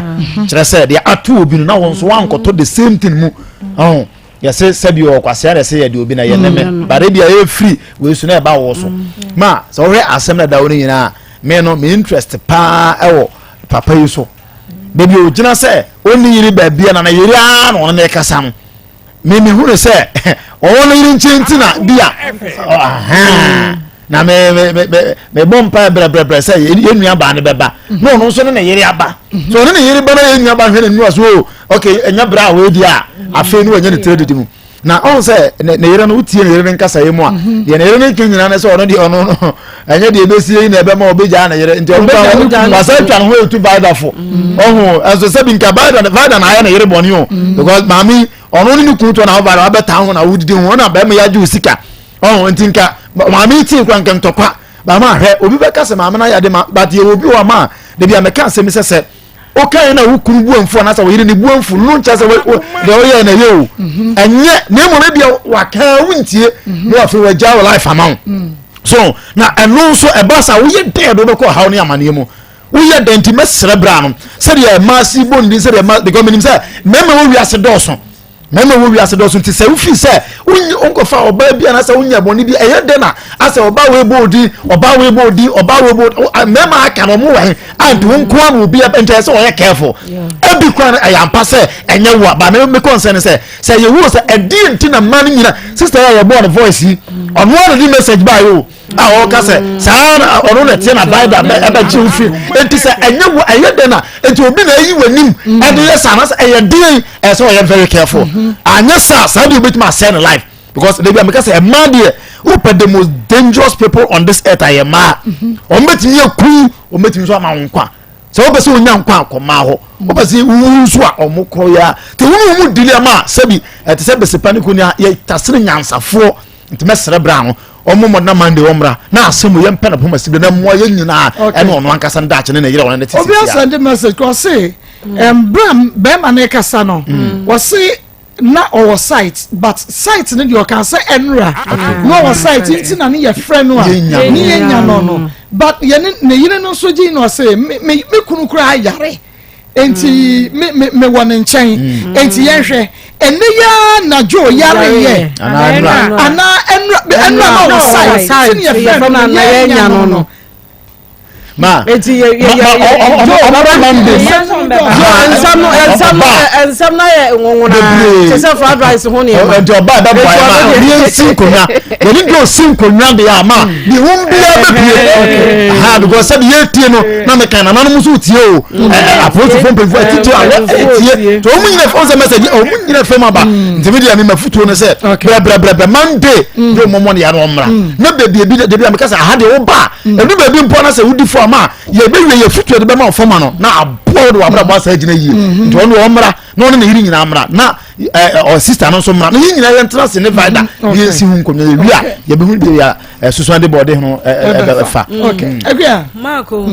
K: Kyerɛ sɛ deɛ ato obi no na wɔn nso wankɔtɔ the same thing mu. Ɔho yɛsɛ sɛbi wɔ kwasea na ɛsɛ yɛde obi na yɛ nɛmɛ. Bare bi a ɛfiri wei so na ɛba wɔ so. Ma sɛ wohwɛ asɛm na ɛda wo no nyinaa me no me interest paa ɛwɔ papa yi so baabi a ogyina sɛ ɔnni yere baabi a na ne yere ara na ɔno na ɛkasa no me me hu no sɛ ɔwɔ ne yere nkyɛn nti na bi a na me me me me me bɔ mpa brɛbrɛbrɛ sɛ yɛn nua baa no bɛba na ɔno nso ne ne yere aba so ɔne ne yere ba na yɛn nua ba hwɛ ne nua so o ok ɛnyɛ brɛ a wɔadi a afei no wɔnyɛ ne tiri didi mu na ɔn sɛ ne ne yere no wotie ne yere no nkasa yi mu a mhm. deɛ ne yere no twe nyinaa ne sɛ ɔno deɛ ɔno no ɛnyɛ deɛ ɛbɛsie yi na ɛbɛma ɔbɛgyaa ne yere nti ɔno kora wasa atwa ne ho ɛtu vaidafo mhm. ɔho ɛnso sɛ bi nka vaida vaida na ayɛ ne yere bɔne o mhm. because maame ɔno ne ne kunu tɔ na ɔvaida wabɛtaa ho na wodidi ho ɔna bɛrima yɛ agye wo sika ɔho nti nka maame tie kora nka ntɔkwa maame ahwɛ obi bɛka sɛ maame no ayɛ ade ma but yɛ obi wɔ ma dabi a mɛka asɛm sɛ sɛ wokae na wo kunu bu amfu anaasɛ wo yere ne bu amfu no nkyɛ sɛ deɛ woyɛ na ɛyɛ o mhm. ɛnyɛ na mmom ebia waka wontie mhm. na wafei wagya wo life ama wo mm. so na ɛno nso ɛba sa woyɛ dɛn de wobɛkɔ ɔhaw ne amanneɛ mu woyɛ dɛn nti mɛsrɛ bra no sɛdeɛ ɛma si bɔ ndin sɛdeɛ ɛma because menim sɛ mmarima wɔ wiase dɔɔso Mmarima wɔ wiase dɔɔso nti sɛ wofi sɛ wonyi wonkɔfa ɔbaa bi anaasɛ wonyɛ bɔne bi ɛyɛ dɛn na asɛ ɔbaa wei bɔ odin ɔbaa wei bɔ odin ɔbaa wei bɔ odin mmarima aka no ɔmo wɔ he a nti wo nko ara na obi nti ɛsɛ ɔyɛ careful ebi kora no ɛyɛ ampa sɛ ɛnyɛ wo a ba me me concern sɛ sɛ yɛwu sɛ ɛdeɛ nti na mmaa no nyina sister yɛ yɛbɔɔ no voice yi ɔno ara na de message baa yi o a ɔka sɛ saa na ɔno na ɛteɛ na bible ɛbɛgye wo firi nti sɛ ɛnyɛ wo ɛyɛ dɛn na nti obi na ayi w'anim mm. ɛde yɛ saa na sɛ ɛyɛ den ɛsɛ sɛ ɔyɛ very careful mm-hmm. anyɛ saa saa deɛ obɛtumi asɛe ne life because debi ameka sɛ ɛmaa deɛ wopɛ the most dangerous people on this earth ayɛ mmaa mm-hmm. wɔn bɛtumi aku wɔn bɛtumi nso ama wɔn nkwa sɛ wopɛ sɛ wonya nkwa akɔ mmaa hɔ wopɛ sɛ wowu nso a ɔmo korɔ yɛ a te wɔn mu dili ama sɛbi ɛte sɛ bɛsɛpa ne kò ni a yɛ tasere nyansafoɔ nti mɛsrɛ bra no ɔmo mɔ na mande ɔmmra na asɛm yɛ mpɛ na poma sibe na mmoa yɛ nyinaa ɛne ɔno ankasa no daakye ne ne yere ɔne ne te
C: obi asɛnde message kɔ ɔse mbra bɛrima no kasa no wɔse na ɔwɔ site but site no deɛ ɔka sɛ ɛnra na ɔwɔ site nti na ne yɛ frɛ no a ne yɛ nya no no but yɛne ne yere no nso gye na ɔse me me kunu koraa yare. Enti me me mewɔ ne nkyɛn. Mm. Enti yɛnhwɛ. Ɛnɛ yi ara na Joe yareyɛ. Anaa ɛnura ɛnura na ɔwɔ site. Sɛnea yɛfrɛ no no yɛnya no no.
K: Ma
J: eti yɛ yɛ yɛ
K: yɛ ɔbɛba Monday.
J: Nsɛm no nsɛm no nsɛm no ayɛ nwonwona te sɛ fried rice ho nneɛma.
K: Nti ɔba ɛbɛ bɔ ɛma yɛn si nkonnwa yɛne deɛ ɔsi nkonnwa deɛ ama ne ho biara bɛpie ha because sɛbi yɛtie no na meka nananom nso tie o apolisifoɔ mpanyinfoɔ atitire awɔ ɛtie nti wɔn nyina fɛn sɛ mɛsɛ wɔn nyina fɛn aba nti mi deɛ mi ma futuo no sɛ brɛbrɛbrɛbrɛ Monday de wɔn mɔ ne yɛn ɔmmra na beebi ebi de bi a meka sɛ aha deɛ woba edu beebi mpo na sɛ wodi fo ama yɛbɛwie yɛ futuo de bɛma ɔfam ano na aboa wo de wabra bɔ asa agyina yie nti wɔn deɛ ɔmmra na ɔne ne yere nyinaa mmra na ɛ ɔ sista no nso mmra na yɛn nyinaa yɛn tena ase ne vida na yɛn si ho nkonnwa yɛ wie a yɛbɛhu deɛ yɛ ɛsoso de bɔɔde ho ɛ ɛfa.
J: Marco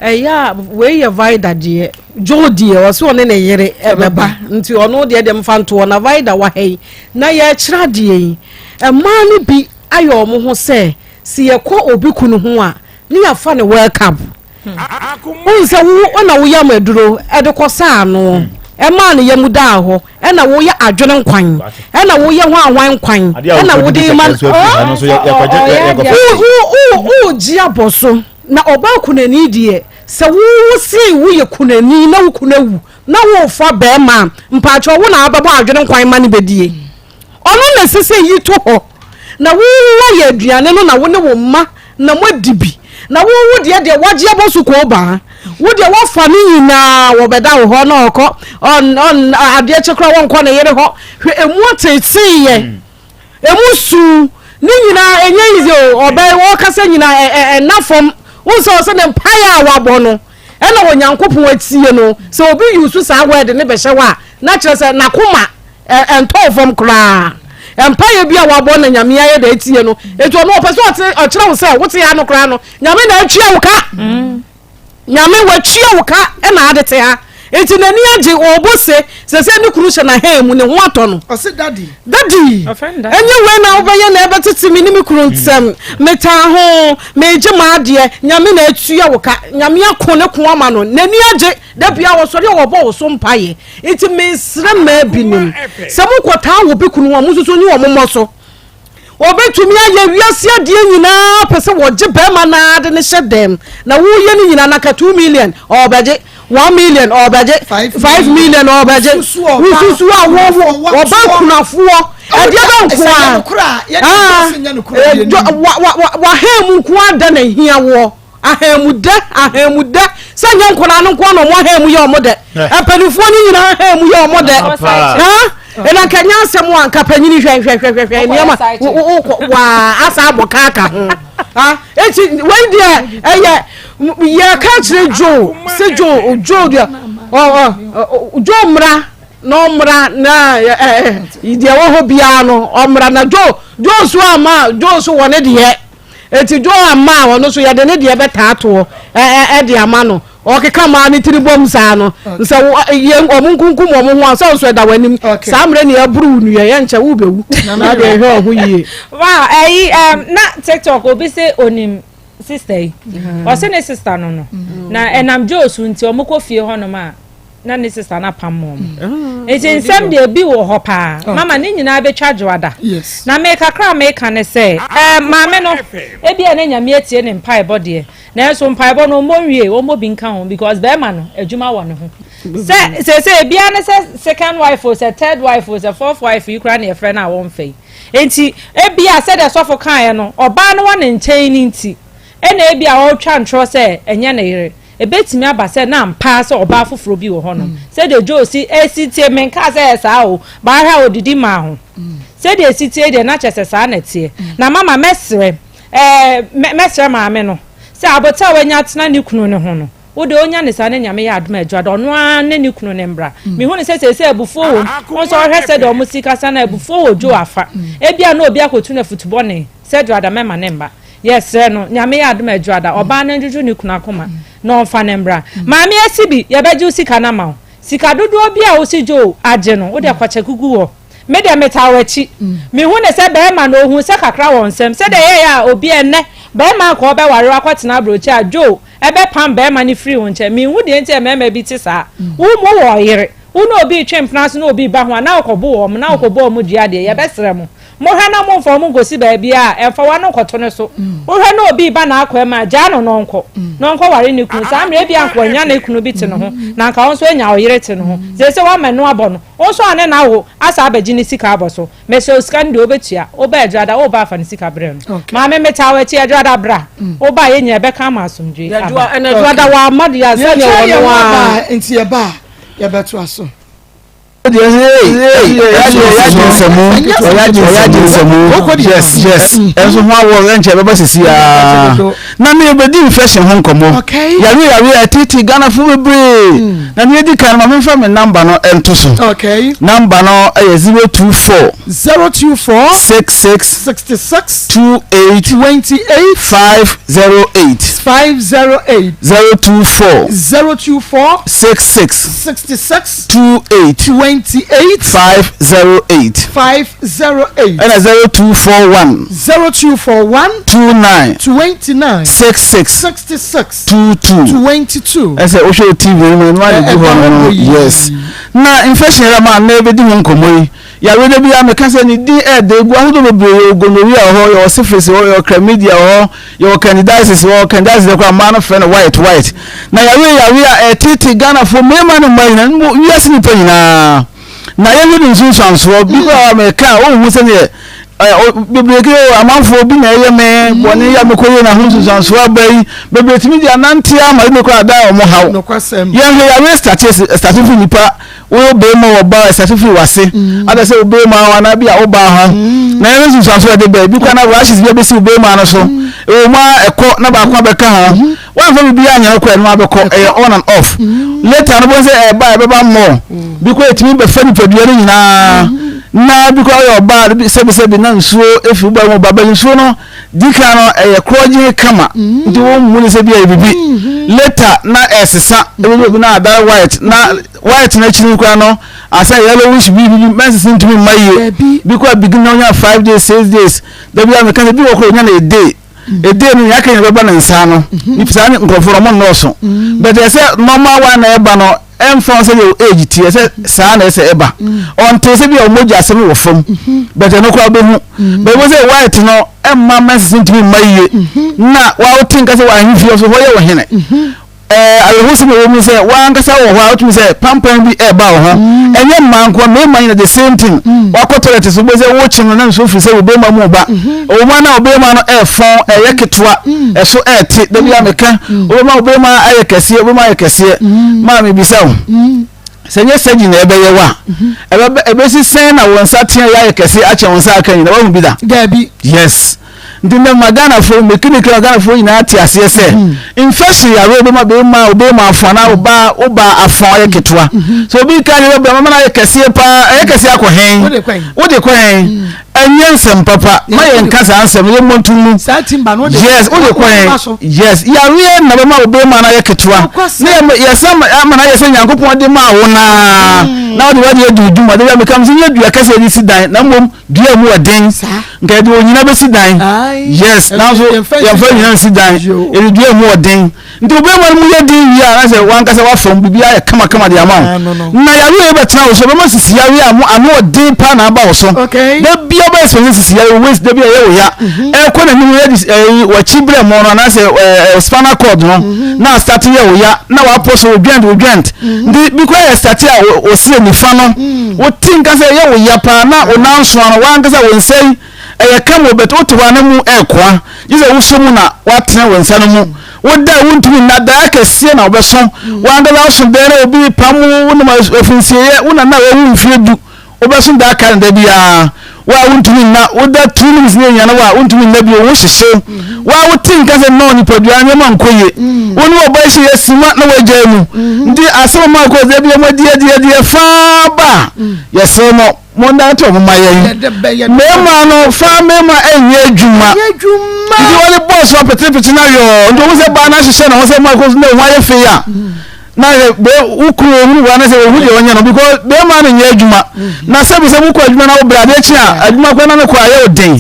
J: ɛyɛ a wei yɛ vida deɛ Joe deɛ ɔsɛ ɔne ne yere ɛbɛba nti ɔno deɛ deɛ mfa ntoɔ na vida wɔ ha yi na yɛkyerɛ adeɛ yi mmaa no bi ayɛ wɔn ho sɛ sɛ yɛkɔ obi kunu ho a ne yɛafa ne welcome. Wohu sɛ wo na woyam aduro de kɔsaa ano, ɛmaa ne yam daa hɔ, ɛna woyɛ adwene nkwan, ɛna woyɛ hwanhwan nkwan, ɛna wode ma wogye abɔ so. Na ɔbaa kunani deɛ, sɛ wo se woyɛ kunani na wo kunu awu na worefa bɛrima a, mpaakyɛw wo na wobɛbɔ adwene nkwan ma no bɛdie. Ɔno na ɛsɛ sɛ yi to hɔ, na wo woayɛ aduane no na wo ne wo mma na moadi bi, na wo wo deɛ deɛ woagye abɔ so koobaa, wo deɛ woafa ne nyinaa, wɔbɛda wo hɔ na ɔkɔ, ɔn ɔn adeɛ kye koraa wɔnkɔ ne yere hɔ, hwɛ ɛmu ateeteeɛ, ɛmu su, ne nyinaa ɛnyɛ easy o, ɔbɛ wɔkasa nyinaa ɛ ɛ ɛnna fam, wohu sɛ ɔsɛ ne mpaeɛ a wabɔ no, ɛna Onyankopɔn atie no, sɛ obi use saa word no bɛhyɛ hɔ a, na kyerɛ sɛ n'akoma ɛntɔɔ fam koraa. Mpaeɛ bi a wabɔ na Nyame ayɛ dɛ atie no, enti ɔno ɔpɛ sɛ ɔte ɔkyerɛ wo sɛ wote ha no koraa no, Nyame na atua wo ka. Mm. Nyame watua wo ka ɛna ade te ha. Enti n'ani agye ɔrebɔ se sɛ sɛ ne kunu hyɛ n'ahan mu ne ho atɔ no.
C: Ɔse daddy.
J: Daddy, ɛnyɛ wei na wobɛyɛ na ɛbɛtete me ne me kunu nsɛm. Metaa ho, megye m'adeɛ, Nyame na atua wo ka. Nyame ako ne ko ama no, n'ani agye. Da biara ɔsɔre a ɔbɔ wo so mpaeɛ. Nti mesrɛ mmaa binom, sɛ mokɔtaa wɔ bi kunu a, monsusu nye wɔn mmɔ so. Wɔbɛtumi ayɛ wiase adeɛ nyinaa pɛ sɛ wɔgye bɛrima no ara de no hyɛ dɛm. Na woyɛ no nyinaa na ka 2 million ɔrebɛgye, 1 million ɔrebɛgye, 5 million ɔrebɛgye. Wosusu a wɔwɔ ɔba kunafoɔ ɛdeɛ bɛ nko a wahɛn mu nko ara da na ehia woɔ. Ahanmudɛ, ahanmudɛ, sɛ nyɛ nkwadaa no nko ara na wɔn ahanmu yɛ wɔn dɛ. Mpanimfoɔ no nyinaa ahanmu yɛ wɔn dɛ. Ɛna nka nyɛ asɛm a nka panyini hwɛ hwɛ hwɛ hwɛ nneɛma wokɔ waa asa abɔ kaaka ho. Eti wei deɛ ɛyɛ yɛka kyerɛ Joe sɛ Joe Joe deɛ ɔ ɔ Joe mmra na ɔmmra na deɛ ɛwɔ hɔ biara no ɔmmra na Joe Joe nso ama Joe nso wɔ ne deɛ. Enti Joe amma a ɔno nso yɛde ne deɛ bɛtaa toɔ de ama no. Ɔkeka maa ne tiri bom saa no, sɛ yɛn wɔn nkunkum wɔn ho a, sɛ nso ɛda w'anim. Saa mmerɛ ni aburu wo nua, yɛnkyɛ wobɛwu. Na deɛ hwɛ ɔho yie.
M: Wow, ɛyi um, na TikTok obi se onim sister yi. Ɔse ne sister no no. Na ɛnam Joe so nti ɔmo kɔ fie hɔnom a na ne sista no apam wɔn mm. nti nsɛm deɛ ebi wɔ hɔ paa oh. mama ne nyinaa bɛtwa dwoada na me kakra a meka ne sɛ ɛɛ maame no ebi a ne nyame atie ne mpaebɔ deɛ nanso mpaebɔ no ɔmmɔ nwie ɔmmɔ bi nka ho because bɛrima no adwuma wɔ ne ho sɛ sɛ sɛ ebia ne sɛ second wife o sɛ third wife o sɛ fourth wife yi koraa ne yɛfrɛ no a wɔmfa yi nti ebia sɛdeɛ sɔfo kaeɛ no ɔbaa no wɔ ne nkyɛn ne nti ɛna ebia ɔretwa ntorɔ sɛ ɛnyɛ ne yere Ebetumi aba sɛ na ampa ara sɛ ɔbaa foforo bi wɔ hɔnom. Sɛdeɛ Joe si si teɛ, menkaa sɛ ɛyɛ saa o, but ahwɛ a ɔdidi maa ho. Sɛdeɛ ɛsi teɛ deɛ, na kyerɛ sɛ saa na ɛteɛ. Na mama mɛsrɛ, ɛɛ, mɛsrɛ maame no sɛ aboterɛ a wanya atena ne kunu no ho no, wo deɛ ɔnya no saa na Nyame yɛ adom a adwuma da, ɔno ara ne ne kunu no mmra. Mehu no sɛ seesei abufuo wɔ mu. Wo nso wohwɛ sɛdeɛ wɔn si kasa no a, abufuo wɔ Joe afa. Ebia na obi akɔtu no afutubɔne sɛ Dwoada mɛma ne mma. Yɛsrɛ no, Nyame yɛ adom a Adwuada, ɔbaa no ndwodwo ne kunu akoma na ɔmfa no mbra. Maame Asibi, yɛbɛgye wo sika no ama wo. Sika dodoɔ bi a wose Joe agye no, wode kɔ kyɛke gu hɔ. Me deɛ metaa w'akyi. Mehu no sɛ bɛɛma no, ohuu sɛ kakra wɔ nsam. Sɛdeɛ ɛyɛeɛ a obi ɛnnɛ, bɛɛma anka ɔbɛware wo akɔtena abrokyi a Joe. Ɛbɛpam barima no firi wo nkyɛn. Menhu deɛ nti a mmarima bi te saa. Wo mu wɔ ɔyere. Wo ne obi retwe mpena so na obi reba ho a, na wokɔbo wɔn, na wokɔbɔ wɔn dua deɛ, yɛbɛsrɛ mo. Mohwɛ na momfa wɔn nkɔsi baabiara a, ɛmfa w'ano nkɔto no so. Wohwɛ na obi reba n'akwaa mu a, gyaa no na ɔnkɔ, na ɔnkɔware ne kunu. Saa mmerɛ ebia anka wanya ne kunu bi te ne ho, na anka wo nso anya ɔyere te ne ho. Seesei woama ɛno abɔ no, wo nso a ne no awo asan abɛgye ne sika abɔ so. Mesrɛ wo sika no deɛ wobɛtua. Woba Adwuada, woreba afa ne sika brɛ no. Maame metaa w'akyi, Adwuada bra. Woba a yɛn nyinaa yɛbɛka ama asomdwoe aba.
J: Ɛna Adwuada wamma deɛ a sɛdeɛ wɔno ara.
C: Nti yɛba a yɛbɛtoa so.
K: Yes yes ɛnso ho awɔ ɛnkyɛ bɛba sisi aa na ne yɛbɛdi infection ho nkɔmmɔ yare yare a ɛtete Ghanafo bebree mm. na ne yɛdi kan ma memfa me namba no ɛnto so namba no ɛyɛ 024
C: 024
K: 66
C: 66
K: 28
C: 28
K: 508
C: 508
K: 024
C: 024
K: 66
C: 66
K: 28
C: 28
K: 508
C: 508
K: ɛna 0241
C: 0241
K: 29
C: 29
K: 66
C: 66
K: 22
C: 22
K: ɛsɛ wohwɛ wo tv no mu ɛno ade gu hɔ no no yes na infection yɛrɛ ma na ɛbɛdi ho nkɔmmɔ yi yàrá da bi a meka sɛ ne din ɛɛda egu ahodoɔ bebree yɛwɔ gonorrhea wɔ hɔ yɛwɔ syphilis wɔ hɔ yɛwɔ chlamydia wɔ hɔ yɛwɔ candidiasis wɔ hɔ candidiasis deɛ koraa mmaa no frɛ no white white na yàrá yɛ yàrá a ɛtete Ghanafoɔ mmarima ne mmaa nyinaa mpo wiase nipa nyinaa na yɛhwɛ ne nsunsuansoɔ bi koraa meka a ɔnhu sɛdeɛ bebree kɛ amanfoɔ bi na ɛyɛ me bɔne yɛ mekɔ yɛ na ho nsunsuansoɔ aba yi bebree tumi de anante ama ebi koraa da wɔn haw yɛnhwɛ yàrá starte starte firi nipa Wo barima wɔ ba a ɛsase firi w'ase mm. ada sɛ wo barima ho anaa bi a wo baa ho mm. na ɛno nsunsuanso ɛde bɛɛ bi kora na rashes bi abɛsi wo barima no so mm. ɛwɔ mu a ɛkɔ na baako abɛka ho mm-hmm. wɔamfa biribi anyɛ no kɔ ɛno abɛkɔ ɛyɛ on and off later no bɔn sɛ ɛba ɛbɛba mmɔ bi kora ɛtumi bɛfa nipadua no nyinaa na bi kora ɔyɛ ɔbaa sɛbisɛbi na nsuo efi wo ba mu ba bɛ nsuo no di kan no ɛyɛ korɔgye kama nti wɔn mu ne sɛ bi ɛyɛ bibi later na ɛsesa ebi bi na adare white na white no akyiri koraa no asɛ yellowish bi bi menses no ntumi mma yie bi koraa begin na onya five days six days da bi a meka sɛ bi wɔ koraa onya no a day a day no nea aka nyina bɛba ne nsa ano mhm. saa ne nkurɔfoɔ no ɔmo nnɔɔso mhm. but ɛsɛ normal one na ɛba no ɛmfa ho sɛ deɛ age teɛ sɛ saa na ɛsɛ ɛba ɔnte sɛ bi a ɔmo gya asɛm wɔ fam but ɛno koraa bɛhu but wɔn sɛ white no ɛmma menses ntumi mma yie na wɔawote nka sɛ wɔn ahemfie so hɔ yɛ wɔ hene. Ɛɛ, awerɛhosɛm a ɛwɔ mu sɛ w'ankasa wɔ hɔ a wotumi sɛ pampan bi ɛreba wo ho. Mm. Ɛnyɛ mmaa nko, mmarima nyina the same thing. Mm. Wakɔ toilet so wobɛsɛ wokye no na nsuo firi sɛ wo bɛrima mu ba. Mm-hmm. Ɛwɔ mu a na wo bɛrima no ɛɛfɔn, ɛyɛ ketewa, mm. ɛso ɛɛte. Da bi a meka, wobɛma wo bɛrima ayɛ kɛseɛ, wobɛma ayɛ kɛseɛ. Maa mebisa wo. Sɛ nyɛ surgery na ɛbɛyɛ wo a, ɛbɛbɛ ɛbɛsi sɛn na wo nsa tea yɛ ayɛ kɛse akyɛn wo nsa aka nyina wahu bi da?
C: Daabi.
K: Yes. Nti ndɛ ma Ghanafoɔ mekini kira Ghanafoɔ nyinaa te aseɛ sɛ mhm. infection yare obi ma bɛrima obi ma afɔ anaa ɔbaa ɔbaa afɔ ayɛ ketewa. Mhm. So obi ka ne bɛbrɛ mama no ayɛ kɛseɛ paa ɛyɛ kɛseɛ akɔ hɛn wode kɔ hɛn. Mm. Ɛnyɛ nsɛm papa ma yɛn nka saa nsɛm yɛ mmɔ nto mu. Yes wode kɔ yɛn yes yareɛ na bɛma wo bɛrima no ayɛ ketewa ne yɛ yɛsan ama no ayɛ sɛ Nyankopɔn de maa wo naa mm. na wode wade adi dwuma de bia meka sɛ nyɛ dua kɛseɛ de si dan na mmom dua mu ɔden nka yɛde onyina bɛsi dan yes nanso yɛmfa nyina nsi dan yɛde dua mu ɔden Nti wo bɛrima no mu yɛ den wie a na sɛ wankasa wafam biribi ayɛ kamakama de ama wo. Na yareɛ yi bɛtena wo so ɛbɛma sisi yareɛ a mo ano ɔden paa na aba wo so. Da bia wobɛyɛ sɛ sisi yareɛ wo waist da bi a ɛyɛ wo ya. Mhm. Ɛkɔ n'anim yɛ de ɛyi wakyi brɛ mo no anaasɛ ɛɛ spinal cord no mhm. na start yɛ wo ya na wapɔ so wo joint wo joint. Mhm. Nti bi kora yɛ start a wɔsrɛ nifa no wote nka sɛ ɛyɛ wo ya paa na wo nan soa no wankasa wo nsa yi Ɛyɛ kama o but wote hɔ a na mu ɛrekoa gye sɛ wosɔ mu na woatene wo nsa no mu. Woda a wontumi nna, daeɛ akɛseɛ na wobɛso. W'ankasa woso daeɛ na obi repam wo, wonam afinsieeɛ, wo nana a wawu mfeɛ du, wobɛso daeɛ aka no da biara. Wo a wontumi nna, woda two minutes na ɛnyane wo a, wontumi nna bio, wo ho hyehye wo. Wo a wote nka sɛ nnɔɔ nipadua nneɛma nkɔ yie. Wo ne ɔbaa hyia sima na woagyae mu. Nti asɛm a moakɔ da biara moadi adi adi ɛfaa ba a, yɛsrɛ mo. Monnante wɔn mma yɛn. Mmarima no fa mmarima nyɛ adwuma. Nti wɔde bɔɔl so apetepete na yɔɔ. Nti wɔn sɛ baa no ahyehyɛ ne ho sɛ mmaa kɔ so na ɛho ayɛ fɛ yi a.
N: Na sɛ bɛ wo kunu ohunu wa na sɛ ohu deɛ ɔnyɛ no because bɛrima no nyɛ adwuma na sɛbi sɛ wokɔ adwuma na wobrɛ adeɛ kye a adwuma kora na no kɔ ayɛ wo den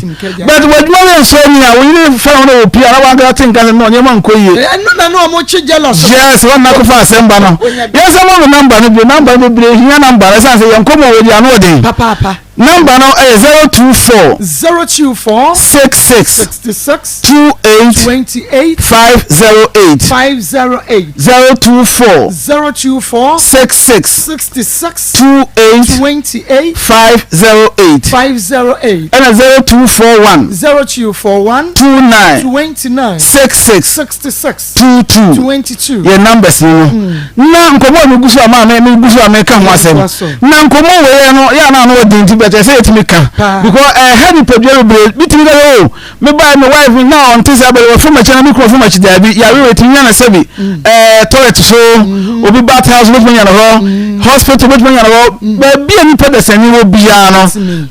N: but w'adwuma yɛ nsɔ ani a wo yere fa ho na wɔpie a na wankasa te nka sɛ no nneɛma nkɔ yie.
C: Ɛno na na ɔmo kye jealous.
N: Yes, wɔn na akɔfa asɛm ba no. Yɛn sɛ mo namba no bio namba no bebree hia namba no ɛsan sɛ yɛn nkɔmɔ wɔ di ano ɔden.
C: Papaapa.
N: Number no yɛ 024.
C: 024.
N: 66.
C: 66.
N: 28.
C: 28.
N: 508.
C: 508.
N: 024.
C: 024.
N: 66.
C: 66.
N: 28.
C: 28.
N: 508.
C: 508.
N: Ɛna 0241.
C: 0241.
N: 29.
C: 29.
N: 66.
C: 66.
N: 22.
C: 22.
N: Yɛ numbers no no.
C: Mm.
N: Na nkɔmɔ a megu so a maa me megu so a meka ho asɛm. Na nkɔmɔ wei yɛ no yɛ ana ano ɔden nti bɛtɛ sɛ yɛtumi ka. Because ɛha nipadua bebree bi tumi ka sɛ o me ba me wife na ɔnte sɛ abɛlɛ wɔfam akyi na me kunu wɔfam akyi daabi yare wei tumi nya no sɛbi ɛɛ toilet so obi bath house wobɛtumi anya no hɔ hospital wobɛtumi anya no hɔ baabi a nipa dasani wɔ biara no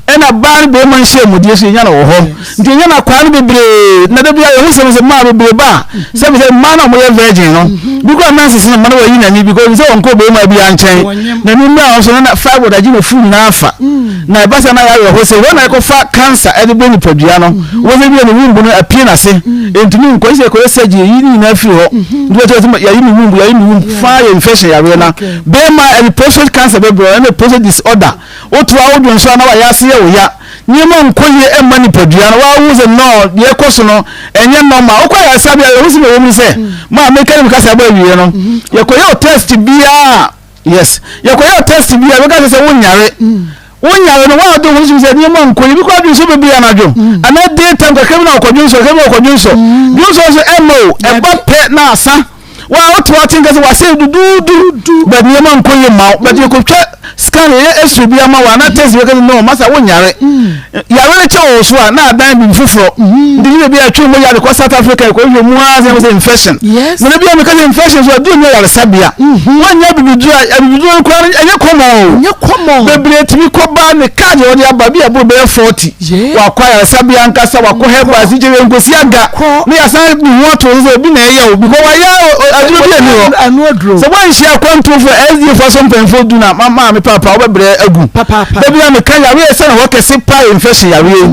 N: ɛna baa no bɛrima nhyɛ mudie so yɛnya no wɔ hɔ. Nti ɛnyɛ na kwaa no bebree na da biara yɛhu sɛm sɛ mmaa bebree ba a sɛbi sɛ mmaa na wɔyɛ virgin no bi kora nurses no mma no wɔyi n'ani because sɛ wɔnkɔ bɛrima bi nkyɛn n'ani mmra wɔn so na fibroid agye ne furu nyinaa afa na ɛba sɛ na yɛayɛ hɔ sɛ wɔn na ɛkɔfa cancer ɛde bɛ nipadua no wɔn sɛ bi yɛ ne womb no apue n'ase ntumi nkɔ sɛ ɛkɔyɛ surgery yi ne nyinaa firi hɔ nti wɔn sɛ yɛyi ne womb yɛyi ne womb faa yɛ infection yareɛ na bɛrima ɛde prostate cancer bɛbrɛ ɛne prostate disorder wotoa wodwonsɔ a na wayɛ ase yɛ wo ya Nneɛma nkɔ yie mma nipadua no, waa wohu sɛ no deɛ ɛkɔ so no ɛnyɛ normal. Wokɔ ayaresabea yɛhu sɛ ɛwɔ mu sɛ maa meka ne mekasa bɔ awie no yɛkɔyɛ o test biara yes yɛkɔyɛ o test biara bɛka sɛ sɛ wonyare wonyare no waa do ho sɛ nneɛma nkɔ yie bi kɔ adwene so bebree anadwo anaa day time kakra bi na ɔkɔdwe nsɔ kakra bi na ɔkɔdwe nsɔ dwe nsɔ nso ɛmma o ɛba pɛ na asa. Wa wote wate nka sɛ wasɛ duduudu but nneɛma nkɔ yie ma wo but mm. yɛkɔtwa scan yɛyɛ x-ray bi ama wo anaa test bi kɛsɛ no masa wonyare mm. yare no kyɛ wɔ so a na adan biribi foforɔ mm. nti ne bi atwe mu yare kɔ South Africa ɛkɔhwɛ mu ara sɛ sɛ infection na ne bi a meka sɛ infection so aduro nyɛ yaresabea mm-hmm. woanyɛ abibiduro a abibiduro no koraa ɛnyɛ kɔmɔ o bebree tumi kɔba ne card a wɔde aba bi ɛboro bɛyɛ 40 wakɔ ayaresabea ankasa wakɔ herbal si kyerɛ nkosi aga ne yasan ne ho ato sɛ obi na ɛyɛ o because wayɛ aduro bi ani hɔ sɛ wanhyia akwantuofo SDA fo aso mpanyinfo du na maame paapa wobɛbrɛ agu dabi a meka yareɛ sɛ na hɔ kɛse paa infection yareɛ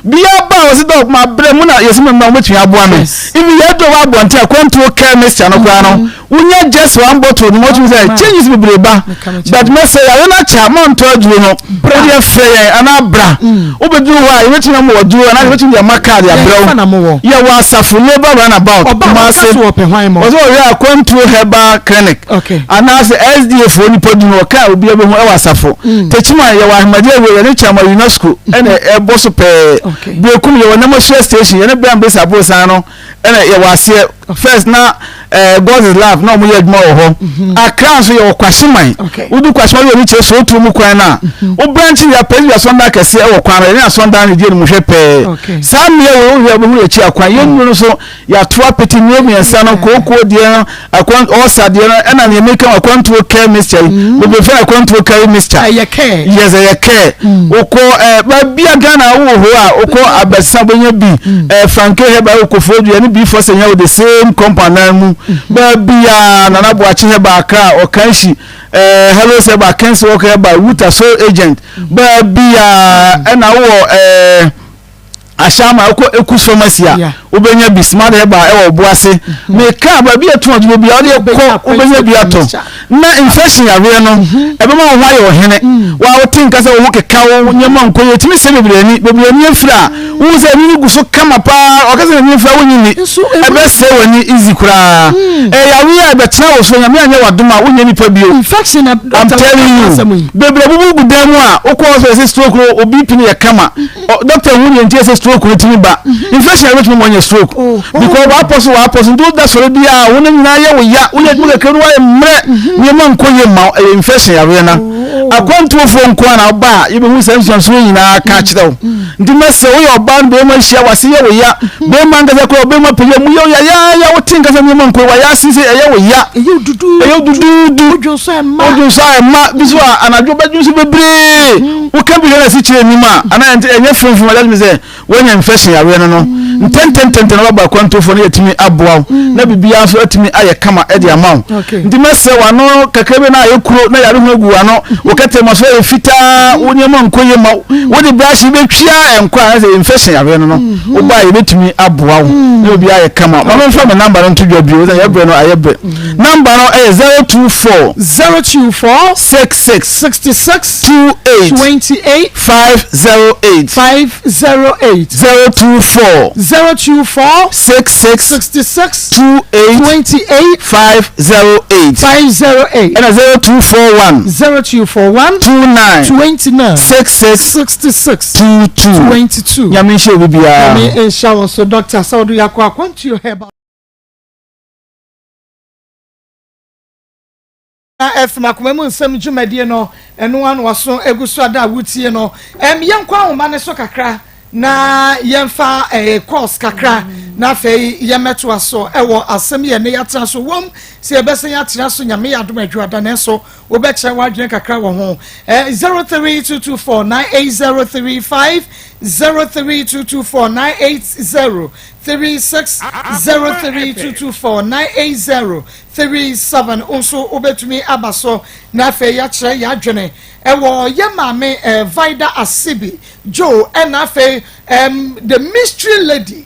N: bia ba a wɔsi dɔk ma brɛ mu na yɛsi mu mma wɔbɛtumi aboa me even yɛ dɔ wɔ abɔnten akwantuo chemist ano koraa no Wonya just one bottle no wɔtumi sɛ changes bebree ba but mɛsɛ yare no akyɛ a mantɔ aduro no wodeɛ frɛ yɛn anaa bra mm. wobɛduru hɔ a yɛbɛtumi ama waduro anaa yɛbɛtumi de ama card abrɛ wo yɛwɔ asafo labour runabout Kumase wɔsɛ wɔyɛ akwantuo herbal clinic anaasɛ SDA foɔ nipa du no wɔka obi abɛhu ɛwɔ asafo mm. Tekyima yɛwɔ ahemadi awie yɛne Kyama UNESCO ɛna ɛbɔ so pɛɛ Berekum yɛwɔ Namasua station yɛne Bram Besa Aborosan no ɛna yɛwɔ aseɛ first na ɛɛ eh, God is love na wɔn yɛ adwuma wɔ hɔ mhm. Accra nso yɛwɔ Kwahyeman wodu Kwahyeman yɛ onikyerɛ so otu mu kwan na mhm. wo branch yɛ apɛsi asɔndan kɛseɛ ɛwɔ kwan no yɛne asɔndan no di anim hwɛ pɛɛ saa mmea wɔ wohwɛ wobɛhu yɛkyi akwan yɛn nnuro no so yɛato apete nnuro mmiɛnsa no kookoo deɛ no akwan ɔsa deɛ no ɛna nea meka akwantuo care mixture yi mm. bebree fɛ akwantuo care mixture
C: ɛyɛ care
N: yes ɛyɛ care mm. wokɔ ɛɛ baabi a Ghana wowɔ hɔ a wokɔ mm. abɛsa bɛnya bi ɛɛ franke hɛba wɔ kofoɔ dua ne bi fɔ sɛ nya wɔ the same compound nan mu baabi a nana boakye hɛba akra ɔkanhyi ɛɛ hello sɛba kɛnse wɔkɔ hɛba wuta so agent baabi a ɛna wowɔ ɛɛ. Ahyɛama wokɔ Ekus pharmacy a wobɛnya bi smart herbal ɛwɔ ɔbo ase mhm. meka baabi a ɛtɔn adwuma bi a wode kɔ wobɛnya bi atɔ na infection yareɛ no mhm. ɛbɛma wo ho ayɛ ɔhene mm. wa wote nka sɛ wo ho keka wo nneɛma nkɔ yɛ ɛtumi sɛ bebree ani bebree ani afiri a mm. wohu sɛ ani no gu so kama paa ɔka sɛ n'ani afiri a wonyi ni ɛbɛsɛe w'ani easy koraa mm. ɛyɛ a ɛbɛtena wo so nyame anyɛ w'adom a wonyɛ nipa bio I'm telling you bebree bubu gu dan mu a wokɔ hospital sɛ stroke no obi pini yɛ kama doctor hu deɛ nti ɛsɛ stroke no tumi ba mhm. infection a ɛbɛtumi ma ɔnyɛ stroke oh, oh. because wapɔ so wapɔ so nti woda sɔre bi a wo no nyinaa yɛ wo ya woyɛ adwuma kakra no woayɛ mmerɛ mhm. nneɛma nkɔ yie ma ɛyɛ infection yareɛ na oh. akwantuofoɔ nko a na ɔba a yɛbɛhu saa nsuansoɔ nyinaa ka kyerɛ wo mm. nti mɛsɛ woyɛ ɔbaa no bɛrima hyia wase yɛ wo ya mhm. bɛrima nkasa kora ɔbɛrima pagya mu yɛ wo ya yaaya wote nkasa nneɛma nkɔ wayɛ ase sɛ ɛyɛ wo ya ɛyɛ duduudu wodwonsɔ a ɛma bi so a anadwo bɛdwonsɔ bebree woka bi hwɛ na asikyire nnim a anaa ɛnyɛ fomfom a that means sɛ woanya infection yareɛ no no mm. Ntɛntɛntɛntɛn na waba akwantufoɔ no yɛtumi aboa wo na biribiara nso atumi ayɛ kama de ama wo. Nti mɛsrɛ w'ano kakra bi na ayɛ kuro na yare ho agu w'ano, wo kɛtɛma so ayɛ fitaa, wo nneɛma nkɔ yie ma wo, wode brush bɛtwia nkɔ a ɛsɛ infection yareɛ no no, wobaa yɛbɛtumi aboa wo na biribiara ayɛ kama. Ma memfa me namba no nto dwa bio, sɛ yɛbrɛ no ayɛ brɛ. Namba no ɛyɛ 024
C: 024
N: 66
C: 66
N: 28
C: 28
N: 508
C: 508
N: 024
C: 024
N: 66
C: 66
N: 28
C: 28
N: 508
C: 508
N: ɛna 0241
C: 0241
N: 29
C: 29
N: 66
C: 66
N: 22
C: 22.
N: Nyame nhyɛ obi biara.
C: Nyame nhyɛ wo so Doctor sɛ wode yɛakɔ akwantuo herbal. Na FM akoma mu nsɛm dwumadie no ɛno ano waso egu so ada a wotie no ɛm yɛnkɔ ahoma no so kakra na yɛmfa ɛɛ eh, course kakra na afei yɛmmɛtoa so ɛwɔ asɛm yɛ ne yɛatena so wɔm sɛ yɛbɛsɛn yɛatena so nyame yɛ adom adwuada nanso wobɛkyerɛ w'adwene kakra wɔ ho eh, 03224 98035 03224 980 36 03224 980 37 wo nso wobɛtumi aba so na afei yɛakyerɛ yɛadwene ɛwɔ yɛ maame eh, Vida Asibi Joe ɛna afei um, the mystery lady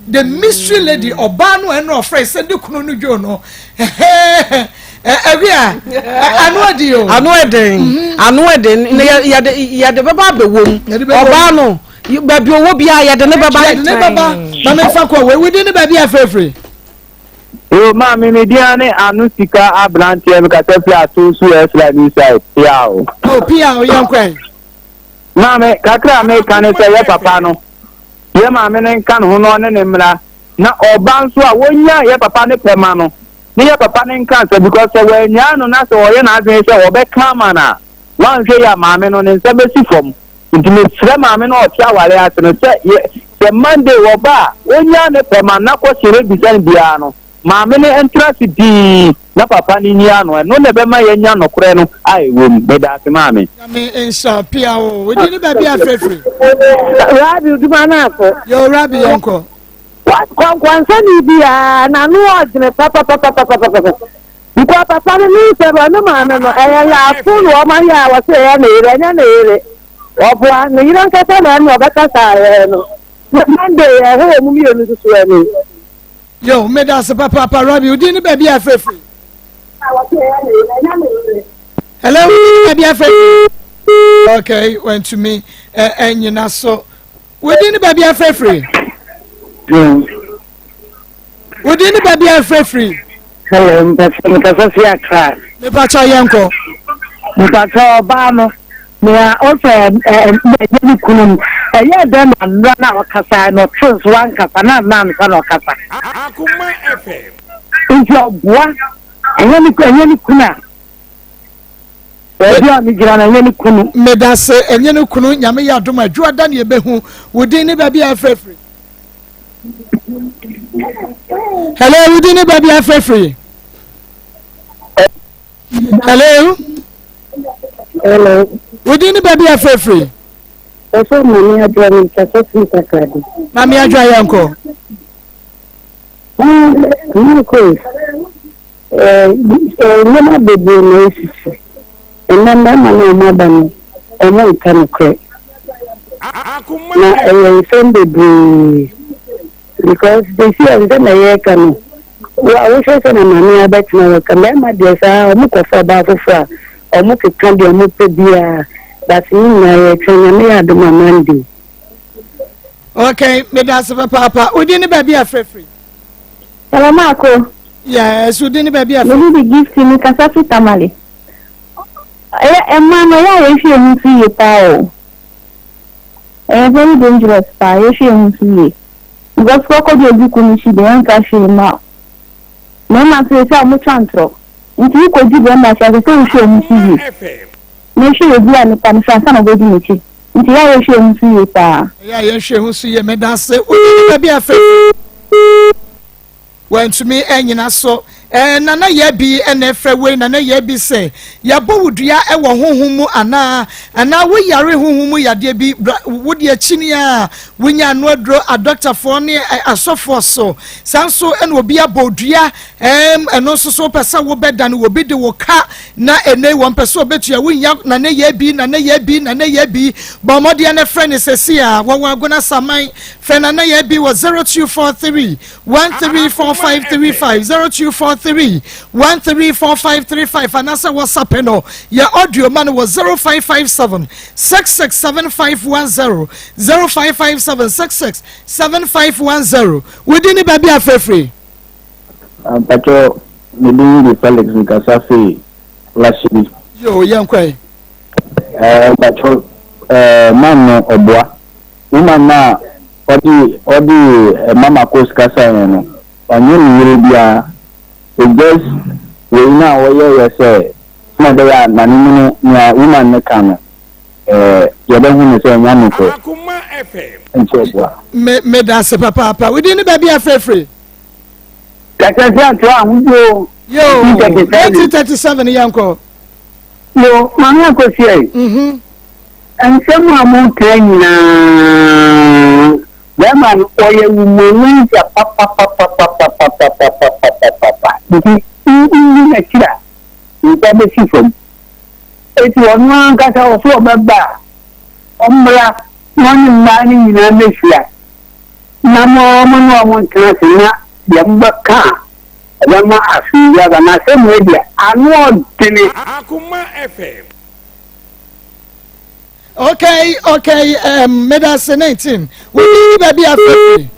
C: the mystery lady ɔbaa no ɛna ɔfrɛ sɛ ne kunu no dwo no ɛwi a ano ɛdi o
J: ano ɛden mhm. ano ɛden na yɛde yɛde bɛba abɛwɔ mu ɔbaa no baabi ɔwɔ biara yɛde ne bɛba
C: yɛde ne bɛba maame nfa kɔ wɔ ewudi ne baabi afɛɛfɛ.
G: Yo maame me din ne ano sika abranteɛ me kasa firi ato so ɛsra new side pia o.
C: O pia o yɛn kɔ.
G: Maame kakra a meka ne sɛ yɛ papa no yɛ maame no nka ne ho na ɔne ne mmra na ɔba nso a wɔnya yɛ papa ne pɛ ma no ne yɛ papa ne nka sɛ because sɛ wɔanyaa no na sɛ ɔyɛ n'adwene sɛ ɔbɛka ama no a wanhwɛ yɛ a maame no ne nsa bɛsi fam nti mesrɛ maame no ɔte aware ase no sɛ yɛ sɛ Monday wɔba a ɔnyaa ne pɛ ma na kɔhyɛ no bisa no biara no maame no ntra ase dinn na papa no nyi ano ɛno na ɛbɛma yɛanya nokorɛ no a ɛwɔ mu meda ase maame.
C: Nyame nhyira pia o wodi ne baabi afirafiri.
F: Rabi duma no afo.
C: Yo Rabi yɛnkɔ.
F: Kɔnkɔnsani biara n'ano ɔdene papapapapapapa because papa no ne nsɛm ɔne maame no ɛyɛ laafo na wɔn ayɛ a wɔsɛ ɛyɛ ne yere ɛnyɛ ne yere ɔboa ne yere ankasa na ɛne ɔbɛkasa ayɛ no Monday ɛhɔ wɔn mmienu nso so ɛne.
C: Yo, meda ase papaapa Rabi, wo din ne baabi a afrɛfiri? Hello, baabi afrɛfiri? Okay, wantumi ɛnyina so. Wo din ne baabi afrɛfiri? Wo din ne baabi afrɛfiri?
F: Hello, mekasa fi Accra.
C: Mepakyɛ yɛnkɔ.
F: Mepakyɛ ɔbaa no. Nea ɔsɛ ɛnyɛ ne kunu no, ɛyɛɛ dɛn na nnora no a ɔkasae no ɔtee nso wankasa na nna ansa na ɔkasa? Nti ɔboa, ɛnyɛ ne ɛnyɛ ne kunu a baabi a megyina no ɛnyɛ ne kunu.
C: Medase, ɛnyɛ ne kunu, Nyame yɛ adom a Dwoada ne yɛbɛhu wo din ne baabi a afrɛfiri. Hello, wo din ne baabi a afrɛfiri. Hello.
L: Hello.
C: Wodi ne baabi afirafiri.
L: Ɛsɛ Mami Adwoa mi kasa firi Takoradi.
C: Mami Adwoa yɛn kɔ.
L: Marcus, nneɛma bebree na esisi. Ɛnna mmarima no a wɔaba no, wɔnka nokorɛ. Na ɛyɛ nsɛm bebree. Because sɛsi a nsɛm a yɛreka no, wo a wohwɛ sɛ na maame abɛtena hɔ ka mmarima deɛ saa wɔn kɔfa ɔbaa foforɔ a wɔn keka deɛ wɔn pɛ biara but ne nyinaa yɛtwɛn nyame yɛ adom a Monday.
C: Okay, meda ase papaapa. Wodi ne baabi a frɛfrɛ.
O: Hello, Marco.
C: Yes, wodi ne baabi a frɛfrɛ.
O: Mede de gift mi kasa fi Tamale. Ɛyɛ ɛma no ɛyɛ a yɛhwɛ ehu so yie paa o. Ɛyɛ very dangerous paa yɛhwɛ yɛn ho so yie because kɔkɔ deɛ obi kunu si deɛ ɛnfa hwee mma wo. Mmarima nso yɛsɛ a wɔtwa ntorɔ nti wokɔdi bɛrima akyi a ɛsɛ sɛ wohwɛ wo ho so yie na hwɛ obi a nipa no hwɛ ansa na wobɛdi n'akyi nti yɛ a yɛhwɛ yɛn ho so yie paa.
C: Ɛyɛ a yɛnhwɛ yɛn ho so yie meda ase wodi nipa bi afɛ wantumi anyina so. Eh, Nana Yabi na ɛfrɛ wei, Nana Yabi sɛ yɛabɔ wo dua wɔ honhom mu anaa, anaa wo yare honhom mu yadeɛ bi, bra, wo deɛ akyini a wonya ano aduro adɔktafoɔ ne asɔfoɔ so. Saa nso ɛna obi abɔ dua, ɛm, ɛno nso so wopɛ sɛ wobɛdane obi de wo ka na ɛnɛ wɔn pɛ sɛ obetua wonya Nana Yabi, Nana Yabi, Nana Yabi, bɔ mmɔdeɛ na frɛ ne sɛsi a wɔwɔ Agona Saman, frɛ Nana Yabi wɔ 0243 134535 0243 134535 anaasɛ WhatsApp no yɛ audio ma no wɔ 0557 667510 0557 667510 wodi ne baabi afrɛfiri.
P: Mpakyɛ me din de Felix mekasa firi Lashibi.
C: Yoo yɛnkɔ ɛ.
P: Ɛɛ mpakyɛ ɛɛ man no ɔboa. Woman no a ɔde ɔde Mama Kos kasaeɛ no, ɔnyɛ ne yere biara. It's just wei no a ɔyɛeɛ sɛ sɛnea ɛbɛyɛ a n'anim no nea woman no ka no eh, yɛbɛhu no sɛ ɛnyɛ nokorɛ. Nti ɔboa.
C: Me meda ase papaapa. Wo din ne baabi a frɛfrɛ?
Q: Kɛsɛ sɛ ato ahodwo o.
C: Yo, 1937 yɛnkɔ.
Q: Yo, Maame Akosua yi.
C: Mhm.
Q: Nsɛm a moka nyinaa, bɛrima no ɔyɛ womanizer papapapapapapapapapapa nti wonni n'akyiri a, ne nsa bɛsi fam. Enti ɔno ankasa ɔsɛ ɔbɛba a, ɔmmra na ɔne mmaa no nyinaa mmɛhyia na mo mo ne wɔn ntena ase na deɛ mobɛka a ɛbɛma asomdwoeɛ aba. Na asɛm wei deɛ, ano ɔdene.
H: Akoma FM.
C: Okay, okay, um, meda se 19. Wodi baabi afɛfiri.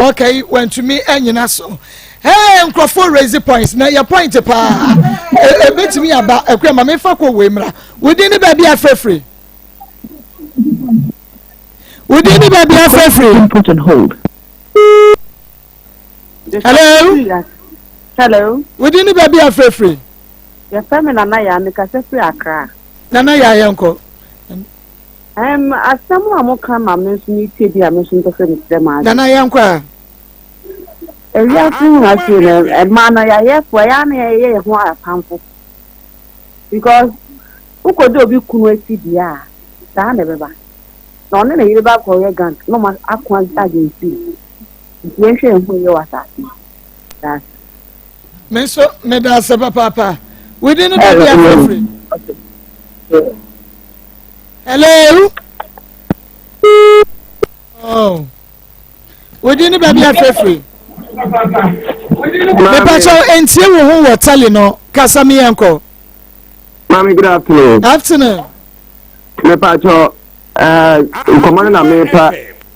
C: Okay, wantumi anyina so. Hey, nkurɔfoɔ raise points na yɛ point paa. Ebetumi aba akura ma mefa kɔ wei mmra. Wodi ne baabi afɛfiri. Wodi ne baabi afɛfiri.
L: Put on hold.
C: Hello.
R: Hello.
C: Wodi ne baabi afɛfiri.
R: Yɛfrɛ me Nana Yaa, mekasa firi Accra.
C: Nana Yaa yɛnkɔ.
R: Um, asɛm a moka ma me nso metie bi a me nso mpɛ sɛ mekyerɛ m'adwene.
C: Nana yɛnkɔ a.
R: Ewiase mu ha sei no, mmaa no yɛayɛfo, ɛyɛ a na yɛyɛ yɛn ho atamfo. Because wokɔdi obi kunu akyi deɛ a, saa na ɛbɛba. Na ɔne ne yere bakɔyɛ gang na ɔma ako against you. Nti yɛnhwɛ yɛn ho yie wɔ asase yi. That's
C: Me nso meda ase papaapa. Within the baabi afrɛfrɛ. Hello. Oh. Within the baabi afrɛfrɛ. Mepakyɛw ntie wo ho wɔ tele no kasa mi yɛn kɔ.
P: Maame good afternoon.
C: Afternoon.
P: Mepakyɛw ɛɛ nkɔmɔ no na mepa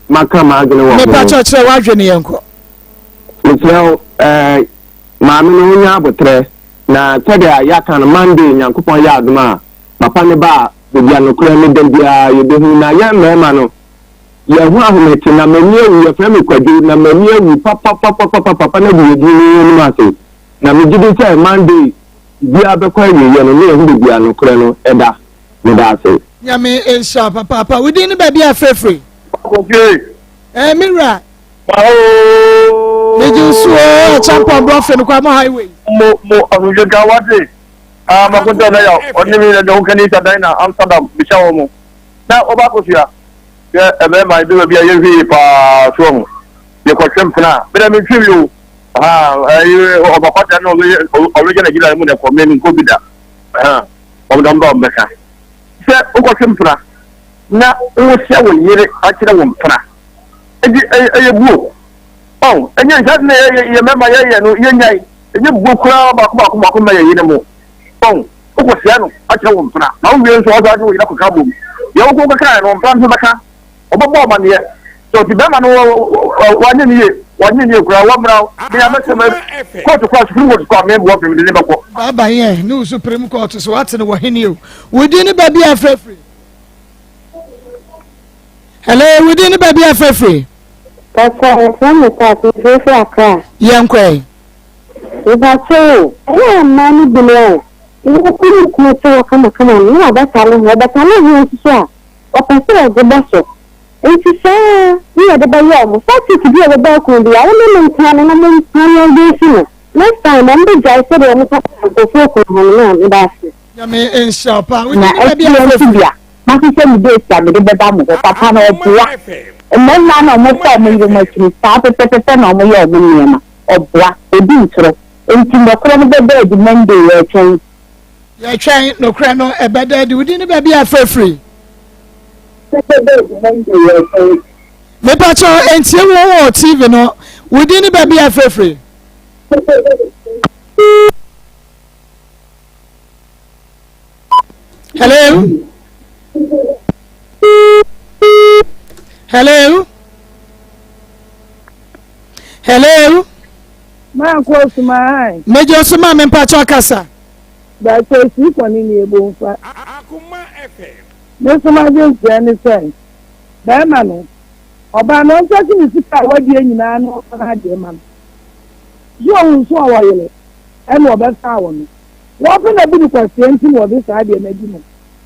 P: maka m'adwene wɔ ho.
C: Mepakyɛw kyerɛ w'adwene yɛn kɔ.
P: Mesrɛ wo eh, maame no wonya aboterɛ na sɛdeɛ yɛaka no Monday Nyankopɔn yɛ adom a papa no ba a baabi a nokorɛ no da biara yɛbɛhu na yɛn mmarima no yɛn ho ahomete na m'ani awu yɛfrɛ me Kwadwo na m'ani awu papapapapa papa no agu yɛn din no anim ase na megye di sɛ Monday biara bɛkɔ awieɛ no na yɛhu baabi a nokorɛ no da meda ase.
C: Nyame nhyira wo papaapa. Wo din ne baabi a frɛfiri?
G: Kofi.
C: Eh, me wura. Megye wo so o, Acheampong Brɔfe no Kwamo Highway.
G: Mo mo asomdwe nka wate. Ah makonta na ya ɔne me na ho kani ta dan na Amsterdam mehyɛ wɔn mo. Na ɔba akosua. Yɛ ɛmɛɛma ebi baabi a yɛhwɛ yie paa so ɔho. Yɛkɔtwe mpena a. Mena mentwe bi o. Ha ɛyi ɔbakwata na ɔbɛyɛ ɔbɛgya Nigeria mu na ɛkɔ me nkɔ bi da. Ha wɔn dɔm ba wɔn bɛka. Sɛ wokɔtwe mpena na wohyɛ wo yere akyerɛ wo mpena. Enti ɛyɛ buo. Ɔn, ɛnyɛ nsa na yɛ yɛ mmarima yɛyɛ no yɛnyae. Ɛnyɛ buo koraa baako baako baako mma yɛ yere mo. Ɔn, wokɔsɛɛ no akyerɛ wo mpena. Na wowie nso ɔsan de wo yere akɔka abom. Deɛ wokɔ kɔkaeɛ no, mpena nso bɛka. Ɔbɛbɔ amaneɛ. Sɛ ɔte bɛrima no wanyɛ ne yie, wanyɛ ne yie koraa, wɔmmra me a mɛsɛ mɛ kóòtù koraa, Supreme Court koraa meboa firi mede ne bɛkɔ.
C: Baaba yɛn ne wo Supreme Court so wate no wɔ hene o. Wo din ne baabi a frɛfrɛ. Hello, wo din ne baabi a frɛfrɛ?
S: Pastor, yɛfrɛ me Pat, mefrɛfrɛ Accra.
C: Yɛnkɔ ɛ.
S: Mepakyɛ o, ɛyɛ a mmaa no binom a, wɔkɔ ne kunu te hɔ kamakama no, na wabɛtale ho, ɔbɛtale ho nso so a, ɔpɛ sɛ ɔgye bɔ so. Nti saa ne yɛde bɛyɛ ɔmo. Saa tip bi a ɛbɛba okunu bi a, wo ne no ntena no na mo mpane against no. Next time ɔmo bɛ gyae sɛdeɛ ɔmo kasa nkorɔfoɔ kunu ho no na meda ase.
C: Nyame nhyira wo paa.
F: Na ɛteɛ nso bia mahyehyɛ me date a mede bɛba mo hɔ papa no ɔboa mmarima na ɔmo fa ɔmo yere mo akyi no saa pɛpɛpɛpɛ na ɔmo yɛ ɔmo nneɛma ɔboa ɔdi ntorɔ nti nɔkorɛ no bɛda adi Monday yɛretwɛn.
C: Yɛtwɛn nokorɛ no ɛbɛda adi. Wo din ne baabi a afrɛ firi?
F: Bɛda adi Monday yɛretwɛn.
C: Mepakyɛw entie wo wɔ TV no. Wo din ne baabi a afrɛ firi? Hello? Hello? Hello?
T: Maakɔ Osuma hi.
C: Mejɔ so ma me mpakyɛw kasa.
T: Bɛkyɛ sii kɔne ne ebo nfa. Me nso m'adwenkyerɛ ne sɛ bɛɛma no ɔbaa no ɔnkyɛke ne sika a wadie nyinaa na ɔmfa n'adeɛ ma no. So ɔhu nso ɔwɔ yere ɛna ɔbɛsaa wɔ no. Wɔpɛ na bu no kwasea nti na ɔde saa adeɛ no adi no.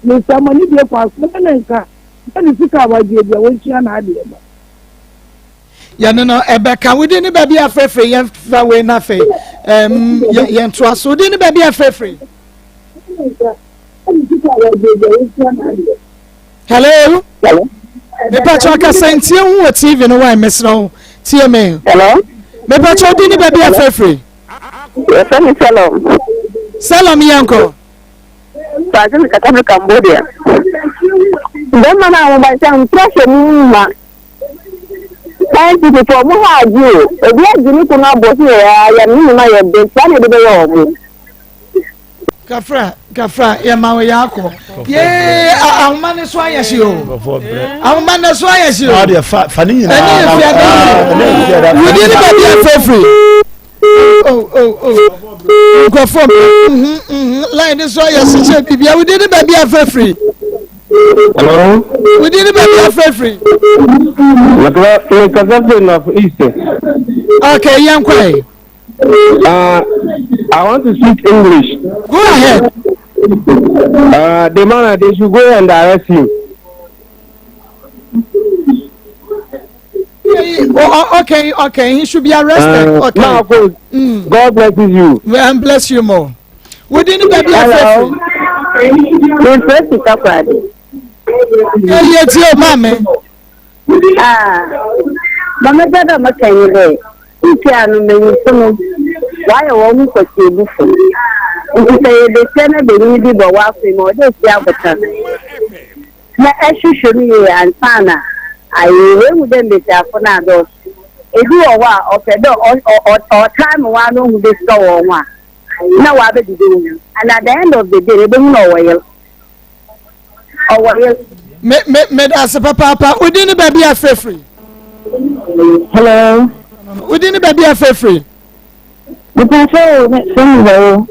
T: Mesrɛ mo anidie kwan so mo ne no nka na ne sika a wagyeɛ bia wɔntua n'adeɛ no.
C: Yɛne no ɛbɛka. Wo din ne baabi a frɛfrɛ yɛn fa wei na afei ɛm yɛn toa so. Wo din ne baabi a frɛfrɛ. Hello. Mepatwa kasa ntie ho wɔ TV no wan mesrɛ wo tie me.
F: Hello.
C: Mepatwa wo din ne baabi a frɛfrɛ.
F: Yɛfrɛ me Salom.
C: Salom yɛnkɔ.
F: Paase me kasa firi Cambodia. Bɛrima no a wɔba sɛ ntra hyɛ mu ma. Scientific fo ɔmo ha adwe o. Obi agye ne kunu abɔ so yɛ ayɛ ne nnwuma yɛ den saa na ɛde bɛyɛ ɔmo.
C: Kafra kafra yɛ ma wo yɛ akɔ yee ahoma ne so ayɛ hye o ahoma ne so ayɛ hye o.
K: Ɔdeɛ fa fa ne nyinaa
C: ɛne yɛ fiada wudi ne baabi afɛfiri. Oh oh oh nkurɔfoɔ mhm mhm line ne so ayɛ hyehyɛ biribi a wudi ne baabi afɛfiri.
P: Hello.
C: Wudi ne baabi afɛfiri.
P: Mekasa firi North East.
C: Okay, yɛn kɔ yi.
P: I want to speak English.
C: Go ahead.
P: The man, they should go and arrest him.
C: Oh, okay, okay. He should be arrested. Okay.
P: Marcos, God blesses you.
C: And bless you more. Within the baby.
F: Hello. Mefrɛ sika kwade.
C: Ɛyɛ ti o maame.
F: Ah, ma mepɛ dɛ meka nye dɛ, sesei no mbanyimfo no wɔayɛ hɔnho kwasiebufo. Ntsi sɛ eyɛ basia na banyin bi bɔ w'afamu a, ɔwɔ dɛ esi abotar na ehwehwɛ mu yie ansaana ayɛ yie. Woehu dɛ mbasiafo no adɔɔ so. Bi wɔ hɔ a, ɔpɛ dɛ ɔtaa ma woara ohu dɛ sika wɔ woho a, nna ɔabɛdeda wo mu and at the end of the day no, ebohu no ɔwɔ yer. Ɔwɔ yer.
C: Me me meda ase papaapa. Wo din ne baabi a frɛ firi?
L: Hello.
C: Wo din ne baabi a frɛ firi?
L: Mepatwa o, me frɛ me wɔ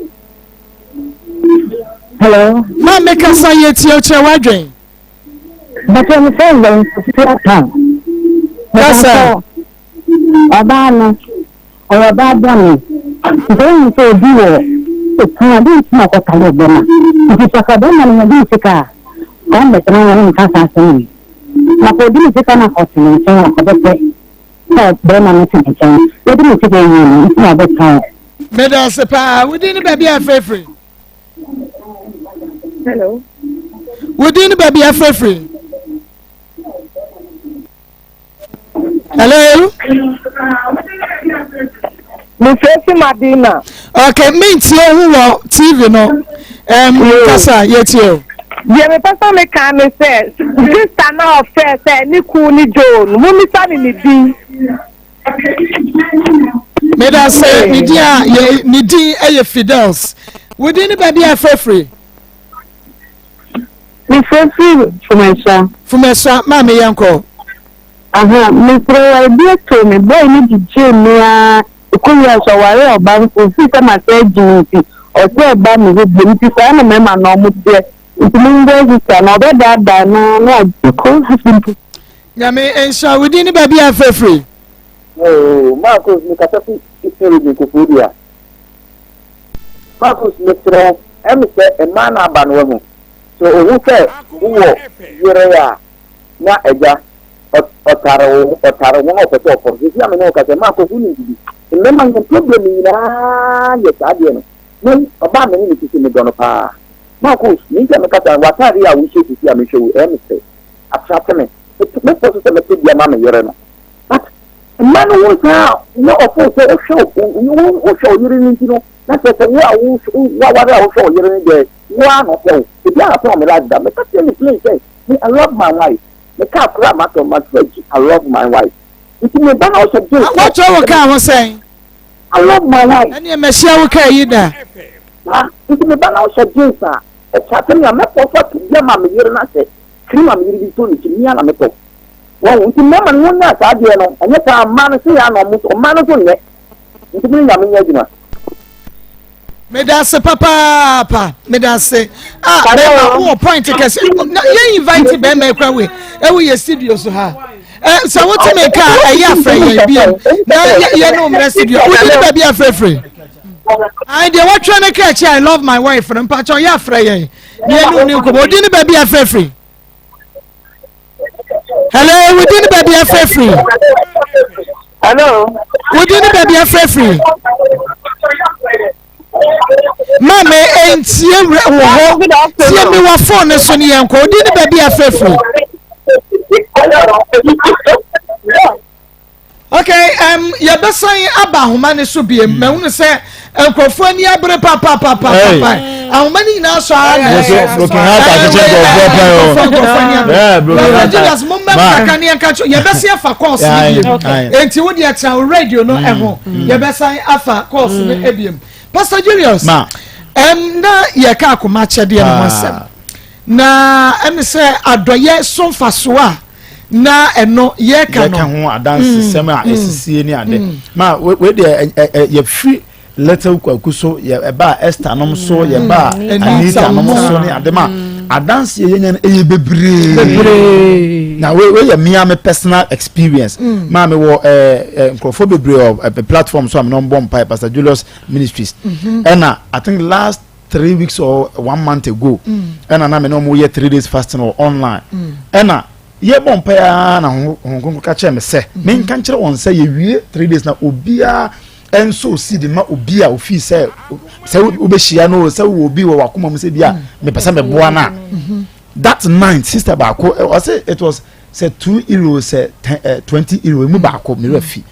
L: Hello.
C: Ma me kasa yɛ tie o kyerɛ w'adwen.
L: Bàtà mi fẹ́ wẹ̀ nfúnfún àtàn.
C: Kasa.
L: Ɔbaa no, ɔyɛ ɔbaa bɔne. Nti ohu sɛ obi wɔ okunu a, dɛn nti na ɔkɔtare bɛrima? Nti sɛ ɔka bɛrima no ho de ne sika a, ɔmmɛtena hɔ nka saa asɛm yi. Na sɛ ɔde ne sika no akɔte ne nkyɛn a, ɔbɛpɛ sɛ bɛrima no te ne nkyɛn. Wode ne sika awie no, nti na ɔbɛtena hɔ.
C: Meda ase paa. Wo din ne baabi a afrɛfiri?
T: Hello.
C: Wo din ne baabi a afrɛfiri? Hello.
F: Mefrɛ Madina.
C: Okay, mentie ho wɔ TV no. Um, kasa yɛtie o.
F: Deɛ mepɛ sɛ meka ne sɛ sista na ɔfrɛ sɛ ne kuu ne Joe no momisa ne ne din.
C: Meda sɛ ne din a yɛ ne din yɛ Fidels. Wo din ne baabi a afrɛfiri?
L: Mefrɛ firi Fumesua.
C: Fumesua, maame yɛn kɔ.
L: Aha, mesrɛ wo ebi ato me, boy no gyigyee me ara, ɛkɔ wie a nso ɔwaree ɔba nso, ofii sɛ masan agye no nti, ɔsɛ ɛba me hɔ biom, nti saa na mmarima no ɔmo teɛ, nti mongyae sister no, ɔbɛdaadaa no na wagye.
C: Call has been put. Nyame nhyira wo din ne baabi a afrɛ firi.
G: Oh, Marcos, me kasa fi Eastern Region Koforidua. Marcos, mesrɛ wo, ɛme sɛ mmaa na aba no wahu. Sɛ ohu sɛ wowɔ yere a, na agya ɔtare wo ɔtare ho na ɔpɛ sɛ ɔfɔre. Sisi a me ne wo kasa, Marcos, wonim bibi. Mmarima yɛn problem nyinaa yɛ saa adeɛ no. Me, ɔbaa me ne no sisi medɔ no paa. Marcus, me nti a meka saa no, w'ataade a wohyɛ sisi a mehwɛ wo, ɛyɛ me fɛ. Atrate me. Mepɔ so sɛ mɛtɔ bi ama me yere no. But mmaa no ho saa na ɔfo sɛ wohwɛ wohwɛ wo yere no nti no, na kyerɛ sɛ wo a woaware a wohwɛ wo yere no deɛ, wo ara na ɔpɛ wo. Obiara pɛ wɔ me life da. Meka kyerɛ no plain sɛ, me I love my wife. Me car koraa matɔ, matɔ akyi, I love my wife. Nti me ba na ɔhyɛ jeans.
C: Woatwerɛ wo kaa ho sɛn?
G: I love my wife.
C: Ɛneɛ mɛhyia wo kaa yi da.
G: Saa nti me ba na ɔhyɛ jeans a, ɛkyate me a mɛkɔ so ato bi ama me yere no ahyɛ. Cream a me yere de tɔ ne ti, me ara na metɔ. Wahu? Nti mmarima no wɔnyaa saa adeɛ no, ɛnyɛ saa mmaa no sei ara na wɔn nso, mmaa no nso nyɛ. Nti me ne Nyame nyɛ adwuma.
C: Medase papaapa medase ah bɛrima wowɔ point kɛse na yɛn invite bɛrima ekura wei ɛwɔ yɛ studio so ha ɛ sɛ wote me ka ɛyɛ afrɛ yɛn biam na yɛ ne omrɛ studio wodi ne baabi afrɛfrɛ ayi deɛ wɔtwerɛ ne kra akyi I love my wife no mpakyɛ ɔyɛ afrɛ yɛn na yɛ ne oni nkɔmɔ odi ne baabi afrɛfrɛ. Hello, wodi ne baabi afrɛfiri.
F: Hello.
C: Wodi ne baabi afrɛfiri. Maame ntie wɔ hɔ tie mi wɔ fon ne so ne yɛn kɔ wodi ne baabi afrɛfiri. Okay, um, yɛbɛsan aba ahoma no so biem. Mm. Mahunu sɛ nkurɔfoɔ ani abere papapapapa. Ahoma no nyinaa sɔ ara na ɛsɔ.
K: Broken heart akyekyɛ nkurɔfoɔ pɛn o.
C: Nkurɔfoɔ ani abere. Reverend Julius, mo mmɛm kakra ne yɛnka kyerɛ. Yɛbɛsan afa course no biem. Enti wo deɛ tena wo radio no ɛho. Mm. Yɛbɛsan afa course no mm. ebiem. Pastor Julius, um, na yɛka akoma akyɛdeɛ no ho asɛm. Na ɛne sɛ adɔyɛ so mfasoɔ a na ɛno yɛka no.
K: Yɛka ho adansesɛm a ɛsisie ne ade. Ma wei deɛ yɛfiri Little Kwaku so yɛbaa Esther nom so yɛbaa Anita nom so ne ade ma adanseɛ yɛnya no ɛyɛ bebree. Bebree. Na wei wei yɛ mea me personal experience. Maa me wɔ ɛɛ nkurɔfoɔ bebree wɔ platform so a me na wɔn bɔ mpae Pastor Julius Ministries. Ɛna I think last 3 weeks or 1 month ago ɛna na me ne ɔmo yɛ 3 days fasting wɔ online ɛna yɛbɔ mpaeɛ ara na Honhom Kronkron ka kyerɛ me sɛ menka nkyerɛ wɔn sɛ yɛwie 3 days na obiara ɛnso seed ma obi a ofii sɛ sɛ wobɛhyia no sɛ wowɔ obi wɔ wakoma mu sɛ bi a mepɛ sɛ meboa no a that night sister baako ɔsɛ it was sɛ 2 euro sɛ 20 euro emu baako mmerɛ fi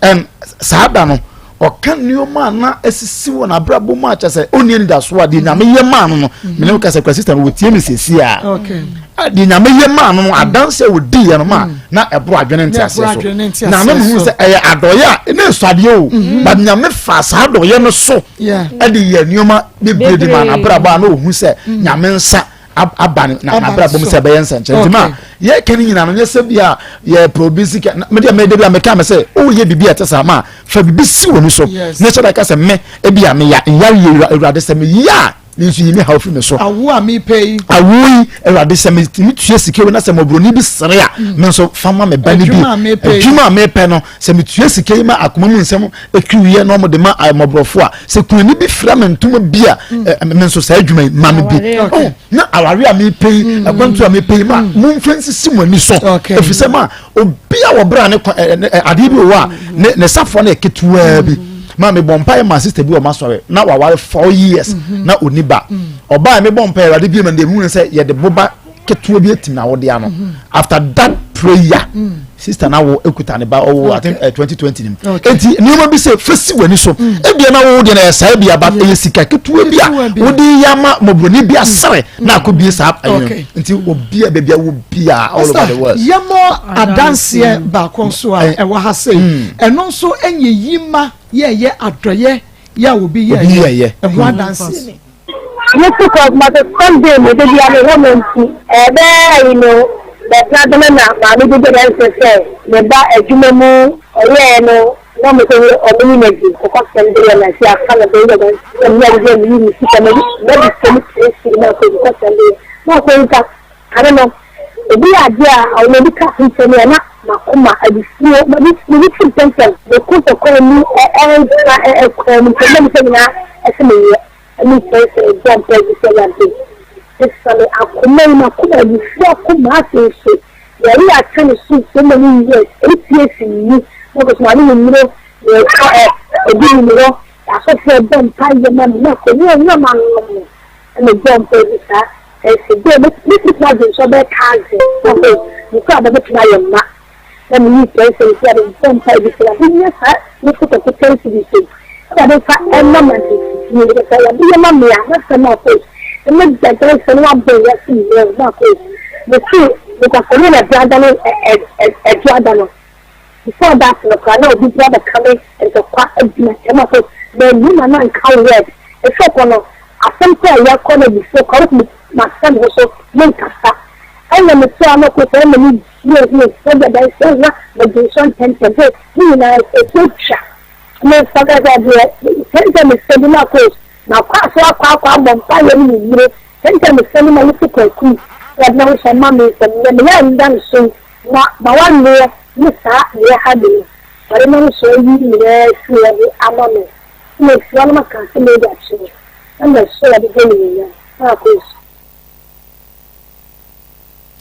K: And saa da no, ɔka nneɛma a na asisi wɔ n'abrabɔ mu a kyerɛ sɛ ɔnni anidasoɔ a deɛ nyame yɛ maa no no mm-hmm. mene woka sɛ kura sista no wɔtie me siesie a deɛ nyame yɛ maa no no mm. adanse a wɔdiiɛ no ma mm. na ɛboro adwene nteaseɛ so na ano mehu sɛ ɛyɛ adɔeɛ a ɛne nsuadeɛ o mm-hmm. but nyame fa saa adɔeɛ no so ɛde yɛ nneɛma bebree de maa n'abrabɔ a na ɔhu sɛ mm. nyame nsa aba ne na n'abrabɔ mu sɛ ɛbɛyɛ nsɛnkyerɛ nti ma yɛka no nyinaa no nyɛ sɛ bi a yɛ pɛ obi sika me deɛ mede bi a meka me sɛ woyɛ biribi a ɛte saa ma fa biribi si w'ani so na hyɛ da ka sɛ me ebi a meya nyare yɛ awurade sɛ meyɛ a me nso yi me haw fi me so
C: awo a mepɛ yi
K: awo yi awurade sɛ metumi tua sika yi na sɛ mmɔborɔni bi sere a mm. me nso fa ma me ba no bi adwuma a mepɛ no sɛ metua sika yi ma akoma mu nsɛm ɛkiriwiɛ na ɔmode ma mmɔborɔfo a sɛ kunani bi fira me ntoma bi a mm. me nso saa adwuma yi ma me bi oh, na aware a mepɛ yi mm. akwantu a mepɛ yi ma mm. momfa nsisi mo ani so ɛfiri sɛ ma obi a wɔbrɛ ne adeɛ bi wɔ hɔ a ne safoa no yɛ ketewaa bi ma mebɔ mpaeɛ ma sister bi wɔ m'asɔre na waware 4 years mm-hmm. na ɔni ba ɔbaa mebɔ mpaeɛ awurade bi ma no deɛ mehu ne sɛ yɛde boba ketewa bi atim na awode ano mm-hmm. after that prayer mm. sister na wo ekuta ne ba ɔwɔ i think 2020 nim eti nneɛma bi sɛ fesi w'ani so mm. ebia na wo deɛ na yɛ saa bi aba ɛyɛ sika ketewa bi a wode yɛ ama mɔborɔni bi asere mm. na akɔ bie saa ɛyɛ nti obi a baabi a wo bi a all over the world.
C: yɛmɔ adanseɛ baako nso a ɛwɔ ha sei ɛno nso ɛnyɛ yi ma yɛyɛ adɔyɛ yɛ a obi yɛyɛ ɛho adanseɛ ni.
S: Me so kɔ but Sunday no da bia me hɔ no nti ɛbɛyɛ ayi no bɛtena dɛm na maame bi bɛ dɛnse sɛ me ba adwuma mu ɔyɛɛ no na ɔmo sɛ ɔmo yi no adi kɔkɔ sɛm de yɛ na si aka no bɛyɛ dɛn sɛ me a me yi me sika me me de sɛm tiri siri na akɔ kɔkɔ sɛm de yɛ na akɔ nka kane no obi yɛ adeɛ a ɔmo bi ka nsɛm yɛ na makoma abufuo me me fi ntɛmtɛm me ko kɔkɔɔ mu ɛ ɛ ɛ ɛkɔɔ mu ntɛm na me sɛ nyinaa ɛsɛ me yɛ. Ɛne kyerɛ sɛ ɛbɔ mpae bi sɛ, Awurade, sesa me akoma yi, m'akoma, abufuo akoma, afei nso yare a aka ne so so many years, eight years ni, na ɔkɔ so ma ne nnuro. Mekɔ ɛ obi nim hɔ asɔfoɔ bɔ mpaeɛ ma me na kɔ ne owura ma nom no na mebɔ mpaeɛ bi saa ɛsɛ dɛ mɛtumi adwensɔ bɛyɛ thousand na kɔ mekɔ a bɛbɛtumi ayɛ mma na meyi 10 cedis na mebɔ mpaeɛ bi sɛ Awurade nyɛ saa me kotɔko 10 cedis yi Awurade fa ɛma ma ntitie sɛ Awurade yɛ ma me a n'asɛm akɔ ɛmɛ gyae sɛ no wabɔ wiase nyinaa na akɔ mekɔ mekɔsɔre na ɛbrada no ɛdwoada no. Before that no koraa na obi mpo abɛka me ntɔkwa adi m'atɛm a so manhu ma na nka word ɛfiri kɔ no asɛm koraa a yɛkɔ no abufuo koraa wotumi masɛ me ho so menkasa ɛna meto a na ɔkɔ sɛ ɛma me yie yie sɛdeɛ ɛbɛyɛ sɛ na madi nsɔ ntɛmntɛm sɛ ne nyinaa ɛtu atwa me nfa kasa deɛ sɛnkyɛ mesɛ bi na akɔ makɔ aso akɔ akɔ abɔ mpaeɛ ne memmire sɛnkyɛ mesɛ ne ma yɛsi kwaku wɔde na ho sɛ ma me nsɛm nyɛ meyɛ nda nso Na m'awareɛ ne saa deɛ ha me yi, Awurade nam so ayi ne nyinaa afiri hɔ de ama me, na mafira na maka asɛm yi de akyerɛ wo, na masɔ Awurade ho animuonyam, na makɔ nsu.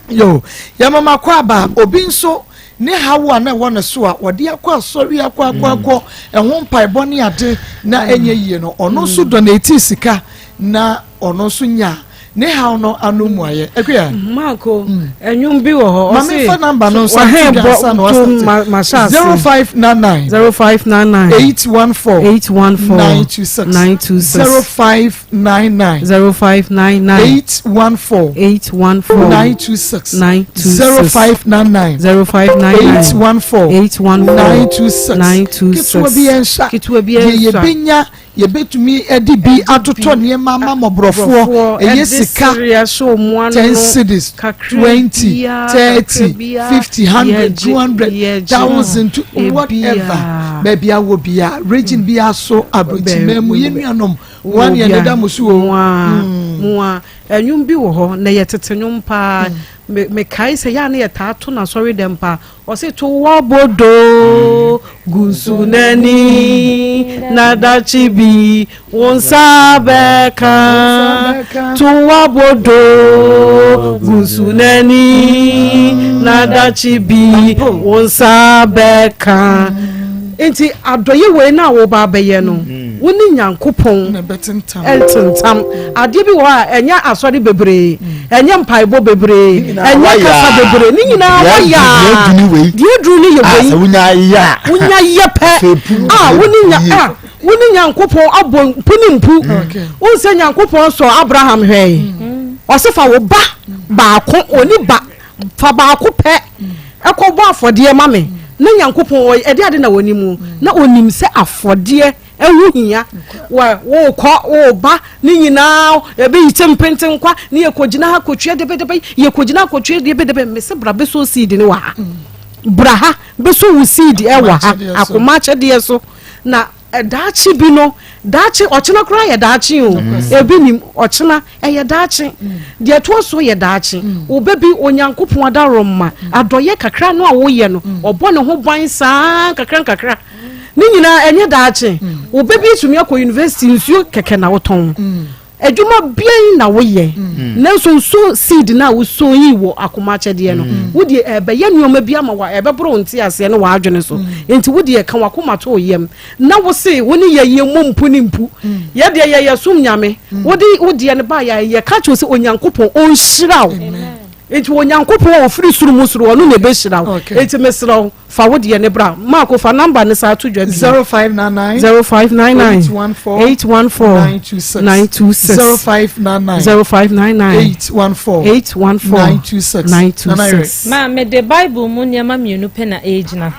C: Yo, yɛma makɔ aba obi nso ne haw a na ɛwɔ ne so a wɔde akɔ asɔre akɔ akɔ akɔ ɛho mpaebɔ ne ade na ɛnyɛ yie no, ɔno nso donate sika na ɔno nso nya ne haw no ano mmuaeɛ. Akua.
J: Marco, ɛnwom bi wɔ hɔ.
C: Ma me fa number no nsa nto dwa ansa na wasate. 0599.
J: 0599.
C: 814.
J: 814.
C: 926.
J: 926.
C: 0599.
J: 0599.
C: 814.
J: 814.
C: 926.
J: 926.
C: 0599.
J: 0599.
C: 814.
J: 814.
C: 926.
J: 926.
C: Ketewa bi ɛnsa.
J: Ketewa bi ɛnsa.
C: Deɛ yɛbɛnya Yɛbɛtumi de bi atotɔ nneɛma ama mmɔborɔfoɔ, ɛyɛ sika, 10 cedis, 20, 30, 50, 100, 200, 1000, whatever, baabi a wɔ biara, region biara so, aburokyiman mu, yɛn nuanom, wɔn ne yɛn da mo so o.
J: Mua, ɛnwom bi wɔ hɔ, na yɛ tete nwom paa, mekae sɛ yɛ a na yɛtaa to no asɔre dɛm paa. Ɔse to w'abodoo gu nsu n'ani na dakye bi wo nsa bɛka. To w'abodoo gu nsu n'ani na dakye bi wo nsa bɛka. Nti adɔyɛ wei no a woba abɛyɛ no, wo ne Nyankopɔn ntentam. Adeɛ bi wɔ hɔ a ɛnyɛ asɔre bebree, ɛnyɛ mpaebɔ bebree, ɛnyɛ kasa bebree, ne nyinaa wɔyɛ a deɛ aduru no yɛ wei. Wonya yɛ pɛ a wo ne nya a wo ne Nyankopɔn abɔ mpu ne mpu. Wohu sɛ Nyankopɔn sɔ Abraham hwɛe. Ɔse fa wo ba baako, ɔni ba, fa baako pɛ ɛkɔbɔ afɔdeɛ ma me. Na Nyankopɔn ɛde ade na wɔnim mu. Na ɔnim sɛ afɔdeɛ ɛho hia. Wɔ wokɔ woba ne nyinaa ebi yi te mpentenkwa ne yɛkɔgyina ha kɔtwea debedebe yɛkɔgyina ha kɔtwea debedebe. Mese bra bɛsɔ seed ne wɔ ha. Bra ha bɛsɔ wo seed ɛwɔ ha akoma akyɛdeɛ so na daakye bi no, daakye, ɔkyena koraa yɛ daakye o. Ebi nim, ɔkyena ɛyɛ daakye. Deɛ ɛtoa soɔ yɛ daakye. Wo ba bi, Onyankopɔn adaworoma, adɔeɛ kakra no a woyɛ no, ɔbɔ ne ho ban saa nkakra nkakra. Ne nyinaa ɛnyɛ daakye. Wo ba bi atumi akɔ university, nsuo kɛkɛ na wotɔn. Adwuma bɛn na woyɛ? Nanso nso seed no a wosɔ yi wɔ akoma akyɛdeɛ no, wo deɛ ɛbɛyɛ nneɛma bi ama wa ɛbɛboro wo nteaseɛ ne w'adwene so. Nti wo deɛ ka w'akoma to wo yam na wo se wo ne yɛ yɛ mmɔ mpu ne mpu. Yɛ deɛ yɛ yɛ som Nyame. Wo de wo deɛ no ba yɛ a yɛ ka kyerɛ wo sɛ Onyankopɔn ɔnhyira wo. Nti Onyankopɔn a ɔfiri soro mu soro ɔno na ɛbɛhyira wo. Nti mesrɛ wo. Fa wo deɛ no bra. Marko, fa number no saa to dwa bio.
C: 0599
J: 0599
C: 814
J: 814
C: 926
J: 926
C: 0599
J: 0599
C: 814
J: 814
C: 926
J: 926.
M: Ma mede Bible mu nneɛma mmienu pɛ na ɛregyina.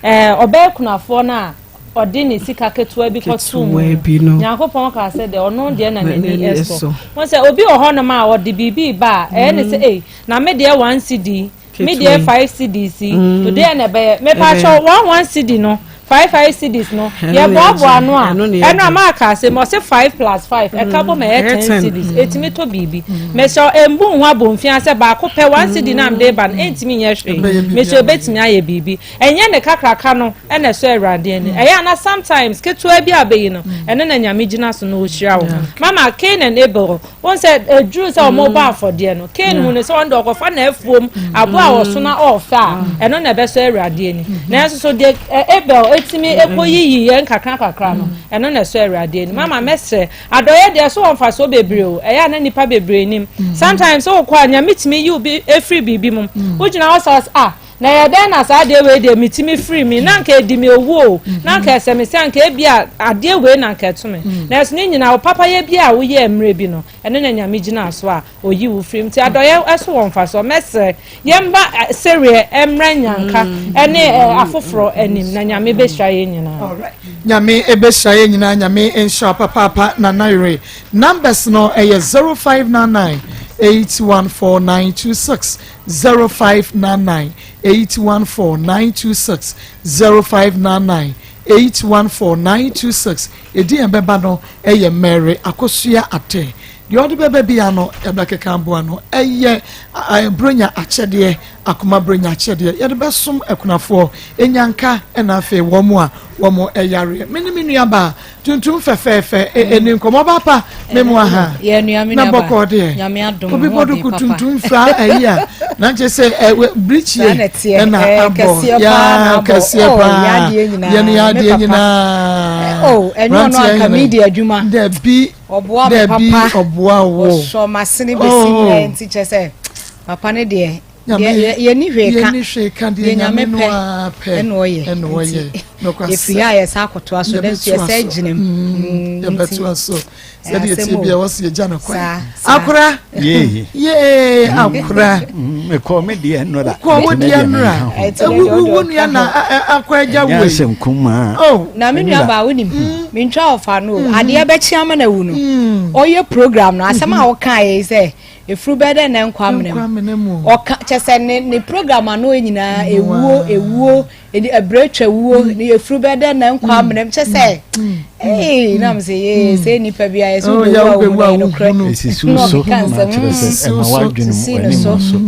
M: Ɛɛ, ɔbɛyɛ kunafoɔ no a ɔde ne sika ketewa bi kɔtoo mu no, Nyankopɔn kaa sɛ deɛ ɔno deɛ na n'ani sɔ. Wɔn sɛ obi wɔ hɔnom a ɔde biribi ba a, ɛyɛ ne sɛ ei, na me deɛ one cedi Me deɛ 5 cedis yi, deɛ na ɛbɛyɛ. Mepakyɛw, 1 1 cedi no, 5 5 cedis no, yɛboaboa ano a, ɛno a maaka asɛm, ɔse 5 plus 5, ɛka bom ɛyɛ 10 cedis, ɛtumi tɔ biribi. Mesrɛ wo, ɛmbu wo ho abomfiaa sɛ baako pɛ, 1 cedi no a mede reba no, ɛntumi nyɛ hwee. Mesrɛ wo, ɛbɛtumi ayɛ biribi. Ɛnyɛ ne kakraka no na ɛsɔ Awurade ani. Ɛyɛ a na sometimes, ketewa bi a wobɛyi no, ɛno na Nyame gyina so na ɔhyira wo. Mama, Cain and Abel, Wohu sɛ ɛduru sɛ wɔrebɔ afɔdeɛ no, Kain hu no sɛ ɔno deɛ ɔkɔfa n'afuom aboa a ɔso na ɔɔfɛ a, ɛno na ɛbɛsɔ Awurade ani. Nanso so deɛ Abel yɛtumi kɔyiyi yɛn nkakra nkakra no, ɛno na ɛsɔ Awurade ani. Mama mɛsrɛ, adɔeɛ deɛ ɛso wɔ mfasoɔ bebree o, ɛyɛ a na nnipa bebree nim. Sometimes wokɔ a, Nyame tumi yi wo bi firi biribi mu. Wogyina hɔ saa, ah, na ɛyɛ dɛn na saa adeɛ wei deɛ metumi firi mi? Na anka ɛdi me owu o, na anka ɛsɛ me sɛ anka ebi a adeɛ wei na anka ɛto me. Nanso ne nyinaa, wo papayɛ bi a woyɛɛ mmerɛ bi no, ɛno na Nyame gyinaa so a Oyi wo firi mu. Nti adɔeɛ so wɔ mfasoɔ. Mɛsrɛ, yɛmma sereɛ mmra nnyanka ne afoforɔ anim na Nyame bɛhyira yɛn nyinaa.
C: Nyame bɛhyira yɛn nyinaa Nyame nhyira wo papaapa Nana Yere. Numbers no ɛyɛ 0599 814926 0599 814926 0599 814926 Edin a ɛbɛba no yɛ Mary Akosua Ateh. Deɛ ɔde bɛba biara no, yɛbɛkeka aboa no. Ɛyɛ Buronya akyɛdeɛ, akoma Buronya akyɛdeɛ. Yɛde bɛsom akunafoɔ, nnyanka, ɛna afei wɔn a wɔn yareɛ. Me ne me nuabaa tuntum fɛfɛɛfɛ ɛni nkɔmmɔ. Ɔbaa pa, me mu aha. Na bɔkɔɔ deɛ, obi bɔ duku tuntum fira ayi a, na nkyɛ sɛ birikyie ɛna abɔ. Yaa kɛseɛ paa. Yɛne yɛ adeɛ nyinaa.
E: Ɛnyɛ ɔno anka media adwuma.
C: Dabi.
E: Ɔboa me
C: Dabi,
E: papa.
C: ɔboa wo.
E: Ɔsɔ m'asene bɛsi
C: Oh.
E: nnɛ nti kyerɛ sɛ papa no deɛ
C: Nyame,
E: yɛ- yɛ- yɛnni hwee ka.
C: yɛnni hwee ka deɛ
E: Deɛ
C: Nyame
E: Nyame
C: no
E: pɛ
C: ara pɛ
E: ɛna ɔyɛ.
C: ɛna ɔyɛ.
E: Nti
C: Nokwasɛm.
E: yɛfiri ha a yɛsan akɔtoa so, nanso
C: Yɛbɛtoa
E: yɛsan
C: so.
E: gyina mu.
C: Mm,
E: Mm, nti
C: yɛbɛtoa so.
E: ɛyɛ
C: Sɛdeɛ
E: asɛm
C: ɛteɛ
E: o.
C: biara, wɔsi yɛgya no kwan.
E: Saa, saa.
C: Akora.
U: Yee.
C: Yee, akora.
U: Mekɔɔ me deɛ nnora.
C: Kɔɔ wo
U: Nti me
C: deɛ
U: deɛ
C: nnora.
U: menka ho.
E: Ɛnti ne
C: Ewu
E: deɛ
C: wo
E: ɔde
C: wo
E: ɔka
C: nua na
E: ho.
C: a- a- akɔ agya
U: Ɛnyɛ
C: wei.
U: asɛm kumaa.
C: Oh.
E: Na me nua
U: Nnora.
E: baa wonim mentwa ɔfa no o adeɛ bɛkye ama no awu no ɔyɛ program no asɛm a wokaeɛ yi sɛ ɛfuru bɛyɛ dɛ na ɛnkɔ amena mu ɔka kyɛ sɛ ne ne program ano nyinaa ɛwuo ɛwuo ɛni ɛbrɛ twa wuo ne ɛfuru bɛyɛ dɛ na ɛnkɔ amena mu kyɛ sɛ ee nam sɛ yee sɛ nipa bi ayɛ sɛ wobɛwu a wohu no ɛyɛ nokorɛ
U: Ɛsisi
E: na
U: wo so
E: ɔkeka
U: na
E: nsɛm
U: akyerɛ sɛ ɛma w'adwene mu
E: sisi no
U: w'anim
E: so
U: so.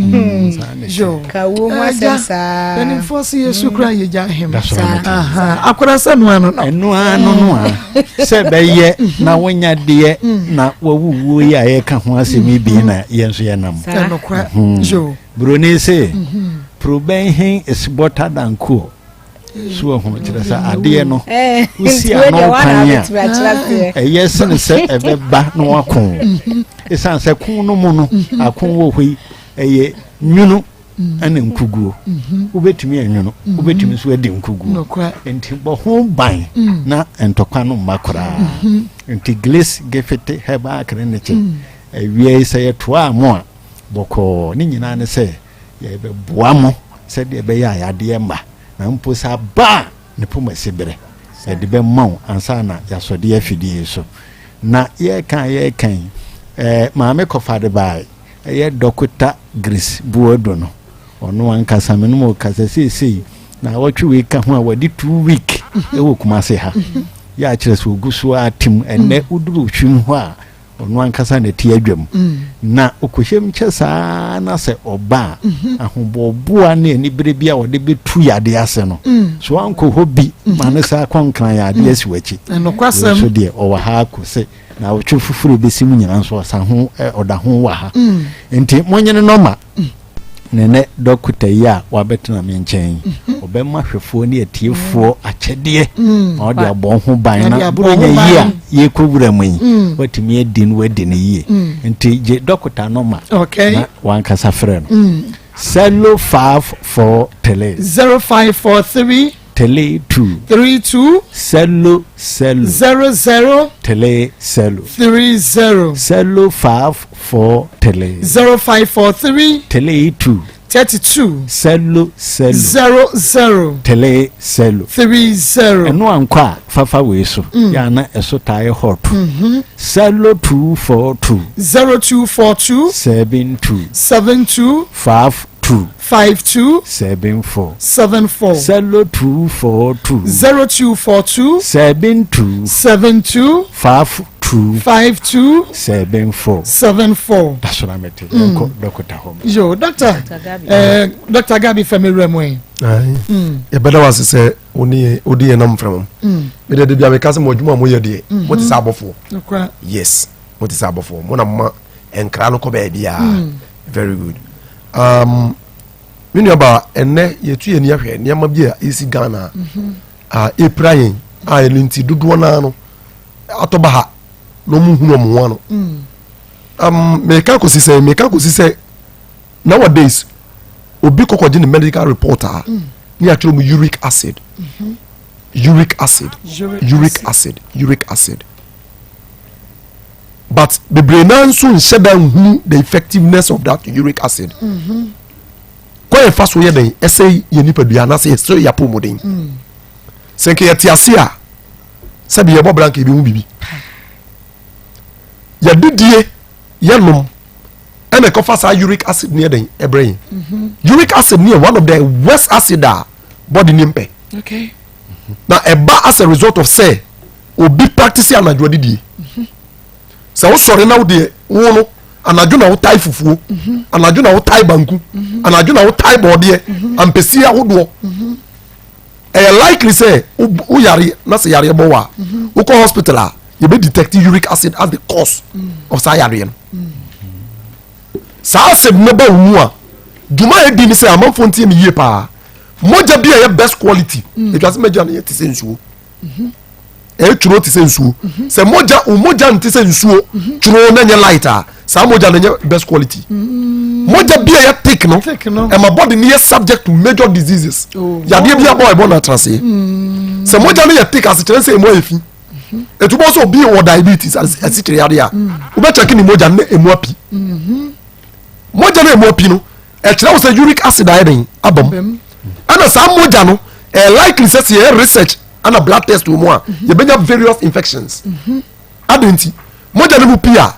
U: Saa na ɛteɛ.
E: ka wuo ho asɛm saa
C: Mpanimfoɔ se Yesu kura yɛ gya ahem.
U: Da so ara mete.
C: Aha, akora sɛ noa no no.
U: Ɛno ara no no a sɛ ɛbɛyɛ na wonya deɛ na wawuwuo yi a yɛka ho asɛm yi bi na yɛn nso yɛnam.
C: Ɛnokorɛ. Yo.
U: Buroni se probenhin is better than cure. So wahu kyerɛ sɛ adeɛ no wosi ano kwan a ɛyɛ sene sɛ ɛbɛba na wako. Ɛsiane sɛ ko no mu no ako wɔ hɔ yi ɛyɛ nwunu ɛna nkuguo. Wobɛtumi anwunu, wobɛtumi nso adi nkuguo. Nti bɔ ho ban na ntɔkwa no mma koraa. Nti Glace Gifiti Herbal Clinic awia yi sɛ yɛtoaa mo a bɔkɔɔ ne nyinaa ne sɛ yɛbɛboa mo sɛdeɛ ɛbɛyɛ a yadeɛ mma na mpo sɛ aba a ne pomasi berɛ yɛde bɛma wo ansa na yɛasɔde afidie yi so. Na yɛreka a yɛreka yi eh, maame kɔfa de bae ɛyɛ Dɔkota Grace Buodo no ɔno ankasa me ne mo kasa seesei na awɔtwe wei ka ho a wɔde 2 week ɛwɔ Kumase ha yɛ akyerɛ sɛ ɔgu so ara tim ɛnnɛ woduru hwim hɔ a Ɔno ankasa na ɛte adwam. Na ɔkɔhyɛm kyɛ saa na sɛ ɔba a, mhm. ahoboɔboa ne anibere bi a ɔde bɛtu yadeɛ ase no, mm. so ankɔ hɔ bi ma ne saa kɔnkran yadeɛ mm. asi w'akyi. Nso deɛ ɔwɔ ha akɔ sɛ na awɔtwe foforɔ bɛsi mu nyinaa nso ɔsa ho ɔda ho wɔ ha. Mm. Nti monyene nɔma. Na ɛnnɛ dɔkota yi a wabɛtena me nkyɛn yi, ɔbɛma hwɛfoɔ ne atiefoɔ akyɛdeɛ ma ɔde abɔ ho ban na buronya yi a yɛkɔ wura mu yi, watumi adi no wadi no yie. Nti gye dɔkota no ma na wankasa frɛ no. Selo 543.
C: 0543.
U: 32.
C: 32.
U: Selo selo.
C: 00.
U: 3 selo.
C: 30.
U: Selo 5 4 3.
C: 0543.
U: 32.
C: 32.
U: Selo selo.
C: 00.
U: 3 selo.
C: 30.
U: Ɛno ankɔ a fafa wei so. Mm. Yɛ ana ɛso taa yɛ hot. Mm-hmm. Selo 242.
C: 0242.
U: 72.
C: 72.
U: 5 2.
C: 52.
U: 74.
C: 74.
U: Selo 242.
C: 0242.
U: 72.
C: 72.
U: 5 2.
C: 52.
U: 74.
C: 74.
U: That's what I'm at. Mm. Dɔkota hɔ.
C: Yo, doctor. Eh, Dr. Gabi Femi Remo yi.
V: Yɛbɛda wo ase sɛ wo ne wode yɛn nam mframa mu. Mede de bia meka sɛ mo adwuma a moyɛ deɛ, mote sɛ abɔfoɔ. Yes, mote sɛ abɔfoɔ. Mo na moma nkra no kɔ baabiara. Very good. Um, me nuabaa, ɛnnɛ yɛtu yɛn ani ahwɛ nneɛma bi a ɛsi Ghana a. a ɛpira yɛn a ɛno nti dodoɔ no ara no atɔ ba ha na ɔmo hunu ɔmo ho ano. Mm. Um, meka kɔsi sɛ meka kɔsi sɛ nowadays obi kɔkɔgye ne medical report a mm. ne yɛatwerɛ mu uric acid mm -hmm. uric acid uric acid uric acid but bebree naa nso nhyɛ da nhunu the effectiveness of that uric acid mm -hmm. kwan yɛfa so yɛ dɛn ɛsɛ yɛ nipadua anaasɛ yɛsɛ yɛ apɔmuden mm. sɛ nka yɛte ase a sɛbi yɛbɔ bra nka yɛbɛhu biribi yɛdidie yɛnom ɛna ɛkɔfa saa uric acid ne yɛ dɛn ɛbrɛ yɛn mhm. uric acid ne yɛ one of the worst acid a body ne mpɛ na ɛba as a result of sɛ obi practice anadwo adidie mhm. sɛ wosɔre na wodeɛ wo no anadwo na wotae fufuo mhm. anadwo na wotae banku anadwo na wotae bɔɔdeɛ ampɛsi ahodoɔ ɛyɛ likely sɛ wo yare na sɛ yareɛ bɔ wo a mhm. wokɔ hospital a yɛbɛ detect uric acid as the cause mm. of saa yareɛ no mm. saa acid no ba wo mu a dwuma a ɛdi ne sɛ amanfoɔ ntie me yie paa mogya bi a ɛyɛ best quality ɛtwa mm. sɛ mogya no yɛ te sɛ nsuo mm-hmm. ɛyɛ twerɛ te sɛ nsuo mhm. sɛ mogya o mogya nte sɛ nsuo mhm. twerɛ na nyɛ light a saa mogya no nyɛ best quality mm. mogya bi a ɛyɛ thick no ɛma body no yɛ subject to major diseases oh. yadeɛ bi abɔ ɛbɔ no atraseɛ mm. sɛ mogya no yɛ thick asekyerɛ sɛ emu ayɛ fi mhm. etu bɔ sɛ obi wɔ diabetes asikyerɛ yadeɛ a mm. wobɛkyɛke ne mogya no emu api mogya no emu api no ɛkyerɛ wo sɛ uric acid ayɛ den aba mu ɛna saa mogya no ɛyɛ likely sɛ sɛ yɛyɛ research ana blood test wɔ mu a mhm. yɛbɛnya various infections mhm. adɛn nti mogya no mu pii a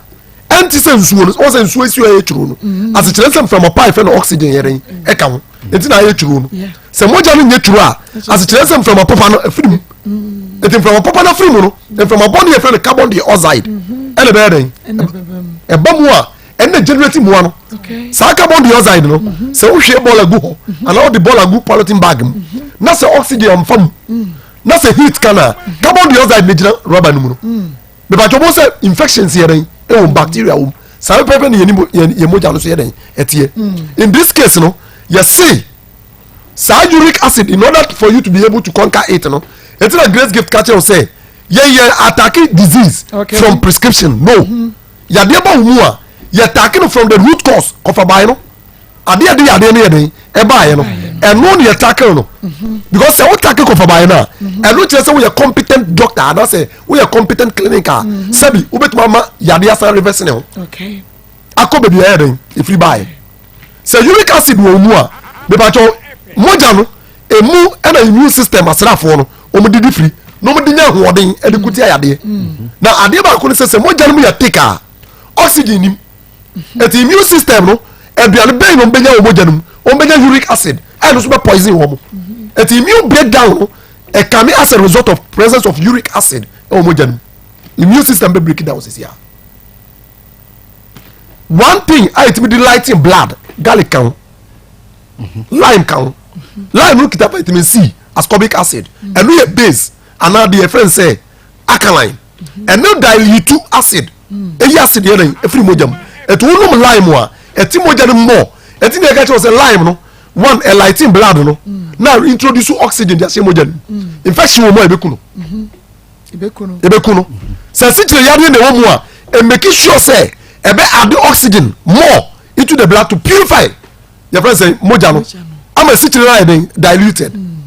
V: ɛnte sɛ nsuo no wɔn sɛ nsuo esi ayɛ turo no mhm. asekyerɛ sɛ mframa pa efɛ no oxygen yɛ dɛn ɛka ho nti na ayɛ turo no sɛ mogya no nyɛ turo a asekyerɛ sɛ mframa papa no afiri mu nti mframa papa no afiri mu no mframa bɔne yɛfrɛ no carbon dioxide ɛna ɛbɛyɛ dɛn ɛba mu a ɛnna generate mmoa no saa carbon dioxide no mhm. sɛ wohwie bɔɔla gu hɔ mhm. anaa wode bɔɔla gu polythene bag mu mhm. na sɛ oxygen amfa mu mm. na sɛ heat ka na carbon dioxide ne gyina rubber no mu no mm. mepatwɛ bɔ sɛ infections yɛ dɛn ɛwɔ bacteria wɔ mu saa pɛpɛ ne yɛn mogya no so yɛ dɛn ɛteɛ mm. in this case no yɛse saa uric acid in order for you to be able to conquer it no ɛti na grace gift ka kyerɛ wo sɛ yɛyɛ attack disease okay. from prescription no. Mm -hmm. Yadeɛ ba wo mu a, yɛ taake no from the root cause, kɔfabae no. Adeɛ ɛde yadeɛ no yɛ den ɛbaeɛ no, ɛno na yɛ tackle no. Because sɛ wo tackle kɔfabae no a, ɛno kyerɛ sɛ woyɛ competent doctor anaasɛ woyɛ competent clinic a, sɛbi wobɛtumi ama yadeɛ asan reverse ne ho akɔ baabi a ɛyɛ den ɛfiri baeɛ. Sɛ uric acid wɔ wo mu a, mepakyɛw mogya no emu ɛna immune system asraafoɔ no wɔn didi firi na wɔn de nya ahoɔden ɛde ko tia yadeɛ mm. na adeɛ baako no sɛ sɛ mogya no mu yɛ thick a oxygen nim mm-hmm. eti immune system no aduane bɛn na wɔn bɛnya wɔ mogya no mu wɔn bɛnya uric acid ɛno nso bɛ poison wɔn mm-hmm. eti immune breakdown no ɛkame as a result of presence of uric acid ɛwɔ mogya no mu immune system bɛ break down sisi a one thing a yɛtumi de lighten blood garlic kan ho. lime ka ho lime no kita vitamin c ascorbic acid ɛno yɛ base anaa deɛ yɛfrɛ no sɛ alkaline ɛno dilute acid eyi acid yɛ dɛn efiri mogya mu ɛti wonom lime a ɛti mogya no mmɔ ɛti na ɛka kyerɛ sɛ lime no one ɛlighten blood no na introduce oxygen de ahyɛ mogya no infection wɔ mu a ebeku no ebeku no sɛ sikyere yadeɛ na ɛwɔ mu a ɛmake sure sɛ ɛbɛ add oxygen more into the blood to purify yɛfrɛ sɛ mogya no ama sikyere no ayɛ den diluted mm.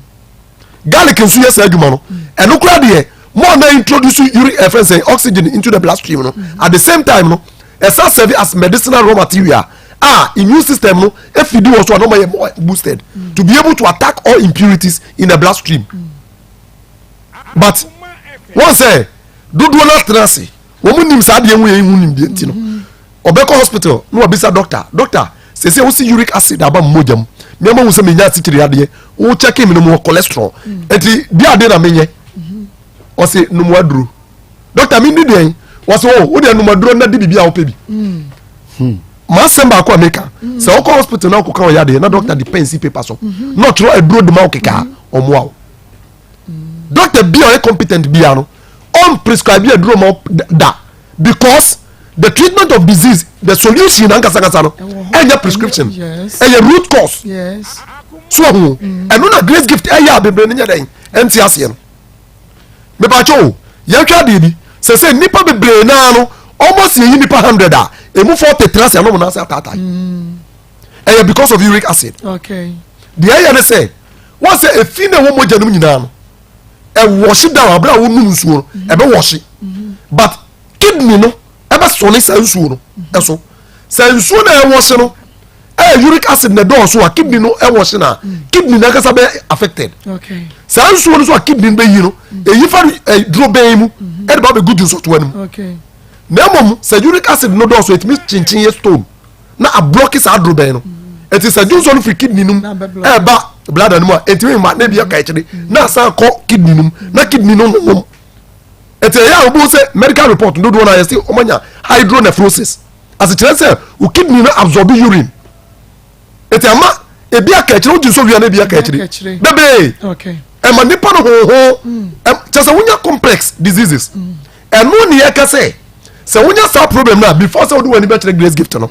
V: garlic nso yɛ saa adwuma no mm. ɛno koraa deɛ more na introduce uric ɛfrɛ sɛ oxygen into the blood stream no mm. at the same time no ɛsan serve as medicinal raw material a immune system no efidi wɔ so a na ɔma yɛ more boosted mm. to be able to attack all impurities in the blood stream mm. but wɔn sɛ dodoɔ no atena ase wɔn nim saa adeɛ ho yɛ ihu nimdeɛ nti no. Mm -hmm. Ɔbɛkɔ hospital na wabisa doctor, doctor sese wosi uric acid aba me mogya mu, me ama hu sɛ menya asikyire adeɛ, wo check me no mewɔ cholesterol, eti di adeɛ na menyɛ? Ɔse nom aduro. Doctor mendi deɛn? Ɔse oh wo deɛ nom aduro na di biribi a wopɛ bi. Hmm. M'asɛm baako a meka, sɛ wokɔ hospital na wokɔka ɔyɛ adeɛ na doctor de pen si paper so na ɔtwerɛ aduro de ma wo kɛkɛ a, ɔmmoa wo. Doctor bi a ɔyɛ competent biara no, ɔmprescribe aduro ma wo da because the treatment of disease the solution ankasakasa no ɛnyɛ prescription ɛyɛ root cause so ɔho mm. ɛno na grace gift ɛyɛ a bebree no nyɛ dɛn ɛnte aseɛ no. Mepakyɛ o, yɛnhwɛ adeɛ bi, sɛ sɛ nnipa bebree naa no, almost yɛyi nnipa 100 a, emu 40 tena ase anom anaasɛ ataatae. Ɛyɛ because of uric acid.
C: Okay.
V: Deɛ ɛyɛ ne sɛ, wɔn sɛ efi na ɛwɔ mogya no mu nyinaa no, ɛwɔhye down abere a wɔnum nsuo no, ɛbɛwɔhye. But kidney no ɛbɛsɔne saa nsuo no ɛso. Sɛ nsuo na ɛwɔhye no, ɛyɛ uric acid na ɛdɔɔso a kidney no ɛwɔhye na kidney no ankasa bɛ affected.
C: Okay.
V: Saa nsuo no so a kidney no bɛyi no, ɛyi fa duro bɛn mu ɛde ba bɛgu dwonsɔtoa no mu.
C: Okay.
V: Na mmom sɛ uric acid no dɔɔso ɛtumi kyenkyen yɛ stone na ablɔke saa duro bɛn no. Ɛti sɛ dwonsɔ no firi kidney no mu ɛɛba bladder no mu a ɛntumi mma na ebi aka akyire na asan kɔ kidney no mu na kidney no nonom. Ɛti ɛyɛ a wɔbɛhu sɛ medical report dodoɔ no a yɛsi wɔn anya hydronephrosis. Asekyerɛ sɛ wo kidney no absorb urine. Ɛti ama ebi aka akyire wogye nso wia na ebi aka akyire bebree. Ɛma nipa no hoho kyɛ sɛ wonya complex diseases. Ɛno ne yɛka sɛ sɛ wonya saa problem no a before sɛ wode w'ani bɛkyerɛ grace gift no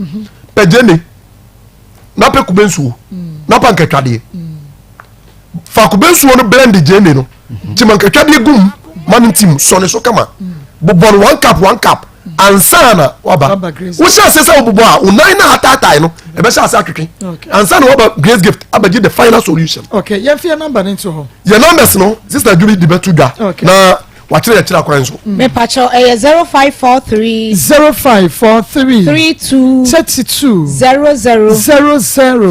V: pɛ gyene na pɛ kube nsuo na pa nkatwadeɛ fa kube nsuo no blend gyene no kyima nkatwadeɛ gu mu ma no ntim sɔne so kama bobɔ no one cup one cup ansa na waba wohyɛ ase sɛ wobobɔ a wo nan na ataatae no ɛbɛhyɛ ase atwetwe ansa na waba grace gift abɛgye the final solution.
C: Okay, yɛmfa yɛn number no nto hɔ.
V: Yɛn numbers no sister Julie de bɛto dwa na wakyerɛ yɛkyerɛ akwan so.
E: Mepakyɛw ɛyɛ 0543.
C: 0543.
E: 32.
C: 32.
E: 00.
C: 00.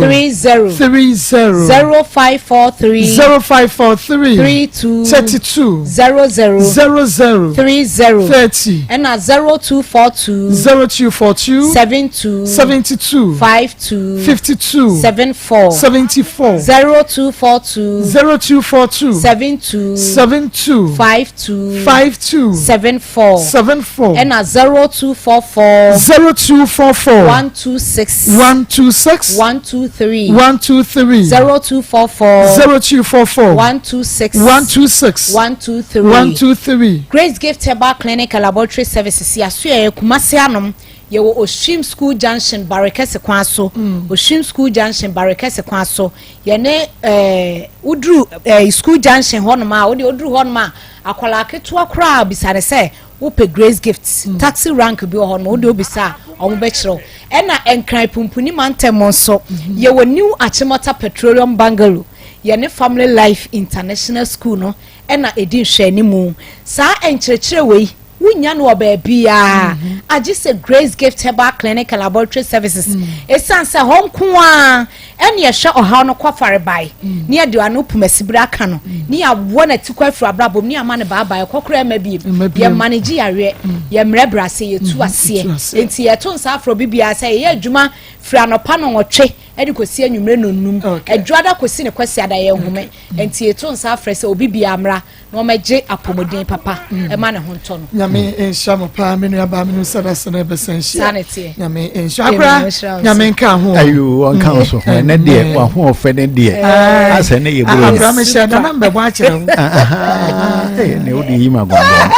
E: 30.
C: 30.
E: 0543.
C: 0543.
E: 32.
C: 32.
E: 00.
C: 00.
E: 30.
C: 30.
E: Ɛna 0242.
C: 0242.
E: 72.
C: 72.
E: 52.
C: 52.
E: 74.
C: 74.
E: 0242.
C: 0242.
E: 72.
C: 72.
E: 52.
C: 52.
E: 74.
C: 74.
E: Ɛna 0244.
C: 0244.
E: 126.
C: 126.
E: 123.
C: 123.
E: 0244.
C: 0244.
E: 126.
C: 126.
E: 123.
C: 123.
E: Grace Gift Herbal Clinic and Laboratory Services yɛaso yɛ Kumasi anom yɛwɔ Oshim School Junction Barekɛse kwan so Oshim School Junction Barekɛse kwan so yɛne ɛɛ woduru ɛɛ School Junction hɔnom a wode woduru hɔnom a akwadaa ketewa koraa bisa ne sɛ wopɛ Grace Gift taxi rank bi wɔ hɔnom wode wobisa a wɔn bɛkyerɛ wo ɛna Nkran Pumpuni mantam nso yɛwɔ New Achimota Petroleum Bungalow yɛne Family Life International School no ɛna ɛdi nhwɛanimu saa nkyerɛkyerɛ wei wonnya no wɔ baabiara agye sɛ Grace Gift Herbal Clinic and Laboratory Services. Esiane sɛ hɔ nko ara ɛne ɛhwɛ ɔhaw no kɔ farebae ne yɛde ano pum asibire aka no ne yɛaboa no atikɔ afiri abrabɔ mu ne yɛama no baabae ɛkɔ koraa ɛma biem. Yɛma no gye yareɛ, yɛmmerɛ ase, yɛtu aseɛ. Enti yɛto nsa afrɛ obi biara sɛ yɛyɛ adwuma firi anɔpa nnɔnwɔtwe de kɔsi anwummerɛ nnɔnnum, Adwuada kɔsi ne Kwasiada yɛnhome. Enti yɛto nsa afrɛ sɛ obi biara mmra na ɔmɛgye apɔmuden papa ɛma ne ho ntɔ no.
C: Nyame nhyira mo paa me nua baa me no sada sɛ na ɛbɛsan hyia.
E: Saa na ɛteɛ.
C: Nyame nhyira akora nyame nka ho.
U: Ayo ɔnka wo so ho ɛnɛ deɛ wahoɔfɛ ne deɛ asɛ ne yɛ buro.
C: Akora me hyɛ nana mbɛbɔ akyerɛ wo.
U: Ne wode yi ma gɔngɔn.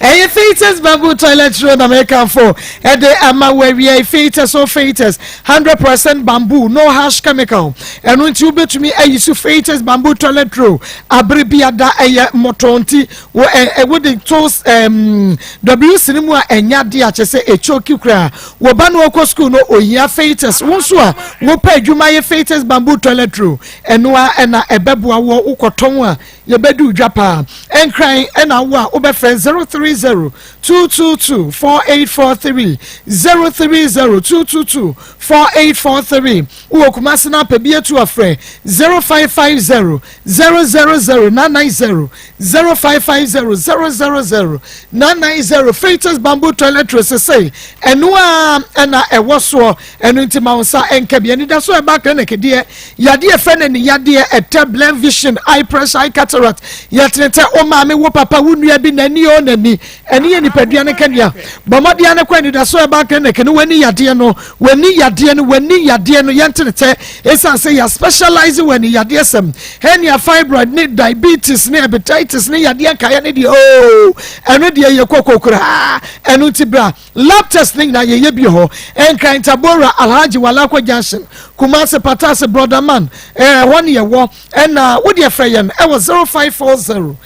C: Ɛyɛ Fatus Bamboo Toilet Roll na mekamfo ɛde ama wo awia Fatus o Fatus 100% bamboo no harsh chemical ɛno nti wobɛtumi ayi so Fatus Bamboo Toilet Roll abere bi ada ɛyɛ mmɔtɔ nti wo ɛ wode to ɛm WC no mu a ɛnya de akyɛ sɛ ɛtwoki koraa wo ba no ɔkɔ school no ohia Fatus wo nso a wopɛ adwuma yɛ Fatus Bamboo Toilet Roll ɛno a ɛna ɛbɛboa wɔ wokɔtɔn a Yɛbɛdi dwa paa. Nkran na wo a wobɛfrɛ 030 222 4843 030 222 4843. Wowɔ Kumasi na apɛ bi atu a frɛ 0550 000 990 0550 000 990. Feitas Bamboo Toiletries sesei ɛno ara na ɛwɔ soɔ. Ɛno nti ma wo nsa nka bi. Anidaso a ɛba clinic deɛ, yadeɛ ɛfɛ no ani yadeɛ, ɛtɛ, blur vision, eye pressure, eye cataract, yɛtene tɛ, wo maame, wo papa, wo nua bi, n'ani o n'ani, ɛne yɛ nipadua no kanea. Bɔ mmɔden ara kɔ anidaso a ɛba clinic no, w'ani yadeɛ no, w'ani yadeɛ no, w'ani yadeɛ no, yɛntene tɛ. Ɛsiane sɛ yɛ specialize wɔ ani yadeɛ sɛm, hernia, fibroid ne diabetes ne hepatitis. diabetes ne yadeɛ nkaeɛ ne deɛ oo ɛno deɛ yɛ koko koraa. Ɛno nti bra lab test ne nyinaa yɛyɛ bi hɔ. Nkran Tabora Alhaji Walako Junction, Kumasi Patase Brotherman, ɛhɔ ne yɛwɔ. Ɛna wo deɛ frɛ yɛn ɛwɔ 0540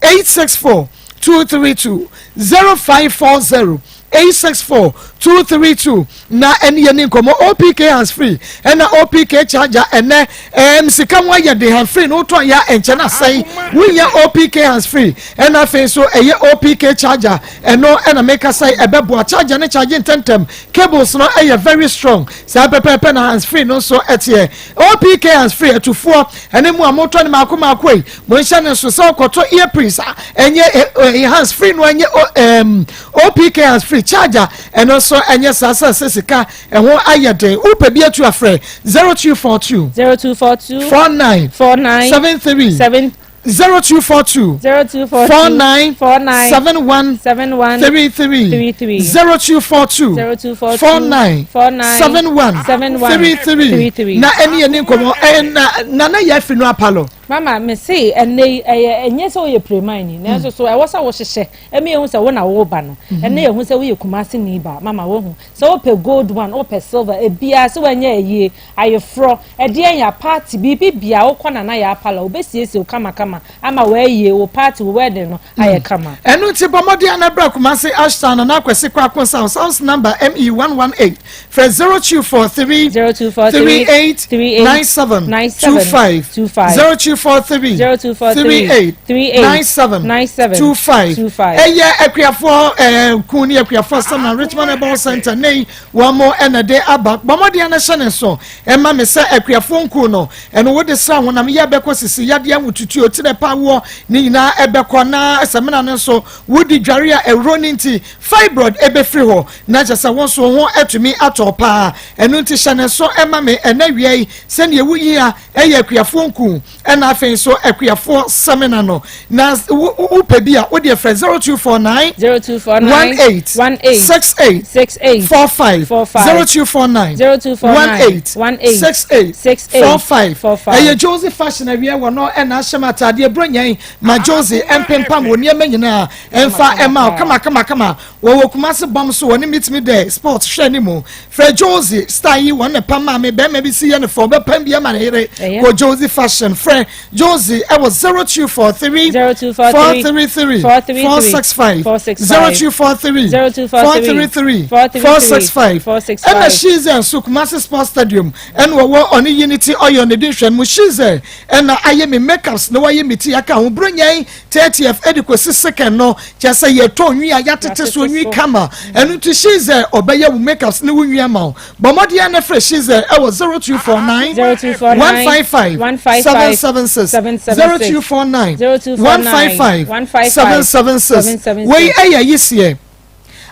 C: 864 232, 0540 864 232 na ɛne yɛn ni nkɔmɔ. OPK hands free ɛna OPK charger ɛnɛ sika ho ayɛ de hand free no wotɔ ya ɛnkyɛn asɛn wonya OPK hands free ɛna afei nso ɛyɛ OPK charger ɛno ɛna meka sɛ ɛbɛboa charger ne charge ntɛntɛm. Cables no ɛyɛ very strong saa pɛpɛɛpɛ na hands free no nso ɛteɛ. OPK hands free ɛtufoɔ ɛne mu a motɔ ne maako maako yi, mo nhyɛ ne nso sɛ ɔkɔtɔ earpiece a ɛnyɛ ɛ hands free no, ɛnyɛ OPK hands free charger ɛno nso ɛnyɛ saa sɛ sika ɛho ayɛ den. Wopɛ bi atu afrɛ 0242
M: 0242
C: 49
M: 49
C: 73
M: 7
C: 0242
M: 0242
C: 49
M: 49
C: 71
M: 71
C: 33
M: 33
C: 0242
M: 0242
C: 49
M: 49
C: 71
M: 71
C: 33
M: 33.
C: Na ɛne yɛ ne nkɔmmɔ ɛna Nana yɛ afi no apalɔ.
M: Mama, me se ɛnɛ yi ɛyɛ ɛnyɛ sɛ woyɛ preman ni, nanso so ɛwɔ sɛ wohyehyɛ ɛmi ehu sɛ wo na wo ba no ɛnɛ ehu sɛ woyɛ Kumasi ni ba. Mama, wohu sɛ wopɛ gold one, wopɛ silver, ebia sɛ wɔnyɛ ayie, ayeforɔ, ɛdeɛ yɛ party, biribi bia wokɔ Nana yɛ apala, wobɛsiesie wo kamakama ama wɔayie wo party, wo wedding no ayɛ kama.
C: Ɛno nti bɔ mmɔden anabra Kumase Ashtown na Akwasi kɔ Akonsa House, house number ME 118. Frɛ 0243
M: 0243
C: 38
M: 38
C: 97
M: 97
C: 25
M: 25
C: 0243
M: 0243
C: 38
M: 38
C: 97
M: 97
C: 25.
M: 25.
C: Ɛyɛ akuafoɔ kun ne akuafoɔ sɛm na Richmond Herbal Center ne wɔn mo ɛna de aba. Bɔ mmɔden no hyɛ ne so ɛma me sɛ akuafoɔ nku no ɛno wode sra honam yɛ bɛkɔ sisi yadeɛ ahotutuo tirɛ pa woɔ ne nyinaa ɛbɛkɔ, na sɛmina no nso wodi dware a ɛwuro ne nti fibroid ɛbɛfiri hɔ na kyɛ sɛ wo nso ho atumi atɔ paa. Ɛno nti hyɛ ne so ɛma me ɛnɛ wia yi sɛnea ɛwu yi a ɛyɛ akuafoɔ nku ɛna afei nso akuafoɔ sɛmina no na wopɛ bi a wode frɛ 0249
M: 0249
C: 18
M: 18
C: 68
M: 68
C: 45
M: 45
C: 0249
M: 0249
C: 18
M: 18
C: 68
M: 68
C: 45.
M: 45.
C: Ɛyɛ Josie Fashion awie wɔ no ɛna ahyɛ m ataadeɛ buronyan ma Josie ɛmpempam wɔ nneɛma nyinaa ɛmfa ɛma wo kama kama kama. Wɔwɔ Kumase bɔm so wɔne mitumi dɛ sport hwɛ ne mu. Frɛ Josie star yi wɔn ne pam maame bɛrima bi si yɛ ne fɔ ɔbɛpam bi ama ne yere.
M: Ɛyɛ.
C: Kɔ Josie Fashion, frɛ Josie ɛwɔ 0243
M: 0243
C: 433
M: 433
C: 465
M: 465
C: 0243
M: 0243
C: 433
M: 433
C: 465.
M: 465.
C: Ɛna Shize nso Kumase Sports Stadium ɛna wɔwɔ ɔne Unity ɔyɛ ɔne di nhwɛ mu. Shize ɛna ayɛ mi makeups na wayɛ mi ti aka ho buronyan 30th ɛde kɔsi second no kyerɛ sɛ yɛtɔ nwi a yɛatete so nwi kama. Ɛno nti Shize ɔbɛyɛ wo makeups ne wo nwi ama wo. Bɔ mmɔden a ne frɛ Shize ɛwɔ 0249
M: 0249
C: 155
M: 155
C: 776
M: 776
C: 0249
M: 0249
C: 155
M: 155
C: 776. Wei ɛyɛ yisiɛ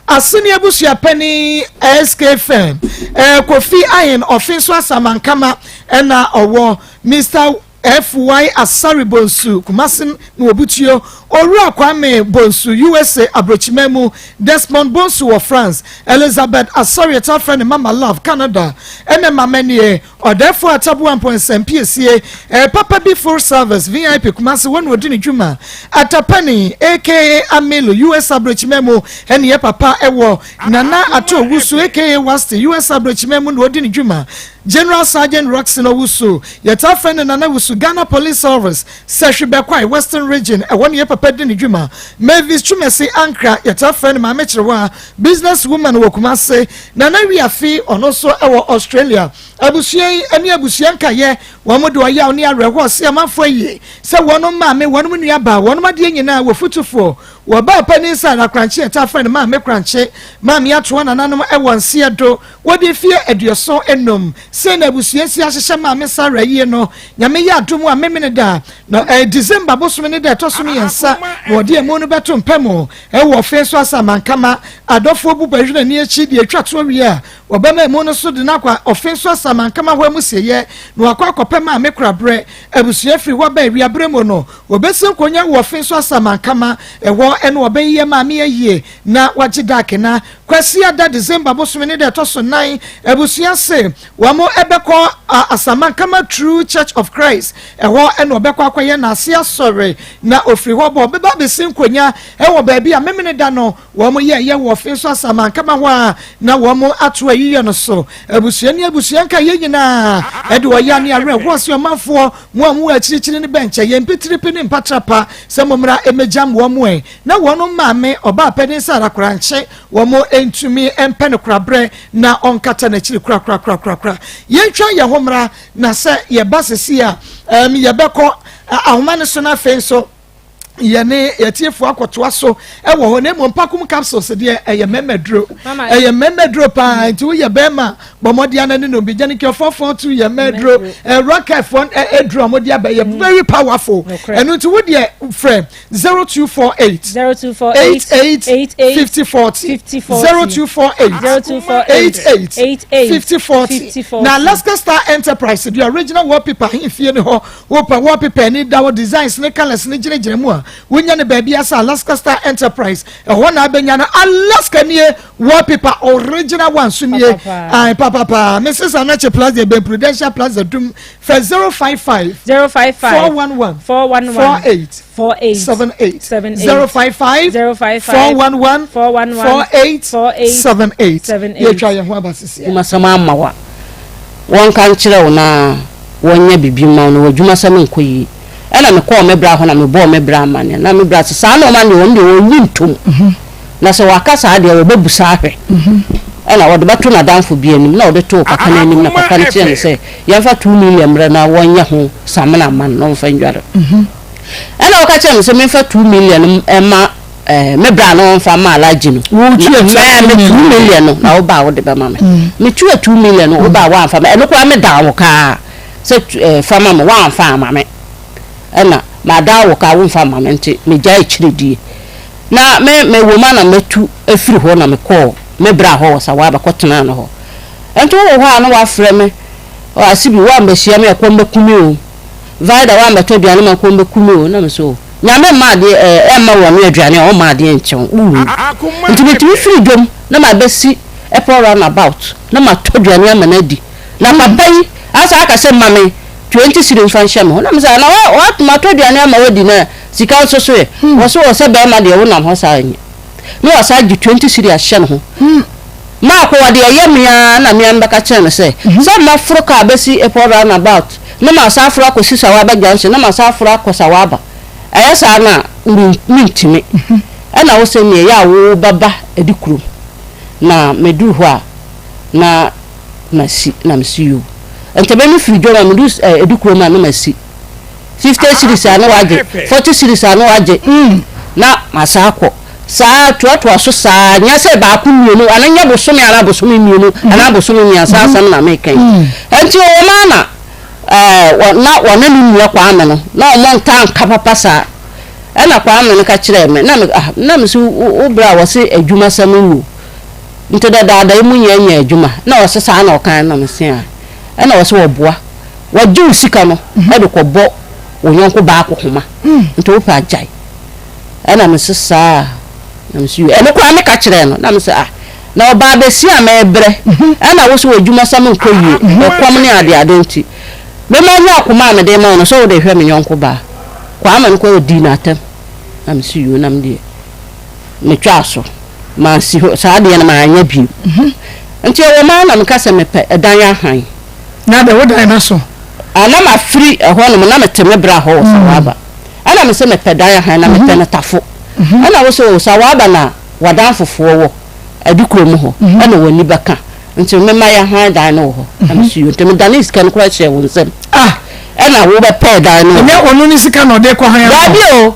C: Asene abusuapɛni SK fm Kofi Ahen ɔfe nso Asamankama ɛna ɔwɔ Mr Fy Asare Bonsu Kumase na wɔbutuo Owura Kwame Bonsu USA aburokyima mu, Desmond Bonsu wɔ France, Elizabeth Asare ɛta frɛ ne Mama Love Canada ɛna mama nie ɔdɛfo Ataboa Mpɔnsɛm Piesie papa bi full service VIP Kumase wɔn na ɔdi ne dwuma. Atapani aka Amilo US aburokyima mu ɛne yɛ papa ɛwɔ Nana Ato Owusu aka Wasti US aburokyima mu na ɔdi ne dwuma. General Sergeant Roxon Owusu, yɛta frɛ no Nana Wusu, Ghana Police Service, Sɛhwi Bɛkwae, Western Region, ɛwɔ ne yɛ papa di ne dwuma. Mavis Twumasi Ankra, yɛta frɛ no Maame Kyerewa, business woman wɔ Kumase. Nana Wiafi, ɔno nso ɛwɔ Australia. Abusua yi ne abusua nkayɛ wɔn de ɔyaw ne awerɛhoɔ se amanfoɔ ayie sɛ wɔn maame, wɔn nua baa, wɔn adeɛ nyinaa wɔ futufoɔ wɔbaa panin sɛ Arakrankye, yɛta frɛ no Maame Krankye, Maame Atoa. Nananom ɛwɔ nseɛ do wɔde mfeɛ 75 sei na abusua si ahyehyɛ Maame Sara yie no. Nyame yɛ adom a Memene da na December bosome ne da ɛtɔ so 3 na wɔde emu no bɛto mpɛ mu ɛwɔ ɔfe nso asa Amankama. Adɔfoɔ bu bɛhwene ani akyi deɛ atwa toɔ wie a wɔbɛma emu no so de no akɔ ɔfe nso asa Amankama hɔ amusieyɛ na wakɔ akɔpɛ maame koraberɛ. Abusua firi hɔ ba awiaberɛ mu no wɔbɛsi nkonnwa wɔ ɔfe nso asa Amankama ɛhɔ ɛne wɔbɛyɛ maame ayie na wagye daakena. Kwasiada December bosome ne da ɛtɔ so nan, abusua se wɔn bɛkɔ Asamankama True Church of Christ, ɛhɔ na ɔbɛkɔ akɔyɛ n'ase asɔre, na ofiri hɔ ba ɔbɛba abɛsi nkonya wɔ baabi a Memeneda no wɔn yɛɛyɛ wɔ ɔfe so Asamankama hɔ a na wɔn ato ayiyɛ no so. Abusua ne abusua nkaeɛ nyinaa de ɔya ne awerɛhoɔ se ɔmanfoɔ mo a mowɔ akyirikyiri no bɛnkyɛ yɛn mpitiripi ne mpatrapa sɛ mommra mmɛgyam wɔn ɛ na wɔn maame ɔbaapanin Sara Korankye wɔn ntumi mpɛ no koraberɛ na ɔnkata n'akyiri korakorakorakorakora. Yɛntwa yɛn ho mmra na sɛ yɛba sisi a um, yɛbɛkɔ ahoma no so no afei nso yɛne yɛtiefoɔ akɔtoa so wɔ hɔ na mmom pakum capsules deɛ ɛyɛ mmarima duro ɛyɛ mmarima duro paa nti woyɛ bɛrima bɔ mmɔden ana ne nom bi gyanikɛ 442 yɛ mmarima duro rɔkɛfoɔ aduro a wɔde aba yɛ very powerful ɛno nti wo deɛ frɛ 0248
M: 0248
C: 88 5040 0248 88 5040 na Alaska Star Enterprise the original wallpaper ahemfie ne hɔ Wopɛ wallpaper ani da hɔ designs ne colours no gyinagyina mu a, wonya no baabi asa Alaska Star Enterprise. Ɛhɔ na abɛnya no. Alaska nie wallpaper original one so nie. Ae papapa. Mrs. Anache Plaza ɛbɛn Prudential Plaza dum fɛ 055
M: 055
C: 411
M: 411
C: 48
M: 48
C: 78
M: 78
C: 055
M: 055
C: 411
M: 411
C: 48
M: 48
C: 78
M: 78.
C: Yɛtwa yɛn ho aba sisi.
D: Adwumasɛm ama wo a, wɔnka nkyerɛ wo na wɔnyɛ biribi mma wo na w'adwumasɛm nkɔ yie. Ɛna mekɔɔ me bra hɔ na mebɔɔ me bra amanneɛ. Na me bra se saa nnoɔma no deɛ wɔn deɛ wɔnnye ntom. Na sɛ wɔaka saa deɛ wɔbɛbusa ahwɛ. Ɛna ɔde bɛto n'adamfo bi anim na ɔde too papa no anim na papa no kyerɛɛ no sɛ yɛmfa 2 million mmrɛ na wɔnyɛ ho samena mma no na ɔmfa nnware. Ɛna ɔka kyerɛɛ me sɛ memfa 2 million mma eh, me bra no ɔmfa mma Alhaji no.
C: Wotua
D: Na
C: 2
D: me
C: million.
D: 2 million no na woba a wode bɛma me. Metua 2 million no woba a woamfa ma ɛno koraa medaa wo kaa sɛ tu- eh, fa ma me woamfa ama me. Ɛna madaa wo kaa womfa ma me nti megyae akyiridie. Na me mewɔ mu a na matu afiri hɔ na mekɔɔ me bra hɔ wɔ Sawa bɛkɔtenaa no hɔ. Nti wowɔ hɔ a na wafrɛ me, ɔ Asibi woambɛhyia me a ɛkɔm bɛku me o. Vida woambɛtɔ aduane ma ɛkɔm bɛku me o. Na me so Nyame mma adeɛ ɛɛ ɛmma wɔn aduane a ɔmma adeɛ nkyɛ wo wowu. Nti metumi firi dwom na mabɛsi airport round about na matɔ aduane ama no adi. Na papa yi asa aka sɛ ma me 20 cedi mfa nhyɛ me ho. Na me sɛ na wa wa matɔ aduane ama wadi na sika nso so ɛ. Wɔ so wɔ sɛ bɛrima deɛ wonam hɔ saa nyɛ. Na wasa agye 20 cedi ahyɛ ne ho. Maako wɔde ɛyɛ me ara na me ara mebɛka kyerɛ no sɛ sɛ maforo kaa bɛsi airport round about na masan aforo akɔsi Sawaba junction na masan aforo akɔ Sawaba. Ɛyɛ saa no a mentumi. Ɛna wo sɛ neɛ ɛyɛ a wobɛba adi kurom na meduru hɔ a na masi na mesi yoo. Nti me mefiri dwom a meduru adi kurom a na masi. 50 cedis a na wagye, 40 cedis a na wagye na masan akɔ. Saa toatoa so saa, nyɛ sɛ baako mmienu, anaa nyɛ bosome anaa bosome mmienu anaa bosome mmiɛnsa asɛm na meka yi. Nti wɔn ara na ɛɛ na wɔne ne nua Kwame no, na wɔn ntaa nka papa saa. Ɛna Kwame no ka kyerɛɛ me, na me ah, na me so wo bra a wɔse adwumasɛm nwu. Nti dadaada yi mu nyɛ nyɛ adwuma. Na wɔse saa na ɔkan na me se a. Ɛna wɔse wɔboa. Wɔgye wo sika no de kɔbɔ wo yɔnko baa akɔhoma. Nti wopɛ agyae. Ɛna me se saa na me se yoo. Ɛno koraa meka kyerɛɛ no na me se ah na ɔbaa bɛsi a mebrɛ ɛna wo se w'adwuma sɛm nkɔ yie ɛkɔm ne ade ade nti me ma nya akoma a mede ma wo no sɛ wode hwɛ me yɔnko baa. Kwame no koraa ɔdii no atɛm na me se yoo na me deɛ metwaa so mansi hɔ saa adeɛ no manyɛ bio. Nti ɛwɔ mu ara na meka sɛ mepɛ ɛdan ahan.
C: Na de wo dan no so.
D: Ah na mafiri ɛhɔ nom na mete me bra hɔ wɔ Sawaba. Ɛna mese mepɛ dan ahan na mepɛ no tafo. Ɛna wo se o Sawaba na w'adanfofoɔ wɔ Adikuro mu hɔ ɛna w'ani bɛka nti mema yɛhan dan no wɔ hɔ. Na mese yoo nti medanee sika no koraa hyɛɛ wo nsam.
C: Ah!
D: Ɛna wobɛpɛɛ dan no wɔ hɔ.
C: Ɛnyɛ ɔno ne sika na ɔde kɔ han ama wo?
D: Daabi o,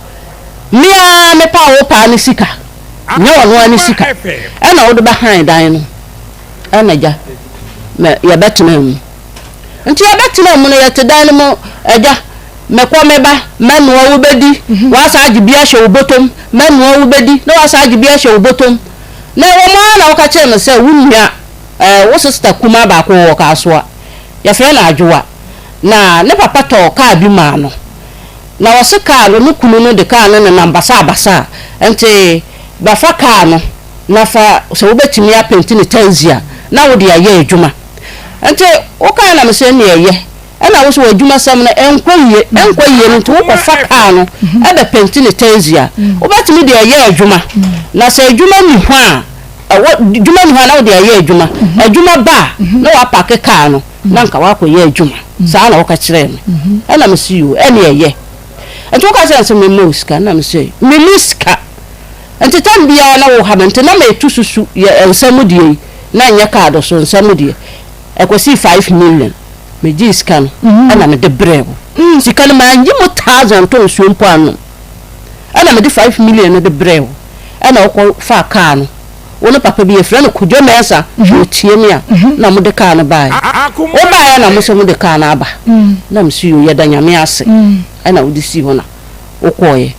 D: me ara mepaa wo paa ne sika, nyɛ ɔno ara ne sika ɛna wode bɛhan dan no. Ɛna agya, mɛ yɛbɛtena mu. Nti yɛbɛtena mu no yɛte dan no mu, agya, mekɔ meba, mɛnoa wobɛdi, w'asa agye bi ahyɛ wo bɔtɔm, mɛnoa wobɛdi, na w'asa agye bi ahyɛ wo bɔtɔm. Na ɛwɔ mu ara na woka kyerɛɛ me sɛ wo nua, ɛɛ, wo sista kumaa baako wɔ Kasoa, yɛfrɛ no Adwoa, na ne papa tɔɔ kaa bi maa no. Na ɔse kaa no, ne kunu no de kaa no nenam basaabasaa, nti bɛfa kaa no. na fa sɛ wobɛtumi apenti ne taxi a na wode ayɛ adwuma. Nti wokae na mesɛ ɛnneɛ ɛyɛ. Ɛna wo so w'adwumasɛm no ɛnkɔ yie, ɛnkɔ yie no nti wokɔfa kaa no ɛbɛpenti ne taxi a wobɛtumi de ayɛ adwuma. Na sɛ adwuma nni hɔ a, ɛwɔ dwuma nni hɔ a na wode ayɛ adwuma. Adwuma ba a na woapake kaa no na nka woakɔyɛ adwuma. Saa na woka kyerɛɛ me. Ɛna mese yoo ɛnneɛ ɛyɛ. Nti woka kyerɛɛ me sɛ memma wo sika na mese menni sika. Nti tam biara na woha me nti na meto susu yɛ nsa mu deɛ yi na nyɛ kaado so nsa mu deɛ. Ɛkɔsii 5 million megyee sika no ɛna mede brɛɛ wo. Sika no manyi mu 1,000 tɔ nsuo mpo annom. Ɛna mede 5 million no de brɛɛ wo ɛna wokɔ faa kaa no. Wo ne papa bi yɛfrɛ no Kojo Mensah ɔtie me a na mode kaa no baeɛ. Wobaeɛ na mo sɛ mode kaa no aba na mese yoo yɛda Nyame ase ɛna wode sii hɔ na wokɔeɛ.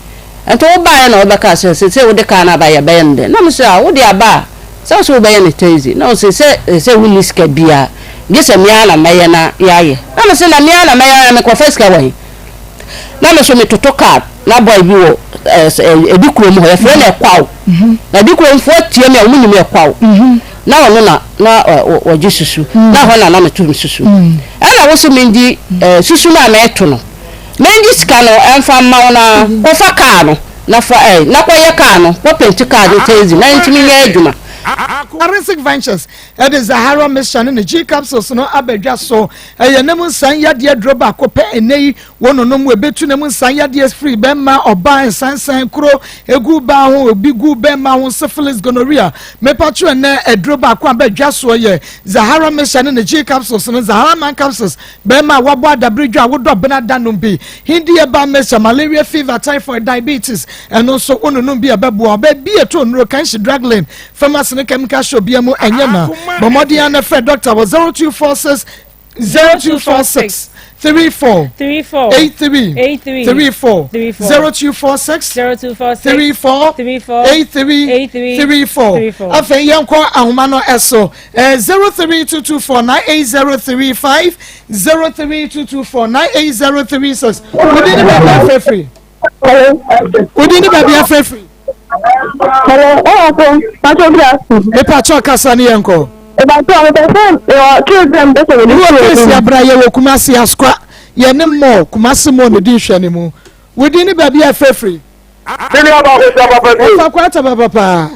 D: Nti wobaeɛ na wobɛkaa sɛ seesei wode kaa no aba yɛbɛyɛ no dɛn? Na mese ah wode aba a sɛ wo sɛ wobɛyɛ no taxi na ɔse sɛ sɛ wonni sika biara gye sɛ me ara na mɛyɛ na yɛayɛ. Na mese na me ara na mɛyɛ a mekɔfa sika wɔ he? Na me nso metoto card na boy bi wɔ ɛdi kurom hɔ yɛfrɛ no Ɛkwaw na ɛdi kuromfoɔ tie me a wɔn nim Ɛkwaw na ɔno na na wɔgye susu na hɔ na na meto me susu ɛna wo so mengye susu no a meto no mengye sika no ɛmfa mma wo na kɔfa kaa no na fa ɛ na kɔyɛ kaa no kɔpenti kaa no taxi na ntumi nyɛ adwuma.
C: Arinsic Ventures de Zahara mixture ne ne G capsules no aba dwa so. Ɛyɛ ne mu nsan yadeɛ aduro baako pɛ ɛnnɛ yi Wo nonom ebetu ne mu nsan yadeɛ firi bɛmma, ɔbaa, nsansan, kuro, egu baa ho, obi gu bɛmma ho, syphilis, gonorrhea. Mepatwo ɛnɛ aduro baako a bɛdwa soɔ yɛ Zahara mixture ne ne G capsules no, Zahara man capsules, bɛmma a wabɔ adabere dwa a wodɔ bena da nom bi, Hindi herbal mixture, malaria, fever, typhoid, diabetes, ɛno nso wo nonom bi a ɛbɛboa wo. Baabi a ɛtɔ nnuro, Kanshi drug lane, pharmacy ne chemical shop bia mu ɛnyɛ na. Bɔ mmɔden ara na frɛ doctor wɔ 0246 0246 34 83 34 0246 34 83 34 afei yɛnkɔ ahoma no ɛso 03224 98035 03224 98036 wodi ne baabi afrɛfiri wodi ne baabi afrɛfiri
O: Hello, oh, Pacho Grasu.
C: Me Pacho kasa ne yɛnkɔ.
O: Ìbàtọ̀ mo pẹ sẹ ẹ kéèsì ẹ̀ mpẹ sẹ wọ́n ní
C: Wọ́n kéèsì abira yɛ wɔ Kumasi Asokwa yɛ ne mɔ Kumasi mɔ ne di nhwɛ ne mu. Wodi ne baabi afrɛfiri.
G: Me nua baa kosua papa bi.
C: Ɔfa kwata papa paa.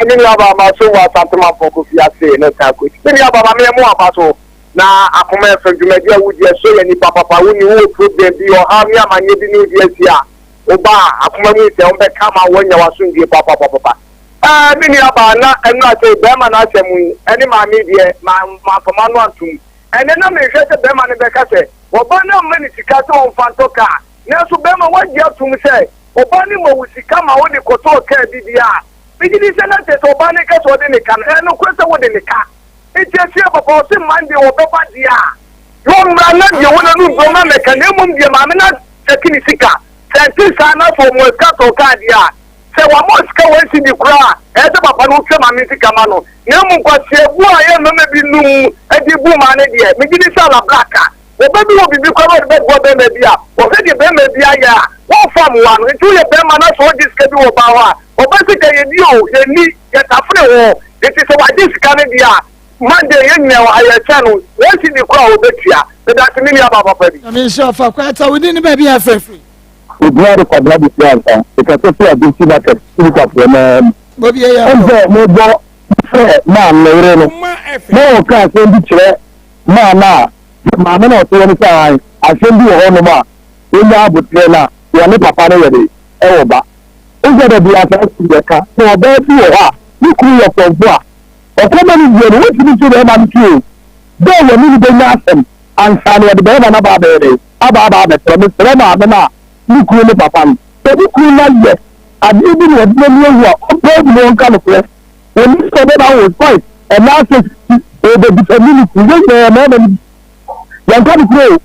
G: Me nua baa ma so wɔ Asante Mampɔn Kofi ase ne ta kosi. Me nua baa ma me mo aba so na akoma ɛfɛ dwumadi a wodi ɛso yɛ nipa papa wo ni wowɔ problem bi ɔhaw ne amaneɛ bi ne wodi asi a woba a akoma mu nsɛm wobɛka ma woanya w'asomdwie papapapapa. Ɛɛ me nua baa na ɛno asɛ bɛrima no asɛm yi ɛne maame deɛ ma mamfa m'ano antom. Ɛnɛ na mehwɛ sɛ bɛrima no bɛka sɛ ɔbaa no amma ne sika sɛ ɔmfa ntɔ kaa nanso bɛrima woagye atom sɛ ɔbaa no ma wo sika ma wode kɔtɔɔ kaa bi deɛ a megye di sɛ na kyerɛ sɛ ɔbaa no ka sɛ ɔde ne ka no ɛyɛ nokorɛ sɛ wode ne ka. Nti asie papa ɔse Monday ɔbɛba deɛ a na ɔmmra na deɛ wɔ n'anum deɛ ɔma mɛka na mmom deɛ maame no akyɛke ne sika sɛ ɛnte saa na sɛ ɔmɔ sika tɔ kaa deɛ a sɛ wamɔ sika one cedi koraa a ɛyɛ sɛ papa no ɔtua maame sika ma no na mmom kwaseabu a yɛ mmarima bi num de bu maa no deɛ megye di sɛ alablaka ɔba bi wɔ biribi koraa na ɔde bɛboa bɛrima bi a ɔhwɛ deɛ bɛrima bi ayɛ a wɔmfa mmoa no nti woyɛ bɛrima na sɛ ɔgye sika bi wɔ ɔbaa hɔ a ɔba sika yɛdi o yɛnni yɛtafere ho nti sɛ wagye sika no deɛ a Monday yɛn nyinaa wɔ ha yɛkyɛn no one cedi koraa a ɔbɛtua medase me nua baa papa bi.
C: Nyame nhyira wo fa kwata wo din ne baabi a frɛfiri.
A: Obiara de Kwabena Bisi ansa, mekasa firi Agusi Market Sikafoɔ no ara mu.
C: Bobie yɛ
A: Ɛm sɛ mebɔ frɛ maa me yere no, na ɔka asɛm bi kyerɛ maa no a, maame na ɔte hɔ no sɛ ae, asɛm bi wɔ hɔnom a wɔnya aboterɛ na wɔne papa no yɛ de ɛwɔ ba. Wosɛ da biara saa asɛm yɛka sɛ ɔbaa bi wɔ hɔ a ne kunu yɛ kɔmfo a, ɔkɔma no wie no, wontumi nto bɛrima no so o, dɛ wɔne no bɛnya asɛm ansa na wɔde bɛrima no aba abɛyɛ dɛn, aba aba abɛtrɛ. Mesrɛ maame no a ne kunu ne papa no, sɛ ne kunu no ayɛ adeɛ bi na ɔde n'ani ahu a, ɔmpae mu na ɔnka nokorɛ. Ɔnim sɛ ɔbɛba wo fight anaasɛ sisi ɔrebɛbisa ne ne kunu. Yɛn nyinaa yɛ mmarima no bi. Yɛnka nokorɛ o,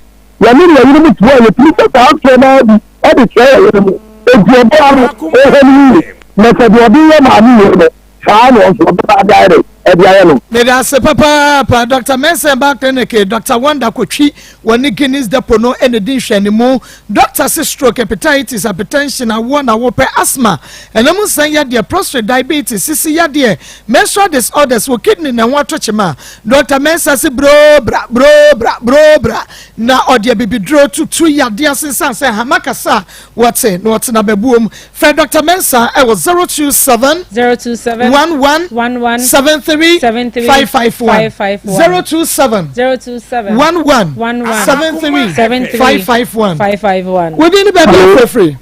A: yɛne ne yɛyenom te hɔ a, yɛtumi sɛ saa ntorɔ no ara bi de kyerɛ yɛn yerenom. Enti ɔbaa no, ɔnhwɛ no yie, na sɛ deɛ ɔde yɛ maame wei no, saa ara na ɔno nso ɔbɛba de ayɛ dɛn? de ayɛ no.
C: Meda ase papaapa Doctor Mensah Herbal Clinic, Doctor Wonder Kotwi wɔne Guinness Depot no na ɛdi nhwɛanimu. Doctor se stroke, hepatitis, hypertension, awoɔ na wopɛ, asthma, ɛnam nsan yadeɛ, prostrate, diabetes, sisi yadeɛ, menstrual disorders, wo kidney na ɛho atɔ kyema. Doctor Mensah se broo bra, broo bra, broo bra na ɔde abibiduro tutu yadeɛ asensan sɛ hama kasa a Wɔte na ɔtena bɛbuom. Frɛ Dɔkta Mensah ɛwɔ 027
M: 027
C: 11
M: 11
C: 73
M: 73
C: 551
M: 551
C: 027
M: 027
C: 11
M: 11
C: 73
M: 73
C: 551.
M: 551.
C: Wo din ne baabi a wofrɛ firi?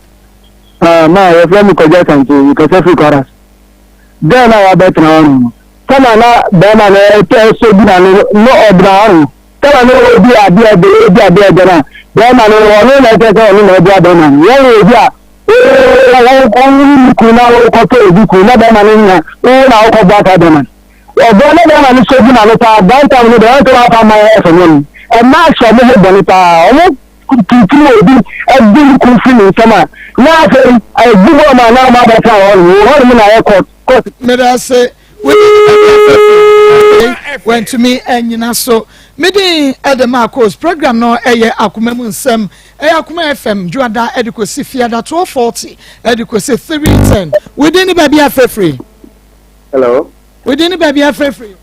A: Ah, ma yɛfrɛ me Kwadwo Asante, mekasa firi Kwaras. Girl no a wabɛtena hɔ no, sɛnea na bɛrima no ɛsɔ gyina no no ɔbena hɔ no, Sɛ ɔne obi adeɛ ɛdɛ edi adeɛ ɛdɛ no a, bɛrima no ɔno na ɛsɛ sɛ ɔno na ɛboa bɛrima no. Yɛn wɔ obi a wo ne kunu na wokɔtɔ obi kunu na bɛrima no nya wo na wokɔboa saa bɛrima no. Ɔboa na bɛrima no sɔ gyina no paa that time no deɛ ɔnsɛ wafa ma ɛfɛ no no. Ɛmaa hyɛ ɔmo ho bɔne paa. Ɔmo tintim obi ɛde ne kunu firi ne nsam a na afei ɛgu bɔ ɔmo a na ɔmo abɛtena hɔ nom. Hɔ nom na ayɛ court court.
C: Meda ase. Wei wantumi anyina so. Me din de Marcos. Program no ɛyɛ Akoma mu nsɛm. Ɛyɛ Akoma FM dwoada ɛde kɔsi fiada 12:40 ɛde kɔsi 3:10. Wo din ne baabi afrɛfiri?
B: Hello.
C: Wo din ne baabi afrɛfiri?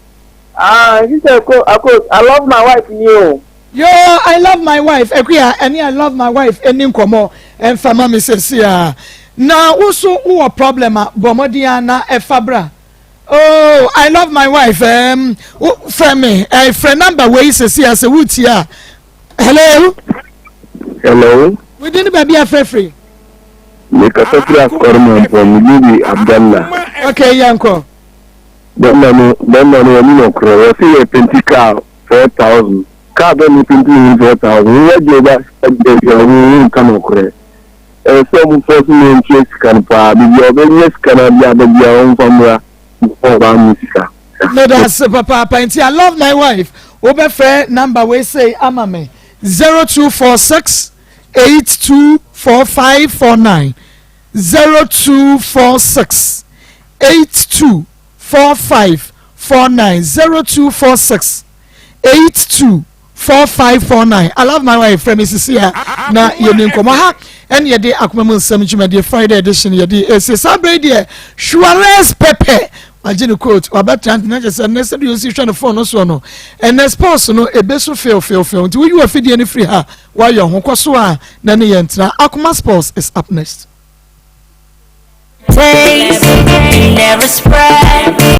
B: Ah, sister Akos, I love my wife ni o.
C: Yoo I love my wife Akua ɛne I love my wife ɛni nkɔmɔ ɛnfa ma me sɛsi a na wo so wowɔ problem a bɔ mmɔden a na ɛfa bra oh I love my wife ɛɛm wo frɛ me ɛɛ frɛ number wei sɛsi a sɛ wotie a hello.
I: Hello.
C: Wodi ne baabi afrɛfrɛ.
I: Mekasa firi Asukɔre Mampɔn, me din de Abdallah.
C: Okay, yɛnkɔ.
I: Bɛrima no, bɛrima no wɔnyi nɔkorɛ, wɔse yɛ penti kaa 4000 kaa bɛn ne penti ho 4000 wo wagye wo ba sika deɛ deɛ wo wo nka nɔkorɛ ɛwɔ sɛ ɔmo fɔ so na ɔntua sika no paa baabi a ɔbɛnya sika no ade aba biara ɔmfa mmra mfa ɔbaa no sika.
C: Meda ase papaapa nti I love my wife wobɛfrɛ number wei sei ama me 0246 824549 0246 82 45 49 0246 82 45 49 I love my wife frɛ me sisi a na yɛni nkɔmmɔ ha ɛne yɛde akoma mu nsɛm dwumadie Friday edition yɛde ɛsie saa berɛ yi deɛ Suarez pɛpɛ wagye ne coat wabɛtena nti na kyerɛ sɛ nnɛ sɛdeɛ ɔsi hwɛ ne phone no soɔ no ɛnɛ sports no ɛbɛsu feofeofeo nti woyi wafidie no firi ha wayɛ ho kɔ so a na ne yɛn tena akoma sports is up next.
W: Taste, never spread.